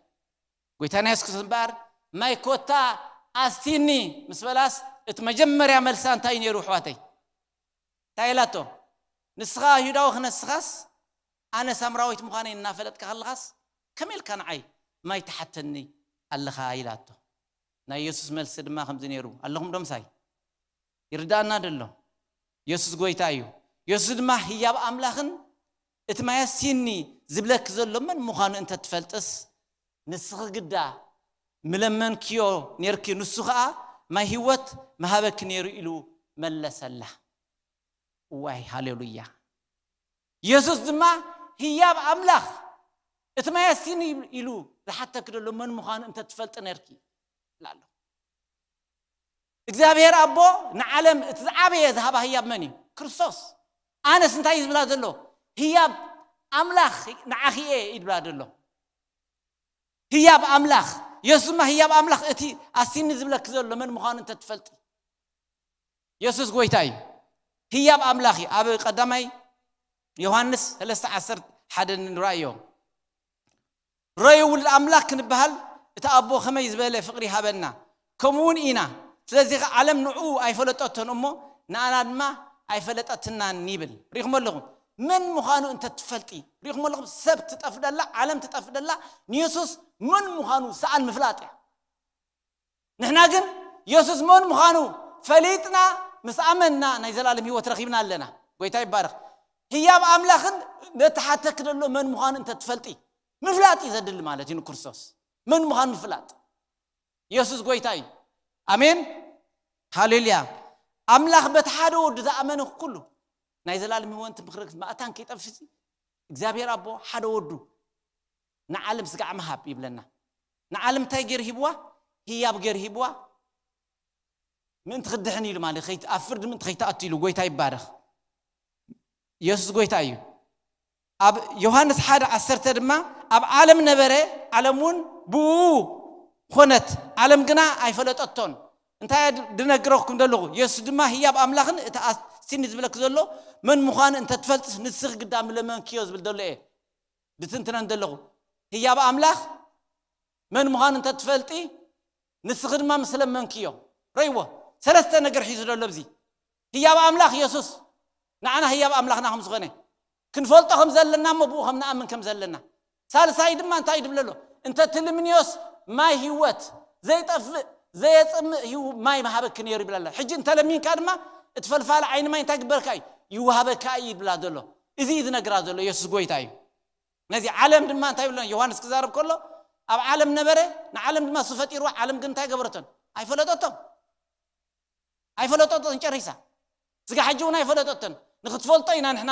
ጎይታና የሱስ ክርስቶስ እምበኣር ማይ ኮታ ኣስቲኒ ምስ በላስ እቲ መጀመርያ መልሳ እንታይ እዩ ነይሩ ኣሕዋተይ? እንታይ ኢላቶ? ንስኻ ይሁዳዊ ክነስኻስ ኣነ ሳምራዊት ምዃነይ እናፈለጥካ ከለኻስ ከመይ ኢልካ ንዓይ ማይ ትሓተኒ ኣለኻ? ኢላቶ። ናይ የሱስ መልሲ ድማ ከምዚ ነይሩ። ኣለኹም ዶ ምሳይ? ይርዳእና ደሎ? የሱስ ጎይታ እዩ። የሱስ ድማ ህያብ ኣምላኽን እቲ ማይ ኣስቲኒ ዝብለኪ ዘሎ መን ምዃኑ እንተ ትፈልጥስ፣ ንስኺ ግዳ ምለመንክዮ ነርኪ፣ ንሱ ኸኣ ማይ ህይወት ምሃበኪ ነይሩ ኢሉ መለሰላ። እዋይ ሃሌሉያ። የሱስ ድማ ህያብ ኣምላኽ እቲ ማይ ኣስቲኒ ኢሉ ዝሓተኪ ዘሎ መን ምዃኑ እንተ ትፈልጢ ነርኪ ይብላ ኣሎ። እግዚኣብሔር ኣቦ ንዓለም እቲ ዝዓበየ ዝሃባ ህያብ መን እዩ? ክርስቶስ። ኣነስ እንታይ እዩ ዝብላ ዘሎ? ህያብ ኣምላኽ ንዓኺ እየ ይብላ ዘሎ። ህያብ ኣምላኽ። የሱስ ድማ ህያብ ኣምላኽ እቲ ኣስቲኒ ዝብለኪ ዘሎ መን ምዃኑ እንተ ትፈልጢ። የሱስ ጎይታ እዩ። ህያብ ኣምላኽ እዩ። ኣብ ቀዳማይ ዮሃንስ ሰለስተ ዓሰርተ ሓደ ንርኣዮ። ረዩ ውሉድ ኣምላኽ ክንበሃል እቲ ኣቦ ከመይ ዝበለ ፍቕሪ ሃበና፣ ከምኡ እውን ኢና። ስለዚ ኸ ዓለም ንዕኡ ኣይፈለጠቶን እሞ ንኣና ድማ ኣይፈለጠትናን ይብል። ሪኹም ኣለኹም? መን ምዃኑ እንተ ትፈልጢ፣ ሪኹም ኣለኹም? ሰብ ትጠፍደላ፣ ዓለም ትጠፍደላ፣ ንየሱስ መን ምዃኑ ሰኣን ምፍላጥ እያ። ንሕና ግን የሱስ መን ምዃኑ ፈሊጥና ምስ ኣመንና ናይ ዘላለም ህይወት ረኺብና ኣለና። ጎይታ ይባረኽ። ህያብ ኣምላኽን ነቲ ሓተኪ ዘሎ መን ምዃኑ እንተ ትፈልጢ ምፍላጥ እዩ ዘድሊ ማለት እዩ። ንክርስቶስ መን ምዃኑ ምፍላጥ። የሱስ ጎይታ እዩ። ኣሜን ሃሌሉያ። ኣምላኽ በቲ ሓደ ወዱ ዝኣመነ ኩሉ ናይ ዘላለም ህይወት ምክረክት ማእታን ከይጠፍሲ እግዚኣብሔር ኣቦ ሓደ ወዱ ንዓለም ስጋዕ ምሃብ ይብለና። ንዓለም እንታይ ገይር ሂብዋ? ህያብ ገይር ሂብዋ። ምእንቲ ክድሕን ኢሉ ማለት ከይት- ኣብ ፍርዲ ምእንቲ ከይትኣቱ ኢሉ። ጎይታ ይባረኽ። የሱስ ጎይታ እዩ። ኣብ ዮሃንስ ሓደ ዓሰርተ ድማ ኣብ ዓለም ነበረ፣ ዓለም እውን ብኡ ኮነት፣ ዓለም ግና ኣይፈለጠቶን። እንታይ እየ ድ- ድነግረኩም ዘለኹ? የሱስ ድማ ህያብ ኣምላኽን እቲ ኣስቲኒ ዝብለክ ዘሎ መን ምዃኑ እንተ ትፈልጥስ ንስኺ ግዳ ምለመንክዮ ዝብል ዘሎ እየ ድትንትነን ዘለኹ። ህያብ ኣምላኽ መን ምዃኑ እንተ ትፈልጢ ንስኺ ድማ ምስ ለመንክዮ። ረይዎ ሰለስተ ነገር ሒዙ ዘሎ ኣብዚ። ህያብ ኣምላኽ የሱስ ንዓና ህያብ ኣምላኽና ከም ዝኾነ ክንፈልጦ ከም ዘለና እሞ ብኡ ከም ንኣምን ከም ዘለና። ሳልሳይ ድማ እንታይ ድብለ ኣሎ? እንተ ትልምንዮስ ማይ ህይወት ዘይጠፍእ ዘየጽምእ ህይው ማይ ምሃበኪ ነይሩ ይብላ ኣሎ። ሕጂ እንተ ለሚንካ ድማ እቲ ፈልፋሊ ዓይኒ ማይ እንታይ ግበርካ እዩ? ይወሃበካ እዩ ይብላ ዘሎ። እዚ እዩ ዝነግራ ዘሎ። የሱስ ጎይታ እዩ። ነዚ ዓለም ድማ እንታይ ይብሎ? ዮሃንስ ክዛረብ ከሎ ኣብ ዓለም ነበረ፣ ንዓለም ድማ እሱ ፈጢርዋ፣ ዓለም ግን እንታይ ገበረቶን? ኣይፈለጠቶም። ኣይፈለጠቶን ጨሪሳ። ስጋ ሕጂ እውን ኣይፈለጠቶን። ንክትፈልጦ ኢና ንሕና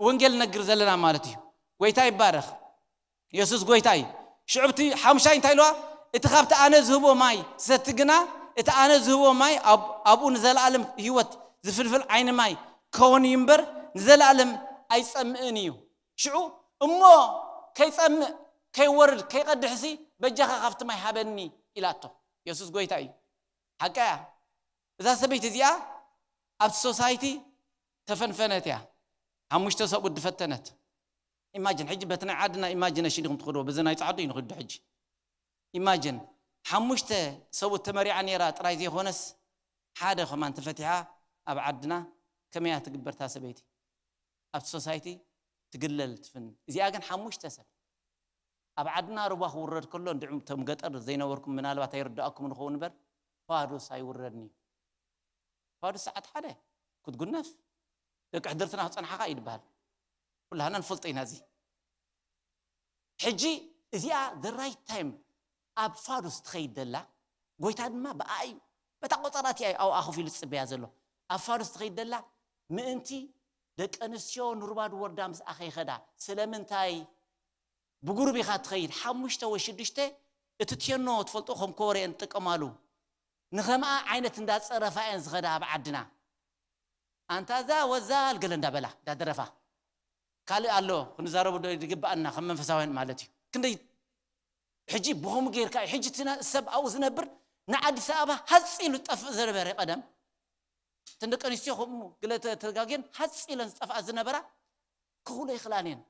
ወንጌል ነግር ዘለና ማለት እዩ። ጎይታ ይባረኽ። የሱስ ጎይታ እዩ። ሽዑ እቲ ሓሙሻይ እንታይ ኢልዋ? እቲ ካብቲ ኣነ ዝህቦ ማይ ዝሰቲ ግና፣ እቲ ኣነ ዝህቦ ማይ ኣብ- ኣብኡ ንዘለኣለም ህይወት ዝፍልፍል ዓይኒ ማይ ከውን እዩ እምበር ንዘለኣለም ኣይጸምእን እዩ። ሽዑ እሞ ከይጸምእ ከይወርድ ከይቐድሕሲ በጃኻ ካብቲ ማይ ሃበኒ ኢላቶ። የሱስ ጎይታ እዩ። ሓቃ እያ። እዛ ሰበይቲ እዚኣ ኣብቲ ሶሳይቲ ተፈንፈነት እያ። ሓሙሽተ ሰብኡት ድፈተነት። ኢማጅን ሕጂ በቲ ናይ ዓድና ኢማጂነሽን ኢኹም ትኸድዎ፣ በዚ ናይ ጻዕዱ እዩ ንኽዱ። ሕጂ ኢማጅን ሓሙሽተ ሰብኡት ተመሪዓ ነይራ ጥራይ ዘይኮነስ ሓደ ከማን ተፈቲሓ ኣብ ዓድና ከመይ እያ ትግበር እታ ሰበይቲ? ኣብቲ ሶሳይቲ ትግለል ትፍን። እዚኣ ግን ሓሙሽተ ሰብ ኣብ ዓድና ሩባ ክውረድ ከሎ እንድዑም እቶም ገጠር ዘይነበርኩም ምናልባት ኣይርዳእኩም ንኸውን እምበር ፋዱስ ኣይውረድን እዩ። ፋዱስ ሰዓት ሓደ ክትጉነፍ ደቂ ሕድርትና ክጸንሓኻ እዩ ዝበሃል። ኩላህና ንፈልጦ ኢና እዚ። ሕጂ እዚኣ the right time ኣብ ፋዱስ ትኸይድ ደላ ጎይታ ድማ ብኣ እዩ በታ ቆጸራት እያ ኣብኣ ኮፍ ኢሉ ዝጽበያ ዘሎ። ኣብ ፋዱስ ትኸይድ ደላ ምእንቲ ደቂ ኣንስትዮ ንሩባ ድወርዳ ምስኣ ከይኸዳ ስለምንታይ ብጉሩብ ኢኻ ትኸይድ? ሓሙሽተ ወይ ሽዱሽተ እቲ ቴኖ ትፈልጦ ከም ኮበሮ እየን ዝጥቀማሉ። ንኸምኣ ዓይነት እንዳጸረፋ እየን ዝኸዳ ኣብ ዓድና። ኣንታ እዛ ወዛል ገለ እንዳበላ እንዳደረፋ። ካልእ ኣሎ ክንዛረቦ ዶ ይግብኣና ከም መንፈሳውያን ማለት እዩ። ክንደይ ሕጂ ብኸምኡ ጌርካ እዩ። ሕጂ እቲ ና- ሰብ ኣብኡ ዝነብር ንኣዲስ ኣበባ ሃጽ ኢሉ ዝጠፍእ ዝነበረ ቀደም እተን ደቂ ኣንስትዮ ከምኡ ግለ ተ- ተጋግየን ሃጽ ኢለን ዝጠፍኣ ዝነበራ ክኽእሎ ይኽእላን እየን።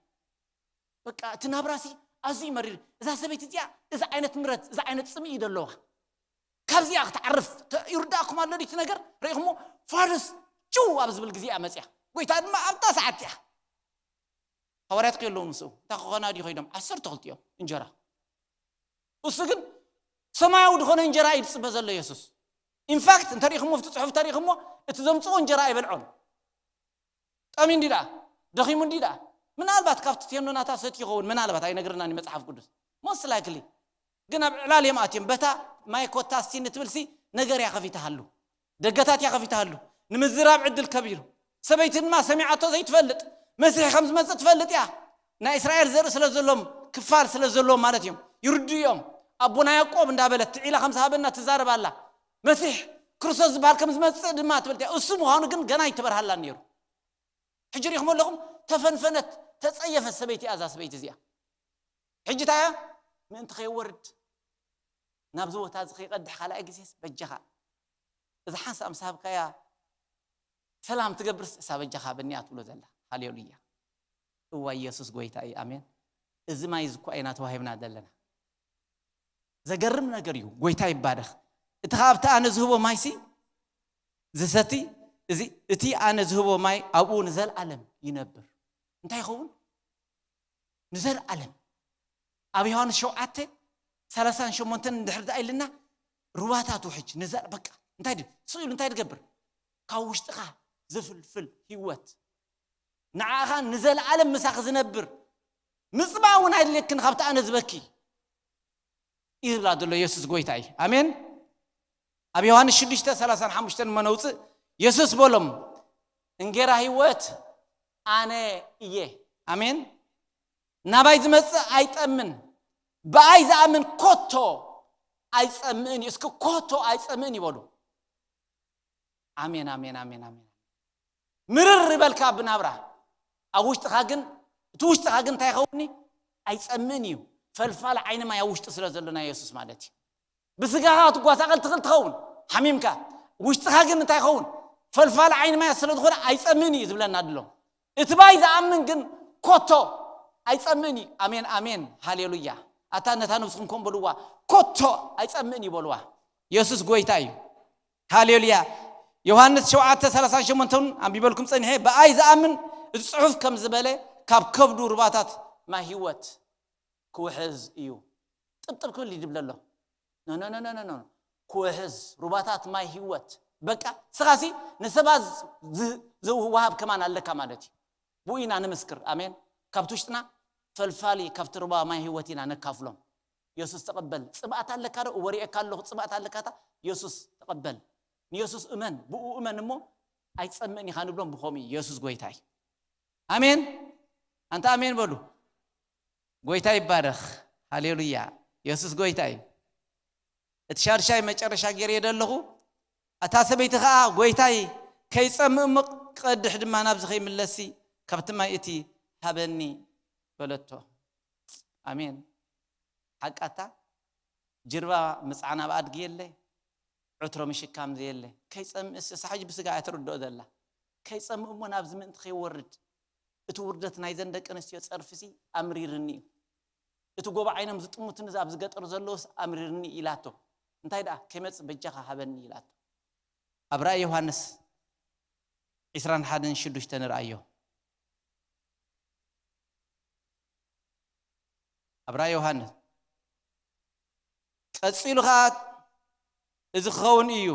በቃ እቲ ናብራሲ ኣዝዩ መሪር። እዛ ሰበይቲ እዚኣ እዚ ዓይነት ምረት እዚ ዓይነት ጽምኢ እዩ ዘለዋ። ካብዚኣ ክትዓርፍ ተ- ይርዳእኩም ኣሎ ድዩ እቲ ነገር? ርኢኹሞ ፋርስ ጭው ኣብ ዝብል ግዜ እያ መጽያ። ጎይታ ድማ ኣብታ ሰዓት እያ። ሃዋርያት ከየለዉ ምስኡ እንታይ ክኾና ድዩ ከይዶም ዓሰርተ ክልቲኦም እንጀራ እሱ ግን ሰማያዊ ዝኾነ እንጀራ እዩ ዝፅበ ዘሎ የሱስ። ኢንፋክት እንተሪኢኹሞ ኣብቲ ፅሑፍ እንተሪኢኹሞ፣ እቲ ዘምፅኦ እንጀራ ኣይበልዖን። ጠሚ እንዲ ደኣ፣ ደኺሙ እንዲ ደኣ፣ ምናልባት ካብቲ ቴኖ ናታ ሰት ይኸውን፣ ምናልባት ኣይነግርናን መጽሓፍ ቅዱስ። ሞስት ላይክሊ ግን ኣብ ዕላል እዮም ኣትዮም። በታ ማይ ኮታ እስቲ ንትብልሲ ነገር እያ ከፊታሃሉ፣ ደገታት እያ ከፊታሃሉ። ንምዝራብ ዕድል ከቢሩ። ሰበይቲ ድማ ሰሚዓቶ ዘይትፈልጥ፣ መሲሕ ከም ዝመጽእ ትፈልጥ እያ። ናይ እስራኤል ዘርኢ ስለ ዘሎም፣ ክፋል ስለ ዘሎም ማለት እዮም፣ ይርዱ እዮም። ኣቦና ያዕቆብ እንዳበለት ትዒላ ከም ዝሃበና ትዛረብ ኣላ። መሲሕ ክርስቶስ ዝበሃል ከም ዝመጽእ ድማ ትፈልጥ እያ። እሱ ምዃኑ ግን ገና ይተበርሃላን ነይሩ። ሕጂ ሪኹም ኣለኹም፣ ተፈንፈነት፣ ተጸየፈት ሰበይቲ እያ እዛ ሰበይቲ እዚኣ። ሕጂ እንታይ እያ? ምእንቲ ከይወርድ ናብዚ ቦታ እዚ ከይቀድሕ ካልኣይ ግዜስ በጃኻ እዛ ሓንሳእ ምስ ሃብካያ ሰላም ትገብርስ እሳ በጃኻ በኒያ ትብሎ ዘላ። ሃሌሉያ። እዋ ኢየሱስ ጎይታ እዩ። ኣሜን። እዚ ማይ እዚ እኮ ኢና ተዋሂብና ዘለና። ዘገርም ነገር እዩ። ጎይታ ይባረኽ። እቲ ካብ እቲ ኣነ ዝህቦ ማይሲ ዝሰቲ እዚ እቲ ኣነ ዝህቦ ማይ ኣብኡ ንዘለኣለም ይነብር። እንታይ ይኸውን? ንዘለኣለም። ኣብ ዮሃንስ ሸውዓተ ሰላሳን ሸሞንተን እንድሕር ደኣ ኢልና ሩባታት ውሕጅ ንዘል በቃ እንታይ ድ ስኢሉ እንታይ ትገብር? ካብ ውሽጥኻ ዝፍልፍል ህይወት ንዓኻ ንዘለኣለም ምሳኺ ዝነብር ምጽባእ እውን ኣይድልየክን ካብቲ ኣነ ዝበኪ ይብላ ዘሎ የሱስ ጎይታ እዩ። ኣሜን። ኣብ ዮሃንስ ሽዱሽተ ሰላሳን ሓሙሽተን መነውፅእ የሱስ በሎም፣ እንጌራ ህይወት ኣነ እየ። ኣሜን። ናባይ ዝመጽእ ኣይጠምን፣ ብኣይ ዝኣምን ኮቶ ኣይጸምእን እዩ። እስኪ ኮቶ ኣይጸምእን ይበሉ። ኣሜን፣ ኣሜን፣ ኣሜን፣ ኣሜን። ምርር ይበልካ ብናብራ ኣብ ውሽጥኻ ግን፣ እቲ ውሽጥኻ ግን እንታይ ይኸውንኒ? ኣይጸምእን እዩ። ፈልፋል ዓይኒ ማይ ኣብ ውሽጢ ስለ ዘሎ ናይ የሱስ ማለት እዩ። ብስጋኻ ክትጓሳቐል ትኽእል ትኸውን ሓሚምካ፣ ውሽጥኻ ግን እንታይ ይኸውን? ፈልፋል ዓይኒ ማይ ስለ ዝኾነ ኣይጸምእን እዩ ዝብለና ድሎ። እቲ ባይ ዝኣምን ግን ኮቶ ኣይጸምእን እዩ። ኣሜን፣ ኣሜን፣ ሃሌሉያ። ኣታ ነታ ነብስኹም ከም በልዋ፣ ኮቶ ኣይጸምእን እዩ በልዋ። የሱስ ጎይታ እዩ። ሃሌሉያ። ዮሃንስ ሸውዓተ ሰላሳን ሸሞንተን ኣንቢበልኩም ጸኒሐ፣ ብኣይ ዝኣምን እቲ ጽሑፍ ከም ዝበለ ካብ ከብዱ ሩባታት ማይ ህይወት ክውሕዝ እዩ። ጥብጥብ ክብል ይድብለ ኣሎ። ኖ፣ ኖ፣ ኖ፣ ኖ፣ ኖ፣ ኖ። ክውሕዝ ሩባታት ማይ ህይወት። በቃ ስኻሲ ንሰባት ዝ-፣ ዝወሃብ ከማን ኣለካ ማለት እዩ። ብኡ ኢና ንምስክር። ኣሜን። ካብቲ ውሽጥና ፈልፋሊ ካብቲ ሩባ ማይ ህይወት ኢና ነካፍሎም። የሱስ ተቐበል። ጽምኣት ኣለካ ዶ? እወሪኤካ ኣለኹ። ጽምኣት ኣለካ እታ? የሱስ ተቐበል። ንየሱስ እመን። ብኡ እመን እሞ ኣይትጸምእን ኢኻ ንብሎም ብኸምኡ እዩ። የሱስ ጎይታ እዩ። ኣሜን። ኣንታ ኣሜን በሉ። ጎይታ ይባረኽ። ሃሌሉያ። የሱስ ጎይታ እዩ። እቲ ሻድሻይ መጨረሻ ገይረዮ ዘለኹ፣ እታ ሰበይቲ ኸኣ፣ "ጎይታይ፣ ከይጸምእ እሞ ክቐድሕ ድማ ናብዚ ከይምለስሲ ካብቲ ማይ እቲ ሃበኒ" በለቶ። ኣሜን። ሓቃታ ጅርባ ምጽዓን ኣብ ኣድጊ የለ፣ ዕትሮ ምሽካም ዘየለ። ከይጸምእስ፣ እሳ ሕጂ ብስጋ እያ ትርድኦ ዘላ። ከይጸምእ እሞ ናብዚ ምእንቲ ከይወርድ፣ እቲ ውርደት ናይዘን ደቂ ኣንስትዮ ጸርፊሲ ኣምሪርኒ እዩ። እቲ ጎቦ ዓይኖም ዝጥሙትኒ ኣብዚ ገጠር ዘለውስ ኣምሪርኒ ኢላቶ። እንታይ ደኣ ከይመጽእ በጃኻ ሃበኒ ኢላቶ። ኣብ ራእይ ዮሃንስ ዕስራን ሓደን ሽዱሽተ ንርኣዮ። ኣብ ራእይ ዮሃንስ ቀጺሉ ኸኣ፣ "እዚ ክኸውን እዩ፣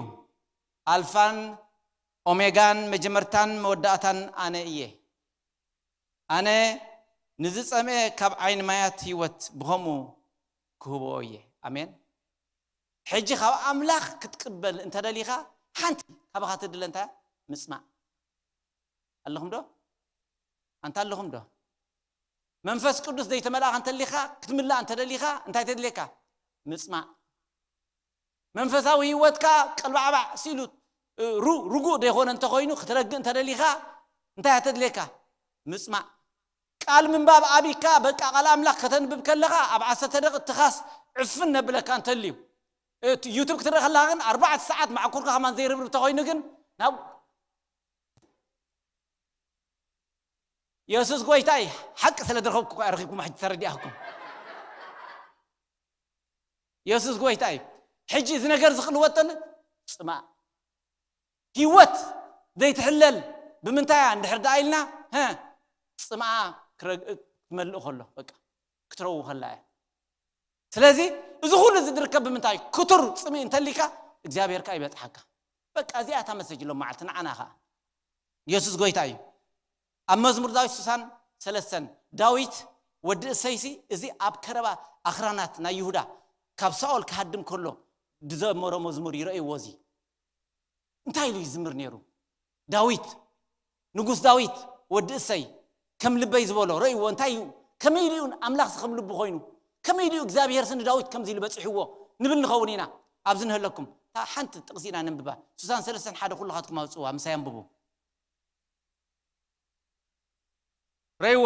ኣልፋን ኦሜጋን መጀመርታን መወዳእታን ኣነ እየ። ኣነ ንዝጸምኤ ካብ ዓይኒ ማያት ህይወት ብኸምኡ ክህብኦ እየ።" ኣሜን። ሕጂ ካብ ኣምላኽ ክትቅበል እንተደሊኻ፣ ሓንቲ ካባኻ ትድለ እንታይ? ምጽማእ። ኣለኹም ዶ? ኣንታ ኣለኹም ዶ? መንፈስ ቅዱስ ዘይተመልኣኻ እንተሊኻ፣ ክትምላእ እንተደሊኻ፣ እንታይ ተድልየካ? ምጽማእ። መንፈሳዊ ህይወትካ ቀልባዕባዕ ሲሉ፣ እ፣ ሩ-፣ ርጉእ ዘይኮነ እንተኾይኑ፣ ክትረግእ እንተደሊኻ፣ እንታይ እያ ተድልየካ? ምጽማእ። ቃል ምንባብ ኣቢካ፣ በቃ ቃል ኣምላኽ ከተንብብ ከለኻ፣ ኣብ ዓሰርተ ደቂቕ ትኻስ ዕፍን ነብለካ እንተልዩ። እቲ ዩቱብ ክትርኢ ከለኻ ግን፣ ኣርባዕተ ሰዓት መዓኩርካ ከማን ዘይርብርብ እንተኾይኑ ግን፣ ናብ የሱስ ጎይታይ ሓቂ ስለ ዝረኸብኩ እኮ ረኺብኩም ሕጂ ተረዲኣኩም። የሱስ ጎይታይ። ሕጂ እዚ ነገር እዚ ክልወጠሉ ጽማእ። ህይወት ዘይትሕለል ብምንታይ እያ እንድሕር ደኣ ኢልና፣ ሀ፣ ጽምኣ ክረግ-፣ ክትመልእ ከሎ፣ በቃ፣ ክትረው ከላ እያ። ስለዚ እዚ ኩሉ እዚ ዝርከብ ብምንታይ? ክቱር ጽምኢ እንተሊካ እግዚኣብሔር ከኣ ይበጽሓካ። በቃ እዚኣ እታ መሰጅ ሎም መዓልቲ ንዓና ከኣ። የሱስ ጎይታ እዩ። ኣብ መዝሙር ዳዊት ስሳን ሰለስተን ዳዊት ወዲ እሰይሲ እዚ ኣብ ከረባ ኣኽራናት ናይ ይሁዳ ካብ ሳኦል ክሃድም ከሎ ዝዘመሮ መዝሙር ይረእይዎ። እዚ እንታይ ኢሉ ይዝምር ነይሩ? ዳዊት ንጉስ ዳዊት ወዲ እሰይ ከም ልበይ ዝበሎ ረእይዎ። እንታይ እዩ? ከመይ ኢሉ እዩ ኣምላኽ ከም ልቡ ኮይኑ? ከመይ ኢሉ እግዚኣብሔር ንዳዊት ከምዚ ኢሉ በጽሕዎ ንብል ንኸውን ኢና። ኣብዚ ንህለኩም እታ ሓንቲ ጥቕሲ ኢና ነንብባ። ስሳን ሰለስተን ሓደ ኩልኻትኩም ኣውጽዋ ምሳይ ኣንብቡ። ረይዎ።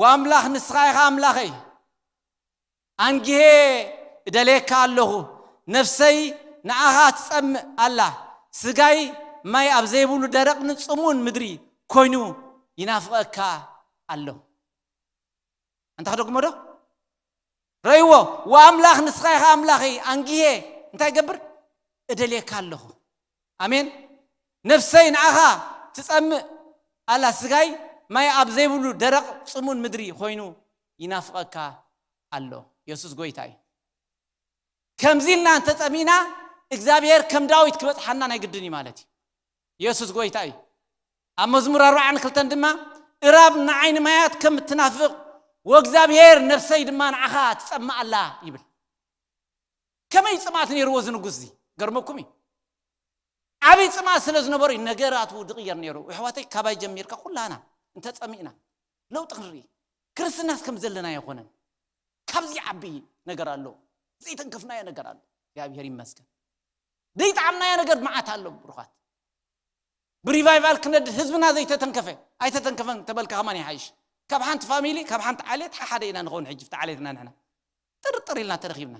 ወኣምላኽ ንስኻ ኢኻ ኣምላኸይ፣ ኣንጊሄ እደልየካ ኣለኹ። ነፍሰይ ንኣኻ ትጸምእ ኣላ። ስጋይ ማይ ኣብ ዘይብሉ ደረቕን ጽሙን ምድሪ ኮይኑ ይናፍቐካ ኣሎ። ኣንታ ክደግሞ ዶ? ረይዎ። ወኣምላኽ ንስኻ ኢኻ ኣምላኸይ፣ ኣንጊሄ እንታይ ገብር? እደልየካ ኣለኹ። ኣሜን። ነፍሰይ ንኣኻ ትጸምእ ኣላ፣ ስጋይ ማይ ኣብ ዘይብሉ ደረቕ ጽሙን ምድሪ ኮይኑ ይናፍቐካ ኣሎ። የሱስ ጎይታ እዩ። ከምዚ ኢልና እንተጸሚእና እግዚኣብሔር ከም ዳዊት ክበጽሓና ናይ ግድን እዩ ማለት እዩ። የሱስ ጎይታ እዩ። ኣብ መዝሙር ኣርባዓን ክልተን ድማ እራብ ንዓይኒ ማያት ከም እትናፍቕ ወእግዚኣብሔር ነፍሰይ ድማ ንዓኻ ትጸምእ ኣላ ይብል። ከመይ ጽምኣት ነይርዎ እዚ ንጉስ እዚ? ገርመኩም እዩ። ዓብይ ጽምኣት ስለ ዝነበሩ እዩ ነገራቱ ዝቕየር ነይሩ። ኣሕዋተይ ካባይ ጀሚርካ ኩላና እንተጸሚእና ለውጢ ክንርኢ። ክርስትናስ ከም ዘለና ኣይኮነን። ካብዚ ዓቢ ነገር ኣሎ። ዘይተንከፍናዮ ነገር ኣሎ። እግዚኣብሔር ይመስገን። ዘይጠዓምናዮ ነገር መዓት ኣሎ ብሩኻት። ብሪቫይቫል ክነድ ህዝብና ዘይተተንከፈ ኣይተተንከፈን ተበልካ ከማን ይሓይሽ። ካብ ሓንቲ ፋሚሊ ካብ ሓንቲ ዓሌት ሓሓደ ኢና ንኸውን። ሕጂ ፍቲ ዓሌትና ንሕና ጥርጥር ኢልና ተረኺብና።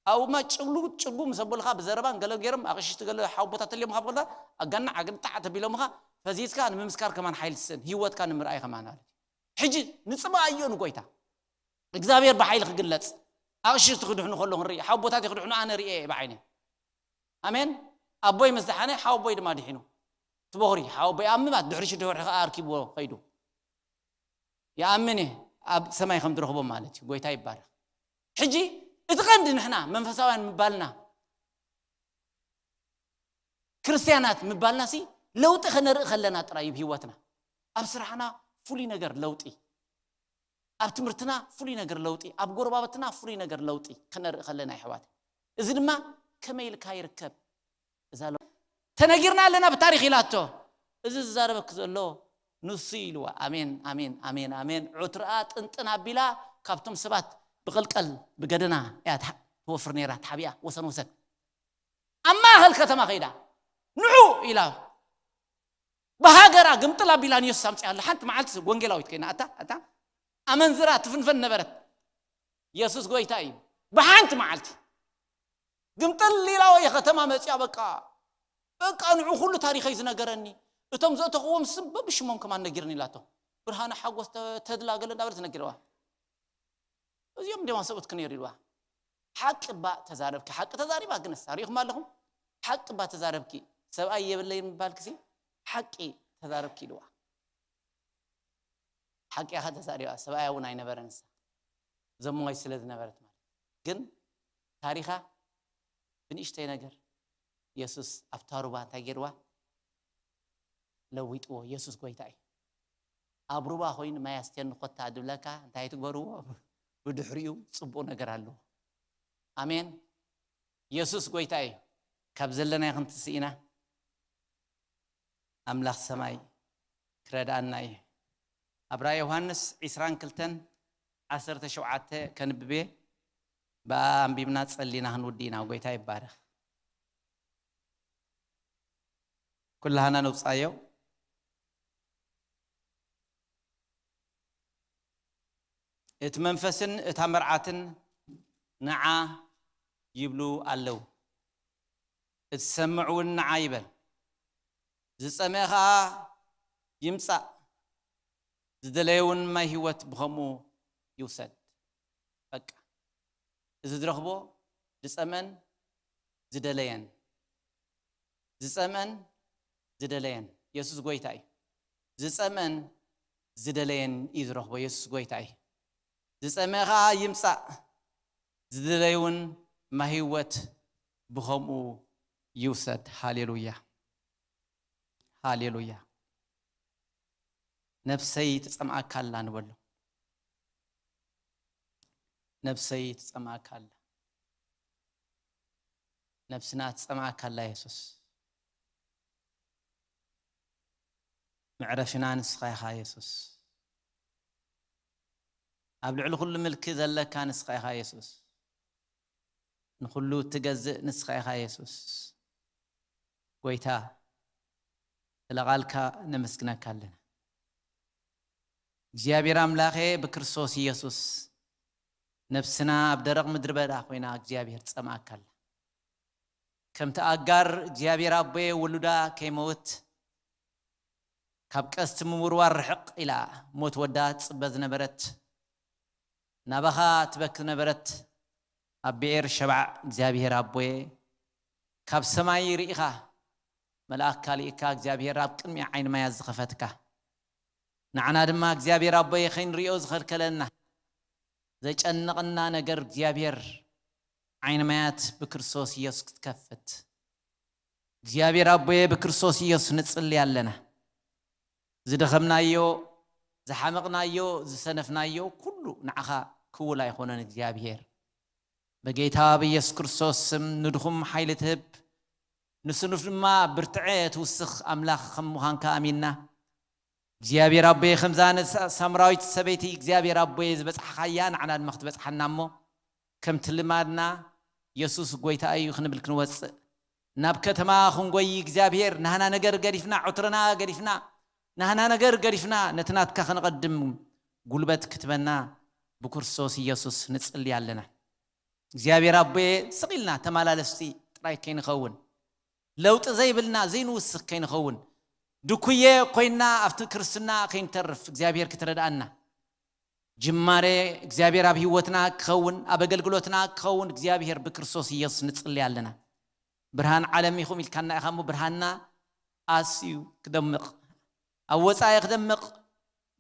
ኣብኡማ ጭሉ ጭጉ ምስ ኣቦልካ ብዘረባን ገለ ገይሮም ኣቕሽቲ ገለ ሓቦታት ተልዮም ካብ ከላ ኣጋና ዓግንጣዕ ተቢሎምኻ ፈዚዝካ ንምምስካር ከማን ሓይሊ ትስእን ህይወትካ ንምርኣይ ከማን ማለት እዩ። ሕጂ ንጽባኣዮ ንጎይታ እግዚኣብሔር ብሓይሊ ክግለጽ ኣቕሽቲ ክድሕኑ ከሎ ክንርኢ ሓቦታት ክድሕኑ ኣነ ርእየ እየ ብዓይነ። ኣሜን። ኣቦይ ምስ ደሓነ ሓወቦይ ድማ ድሒኑ ትበኹሪ ሓወቦይ ኣብ ምባት ድሕሪ ሽዱሽተ ወርሒ ከዓ ኣርኪብዎ ከይዱ። ይኣምን እየ ኣብ ሰማይ ከም ትረኽቦ ማለት እዩ። ጎይታ ይባረክ። ሕጂ እቲ ቀንዲ ንሕና መንፈሳውያን ምባልና ክርስትያናት ምባልና ሲ ለውጢ ከነርኢ ከለና ጥራይ እዩ ህይወትና። ኣብ ስራሕና ፍሉይ ነገር ለውጢ፣ ኣብ ትምህርትና ፍሉይ ነገር ለውጢ፣ ኣብ ጎረባብትና ፍሉይ ነገር ለውጢ ከነርኢ ከለና ይሕዋት። እዚ ድማ ከመይ ኢልካ ይርከብ? እዛ ለ- ተነጊርና ኣለና ብታሪክ ኢላቶ። እዚ ዝዛረበክ ዘሎ ንሱ ኢልዋ። ኣሜን ኣሜን ኣሜን ኣሜን። ዑትርኣ ጥንጥን ኣቢላ ካብቶም ሰባት ብቀልቀል ብገደና እያ ትሓ- ትወፍር ነይራ። ተሓቢኣ ወሰን ወሰን ኣብ ማእኸል ከተማ ከይዳ ንዑ ኢላ ብሃገራ ግምጥል ኣቢላ ንየሱስ ኣምፅኣላ። ሓንቲ መዓልቲ ወንጌላዊት ኮይና ኣታ ኣታ ኣመንዝራ ትፍንፈን ነበረት። የሱስ ጎይታ እዩ። ብሓንቲ መዓልቲ ግምጥል ኢላ ወይ ከተማ መፅያ በቃ በቃ ንዑ ኩሉ ታሪኸይ ዝነገረኒ እቶም ዘእተኽዎም ስም በብሽሞም ከማን ነጊርኒ ኢላቶ። ብርሃነ ሓጎስ ተ- ተድላ ገለ እንዳበለ ትነግርዋ። እዚኦም ድማ ሰብኡት ክነይሩ ኢልዋ። ሓቂ እባ ተዛረብኪ ሓቂ ተዛሪባ ግንሳ ሪኢኹም ኣለኹም። ሓቂ እባ ተዛረብኪ ሰብኣይ የብለይ ምባልክሲ ሓቂ ተዛረብኪ ኢልዋ። ሓቂኻ ተዛሪባ ሰብኣያ እውን ኣይነበረንሳ ዘሞይ ስለ ዝነበረት ማለት ግን ታሪኻ ብንእሽተይ ነገር የሱስ ኣብታ ሩባ እንታይ ገይርዋ ለዊጥዎ። የሱስ ጎይታ እዩ። ኣብ ሩባ ኮይኑ ማይ ኣስትየኒ ኮታ ድብለካ እንታይ ትግበርዎ? ብድሕሪኡ ጽቡቕ ነገር ኣለዎ። ኣሜን። የሱስ ጎይታ እዩ። ካብ ዘለናይ ክንትስእ ኢና። ኣምላኽ ሰማይ ክረድኣና እዩ። ኣብ ራእይ ዮሃንስ ዕስራን ክልተን ዓሰርተ ሸውዓተ ከንብቤ ብኣ ኣንቢብና ጸሊና ክንውዲ ኢና። ጎይታ ይባረኽ። ኩላህና ነውጻዮ። እቲ መንፈስን እታ መርዓትን ንዓ ይብሉ ኣለዉ። እቲ ዝሰምዕ እውን ንዓ ይበል። ዝጸመአ ኸኣ ይምጻእ፣ ዝደለየ እውን ማይ ህይወት ብኸምኡ ይውሰድ። በቃ እዚ ዝረኽቦ ዝጸመን ዝደለየን ዝጸመን ዝደለየን የሱስ ጎይታ እዩ። ዝጸመን ዝደለየን እዩ ዝረኽቦ። የሱስ ጎይታ እዩ። ዝጸመ ኸኣ ይምጻእ፣ ዝደለዩን ማህይወት ብኸምኡ ይውሰድ። ሃሌሉያ፣ ሃሌሉያ። ነብሰይ ትጸምኣካ ኣላ ንበሎ። ነብሰይ ትጸምኣካ ኣላ። ነብስና ትጸምኣካ ኣላ የሱስ። መዕረፊና ንስኻ ኢኻ የሱስ። ኣብ ልዕሊ ኩሉ ምልኪ ዘለካ ንስኻ ኢኻ የሱስ። ንኹሉ እትገዝእ ንስኻ ኢኻ የሱስ። ጎይታ፣ ስለ ቓልካ ነመስግነካ ኣለና። እግዚኣብሔር ኣምላኸ፣ ብክርስቶስ ኢየሱስ ነብስና ኣብ ደረቕ ምድሪ በዳ ኮይና እግዚኣብሔር ትጸምኣካ ኣላ። ከምቲ ኣጋር እግዚኣብሔር ኣቦየ ውሉዳ ከይመውት ካብ ቀስቲ ምውርዋር ርሕቕ ኢላ ሞት ወዳ ትጽበ ዝነበረት፣ ናባኻ ትበኪ ነበረት። ኣብ ብኤር ሸባዕ እግዚኣብሔር ኣቦየ ካብ ሰማይ ርኢኻ፣ መልኣክካ ልኢካ እግዚኣብሔር ኣብ ቅድሚ ዓይኒ ማያት ዝኸፈትካ፣ ንዓና ድማ እግዚኣብሔር ኣቦየ ከይንርእዮ ዝኸልከለና ዘጨነቐና ነገር እግዚኣብሔር ዓይኒ ማያት ብክርስቶስ ኢየሱስ ክትከፍት እግዚኣብሔር ኣቦየ ብክርስቶስ ኢየሱስ ንጽሊ ኣለና። ዝደኸምናዮ፣ ዝሓመቕናዮ፣ ዝሰነፍናዮ ኩሉ ንዓኻ ክውል ኣይኾነን እግዚኣብሔር። በጌታ ብኢየሱስ ክርስቶስ ስም ንድኹም ሓይሊ ትህብ፣ ንስኑፍ ድማ ብርትዐ ትውስኽ ኣምላኽ ከም ምዃንካ ኣሚንና። እግዚኣብሔር ኣቦየ ከምዛ ንሳምራዊት ሰበይቲ እግዚኣብሔር ኣቦየ ዝበጽሓኻያ ንዓና ድማ ክትበጽሓና እሞ ከምቲ ልማድና የሱስ ጎይታ እዩ ክንብል ክንወጽእ ናብ ከተማ ክንጎይ እግዚኣብሔር ናህና ነገር ገዲፍና ዕትርና ገዲፍና ናህና ነገር ገዲፍና ነቲ ናትካ ክንቐድም ጉልበት ክትበና ብክርስቶስ ኢየሱስ ንጽሊ ኣለና። እግዚኣብሔር ኣቦየ ስቕ ኢልና ተመላለስቲ ጥራይ ከይንኸውን ለውጢ ዘይብልና ዘይንውስኽ ከይንኸውን ድኩየ ኮይና ኣብቲ ክርስትና ከይንተርፍ እግዚኣብሔር ክትረድኣና ጅማሬ እግዚኣብሔር ኣብ ህይወትና ክኸውን ኣብ ኣገልግሎትና ክኸውን እግዚኣብሔር ብክርስቶስ ኢየሱስ ንጽሊ ኣለና። ብርሃን ዓለም ኢኹም ኢልካና ኢኻ እሞ ብርሃንና ኣስዩ ክደምቕ ኣብ ወፃኢ ክደምቕ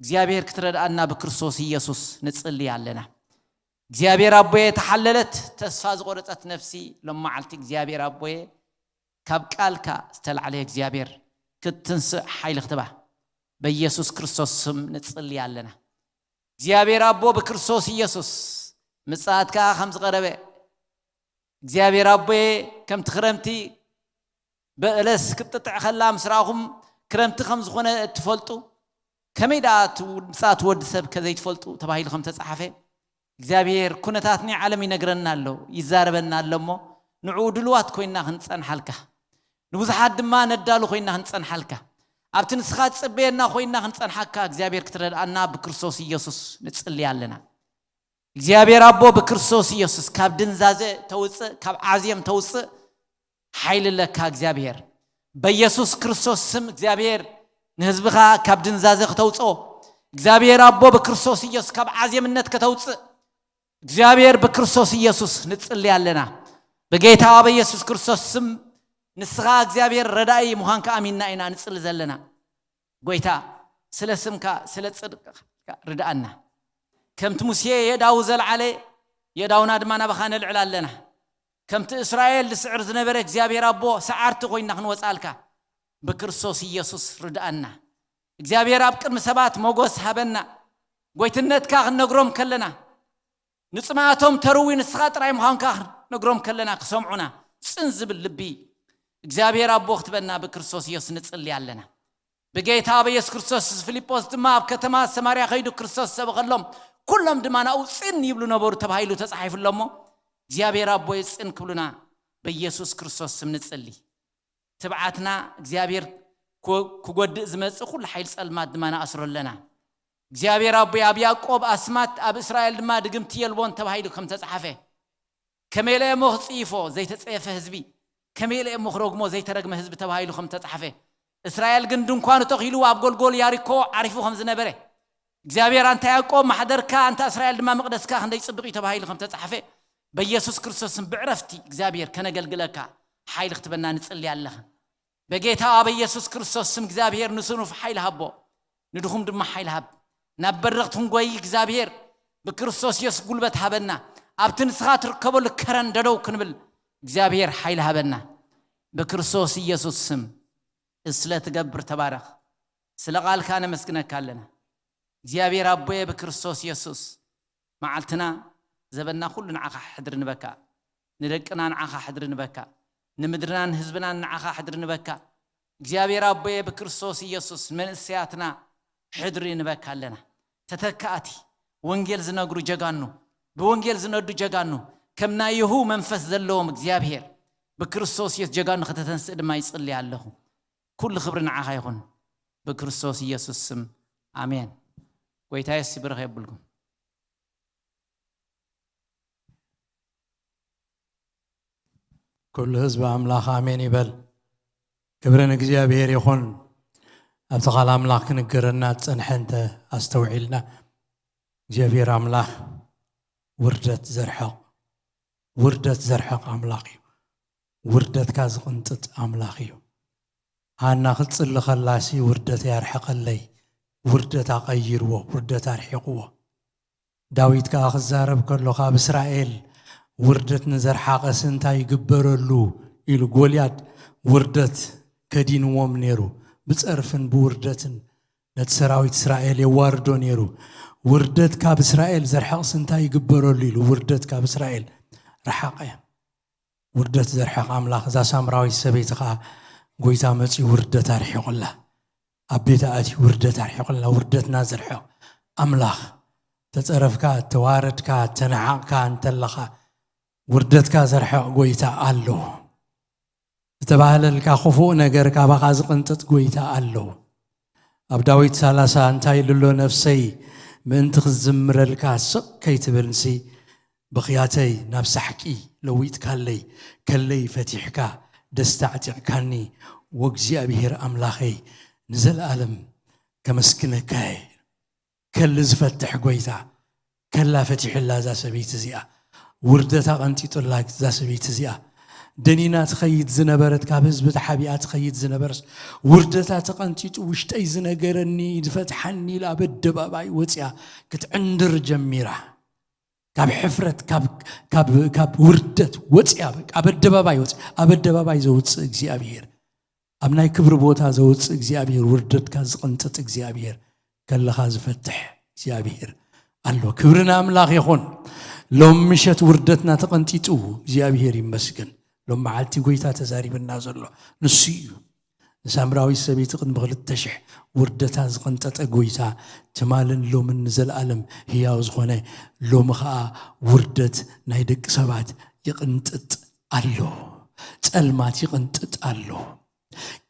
እግዚኣብሔር ክትረድኣና ብክርስቶስ ኢየሱስ ንጽሊ ኣለና። እግዚኣብሔር ኣቦየ ተሓለለት ተስፋ ዝቆረጸት ነፍሲ ሎም መዓልቲ እግዚኣብሔር ኣቦየ ካብ ቃልካ ዝተላዕለ እግዚኣብሔር ክትትንስእ ሓይሊ ክትባ በኢየሱስ ክርስቶስ ስም ንጽሊ ኣለና። እግዚኣብሔር ኣቦ ብክርስቶስ ኢየሱስ ምጽኣትካ ከም ዝቐረበ እግዚኣብሔር ኣቦየ ከምቲ ክረምቲ በለስ ክትጥጥዕ ከላ ምስ ረኣኹም ክረምቲ ከም ዝኾነ እትፈልጡ ከመይ ደኣ ምጽኣት ወዲ ሰብ ከዘይትፈልጡ ተባሂሉ ከም ተጻሓፈ እግዚኣብሔር ኩነታት ናይ ዓለም ይነግረና ኣሎ ይዛረበና ኣሎ እሞ ንዕኡ ድልዋት ኮይና ክንጸንሓልካ ንብዙሓት ድማ ነዳሉ ኮይና ክንጸንሓልካ ኣብቲ ንስኻ ትጽበየና ኮይና ክንጸንሓካ እግዚኣብሔር ክትረድኣና ብክርስቶስ ኢየሱስ ንጽሊ ኣለና። እግዚኣብሔር ኣቦ ብክርስቶስ ኢየሱስ ካብ ድንዛዘ ተውፅእ ካብ ዓዝየም ተውፅእ ሓይሊ ኣለካ እግዚኣብሔር በኢየሱስ ክርስቶስ ስም እግዚኣብሔር ንህዝብኻ ካብ ድንዛዘ ክተውፅኦ እግዚኣብሔር ኣቦ ብክርስቶስ ኢየሱስ ካብ ዓዝየምነት ከተውፅእ እግዚኣብሔር ብክርስቶስ ኢየሱስ ንጽሊ ኣለና። ብጌታ በኢየሱስ ክርስቶስ ስም ንስኻ እግዚኣብሔር ረዳኢ ምዃንካ ኣሚንና ኢና ንጽሊ ዘለና። ጎይታ ስለ ስምካ ስለ ጽድቅካ ርድኣና። ከምቲ ሙሴ የእዳዉ ዘልዓለ የእዳውና ድማ ናባኻ ነልዕል ኣለና። ከምቲ እስራኤል ዝስዕር ዝነበረ እግዚኣብሔር ኣቦ ሰዓርቲ ኮይና ክንወጻልካ ብክርስቶስ ኢየሱስ ርድኣና። እግዚኣብሔር ኣብ ቅድሚ ሰባት ሞጎስ ሃበና። ጎይትነትካ ክንነግሮም ከለና ንጽምኣቶም ተርዊ ንስኻ ጥራይ ምዃንካ ነግሮም ከለና ክሰምዑና ጽን ዝብል ልቢ እግዚኣብሔር ኣቦ ክትበና ብክርስቶስ ኢየሱስ ንጽሊ ኣለና። ብጌታ ብኢየሱስ ክርስቶስ ፊልጶስ ድማ ኣብ ከተማ ሰማርያ ከይዱ ክርስቶስ ሰበኸሎም ኩሎም ድማ ናብኡ ጽን ይብሉ ነበሩ ተባሂሉ ተጻሒፉ ኣሎ እሞ እግዚኣብሔር ኣቦ ጽን ክብሉና በኢየሱስ ክርስቶስ ስም ንጽሊ። ትብዓትና እግዚኣብሔር ክጎድእ ዝመጽእ ኩሉ ሓይል ጸልማት ድማ ንኣስሮ ኣለና። እግዚኣብሔር ኣቦይ ኣብ ያዕቆብ ኣስማት ኣብ እስራኤል ድማ ድግምቲ የልቦን ተባሂሉ ከም ተጻሓፈ ከመይ ኢለ እሞ ክጽይፎ ዘይተጸየፈ ህዝቢ ከመይ ኢለ እሞ ክረግሞ ዘይተረግመ ህዝቢ ተባሂሉ ከም ተጻሓፈ እስራኤል ግን ድንኳኑ ተኺሉ ኣብ ጎልጎል ያሪኮ ዓሪፉ ከም ዝነበረ እግዚኣብሔር ኣንታ ያዕቆብ ማሕደርካ ኣንታ እስራኤል ድማ መቕደስካ ክንደይ ጽብቕ እዩ ተባሂሉ ከም ተጻሓፈ በኢየሱስ ክርስቶስን ብዕረፍቲ እግዚኣብሔር ከነገልግለካ ሓይሊ ክትበና ንጽሊ ኣለኻ። በጌታ በኢየሱስ ክርስቶስ ስም እግዚኣብሔር ንስኑፍ ሓይሊ ሃቦ ንድኹም ድማ ሓይሊ ሃብ። ናብ በረኽቲ ክንጎይ እግዚኣብሔር ብክርስቶስ የሱስ ጉልበት ሃበና። ኣብቲ ንስኻ ትርከበሉ ከረን ደደው ክንብል እግዚኣብሔር ሓይሊ ሃበና። ብክርስቶስ ኢየሱስ ስም ስለ ትገብር ተባረኽ። ስለ ቃልካ ነመስግነካ ኣለና። እግዚኣብሔር ኣቦየ ብክርስቶስ ኢየሱስ መዓልትና ዘበንና ኩሉ ንዓኻ ሕድሪ ንበካ። ንደቅና ንዓኻ ሕድሪ ንበካ። ንምድርናን ህዝብናን ንዓኻ ሕድሪ ንበካ። እግዚኣብሔር ኣቦየ ብክርስቶስ ኢየሱስ መንእሰያትና ሕድሪ ንበካ ኣለና። ተተካእቲ ወንጌል ዝነግሩ ጀጋኑ፣ ብወንጌል ዝነዱ ጀጋኑ፣ ከም ናይ የሁ መንፈስ ዘለዎም እግዚኣብሔር ብክርስቶስ ኢየሱስ ጀጋኑ ከተተንስእ ድማ ይጽልይ ኣለኹ። ኩሉ ክብሪ ንዓኻ ይኹን ብክርስቶስ ኢየሱስ ስም ኣሜን። ጎይታ የሱስ ይብርኽ የብልኩም። ኩሉ ህዝቢ ኣምላኽ ኣሜን ይበል። ክብሪ ንእግዚኣብሔር ይኹን። ኣብቲ ቃል ኣምላኽ ክንገረና ዝጸንሐ እንተ ኣስተውዒልና እግዚኣብሔር ኣምላኽ ውርደት ዘርሕቕ ውርደት ዘርሕቕ ኣምላኽ እዩ። ውርደትካ ዝቕንጥጥ ኣምላኽ እዩ። ሃና ክትጽሊ ከላሲ ውርደት ያርሕቐለይ፣ ውርደት ኣቐይርዎ፣ ውርደት ኣርሒቕዎ። ዳዊት ከኣ ክዛረብ ከሎ ካብ እስራኤል ውርደት ንዘርሓቐስ እንታይ ይግበረሉ ኢሉ። ጎልያድ ውርደት ከዲንዎም ነይሩ። ብጸርፍን ብውርደትን ነቲ ሰራዊት እስራኤል የዋርዶ ነይሩ። ውርደት ካብ እስራኤል ዘርሕቕስ እንታይ ይግበረሉ ኢሉ። ውርደት ካብ እስራኤል ረሓቐ። ውርደት ዘርሕቕ ኣምላኽ። እዛ ሳምራዊት ሰበይቲ ኸዓ ጎይታ መጺኡ ውርደት ኣርሒቑላ። ኣብ ቤታ ኣትዩ ውርደት ኣርሒቑላ። ውርደትና ዘርሕቕ ኣምላኽ። ተጸረፍካ፣ ተዋረድካ፣ ተነሓቕካ እንተለኻ ውርደትካ ዘርሕቕ ጎይታ ኣሎ። ዝተባህለልካ ክፉእ ነገር ካባኻ ዝቕንጥጥ ጎይታ ኣሎ። ኣብ ዳዊት ሰላሳ እንታይ ኢሉ ኣሎ? ነፍሰይ ምእንቲ ክትዝምረልካ ስቕ ከይትብልሲ ብኽያተይ ናብ ሳሕቂ ለዊጥካለይ፣ ከለይ ፈቲሕካ ደስታ ኣዕጢቕካኒ፣ ወእግዚኣብሄር ኣምላኸይ ንዘለኣለም ከመስግነካ እየ። ከሊ ዝፈትሕ ጎይታ ከላ ፈቲሕላ እዛ ሰበይቲ እዚኣ። ውርደታ ቀንጢጡላ እዛ ሰበይቲ እዚኣ። ደኒና ትኸይድ ዝነበረት፣ ካብ ህዝቢ ተሓቢኣ ትኸይድ ዝነበርስ፣ ውርደታ ተቐንጢጡ ውሽጠይ ዝነገረኒ ዝፈትሓኒ ኢላ ኣብ ኣደባባይ ወፂኣ ክትዕንድር ጀሚራ። ካብ ሕፍረት፣ ካብ፣ ካብ፣ ካብ ውርደት ወፂኣ፣ በቃ ኣብ ኣደባባይ ወፂኣ። ኣብ ኣደባባይ ዘውፅእ እግዚኣብሔር፣ ኣብ ናይ ክብሪ ቦታ ዘውፅእ እግዚኣብሔር፣ ውርደትካ ዝቕንጥጥ እግዚኣብሔር፣ ከለኻ ዝፈትሕ እግዚኣብሔር ኣሎ። ክብሪ ንኣምላኽ ይኹን። ሎም ምሸት ውርደትና ተቐንጢጡ እግዚኣብሔር ይመስገን። ሎም መዓልቲ ጎይታ ተዛሪብና ዘሎ ንሱ እዩ። ንሳምራዊት ሰበይቲ ቅድሚ ክልተ ሽሕ ውርደታ ዝቐንጠጠ ጎይታ፣ ትማልን ሎምን ንዘለኣለም ህያው ዝኾነ፣ ሎሚ ኸኣ ውርደት ናይ ደቂ ሰባት ይቕንጥጥ ኣሎ። ጸልማት ይቕንጥጥ ኣሎ።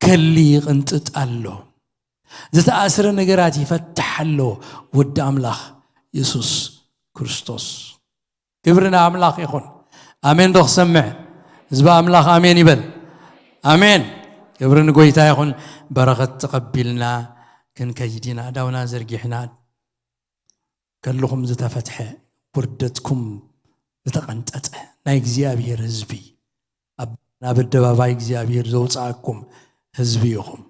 ከሊ ይቕንጥጥ ኣሎ። ዝተኣስረ ነገራት ይፈትሕ ኣሎ ወዲ ኣምላኽ የሱስ ክርስቶስ። ክብሪ ንኣምላኽ ይኹን። ኣሜን ዶ ክሰምዕ? ህዝቢ ኣምላኽ ኣሜን ይበል። ኣሜን። ክብሪ ንጎይታ ይኹን። በረኸት ተቐቢልና ክንከይድ ኢና። ኣእዳውና ዘርጊሕና፣ ከልኹም ዝተፈትሐ፣ ውርደትኩም ዝተቐንጠጠ ናይ እግዚኣብሔር ህዝቢ፣ ኣብ፣ ናብ ኣደባባይ እግዚኣብሔር ዘውፅኣኩም ህዝቢ ኢኹም።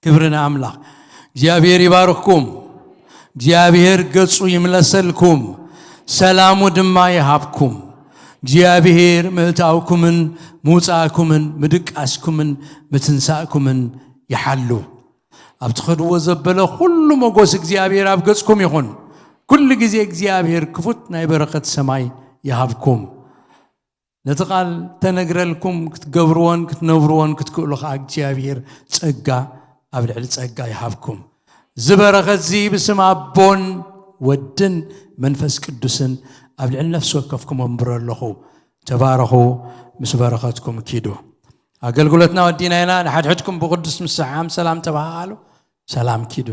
ክብሪ ንኣምላኽ። እግዚኣብሔር ይባርኽኩም። እግዚኣብሔር ገጹ ይምለሰልኩም፣ ሰላሙ ድማ ይሃብኩም። እግዚኣብሔር ምእታውኩምን ምውጻእኩምን ምድቃስኩምን ምትንሳእኩምን ይሓሉ። ኣብ ትኸድዎ ዘበለ ኩሉ መጎስ እግዚኣብሔር ኣብ ገጽኩም ይኹን። ኩሉ ግዜ እግዚኣብሔር ክፉት ናይ በረኸት ሰማይ ይሃብኩም። ነቲ ቃል ተነግረልኩም ክትገብርዎን ክትነብርዎን ክትክእሉ ኸዓ እግዚኣብሔር ጸጋ ኣብ ልዕሊ ጸጋ ይሃብኩም። እዚ በረኸት እዚ ብስም ኣቦን ወድን መንፈስ ቅዱስን ኣብ ልዕሊ ነፍሲ ወከፍኩም ኣንብሮ ኣለኹ። ተባረኹ፣ ምስ በረኸትኩም ኪዱ። ኣገልግሎትና ወዲና ኢና። ንሓድሕድኩም ብቅዱስ ምሰሓም ሰላም ተባሃሉ። ሰላም ኪዱ።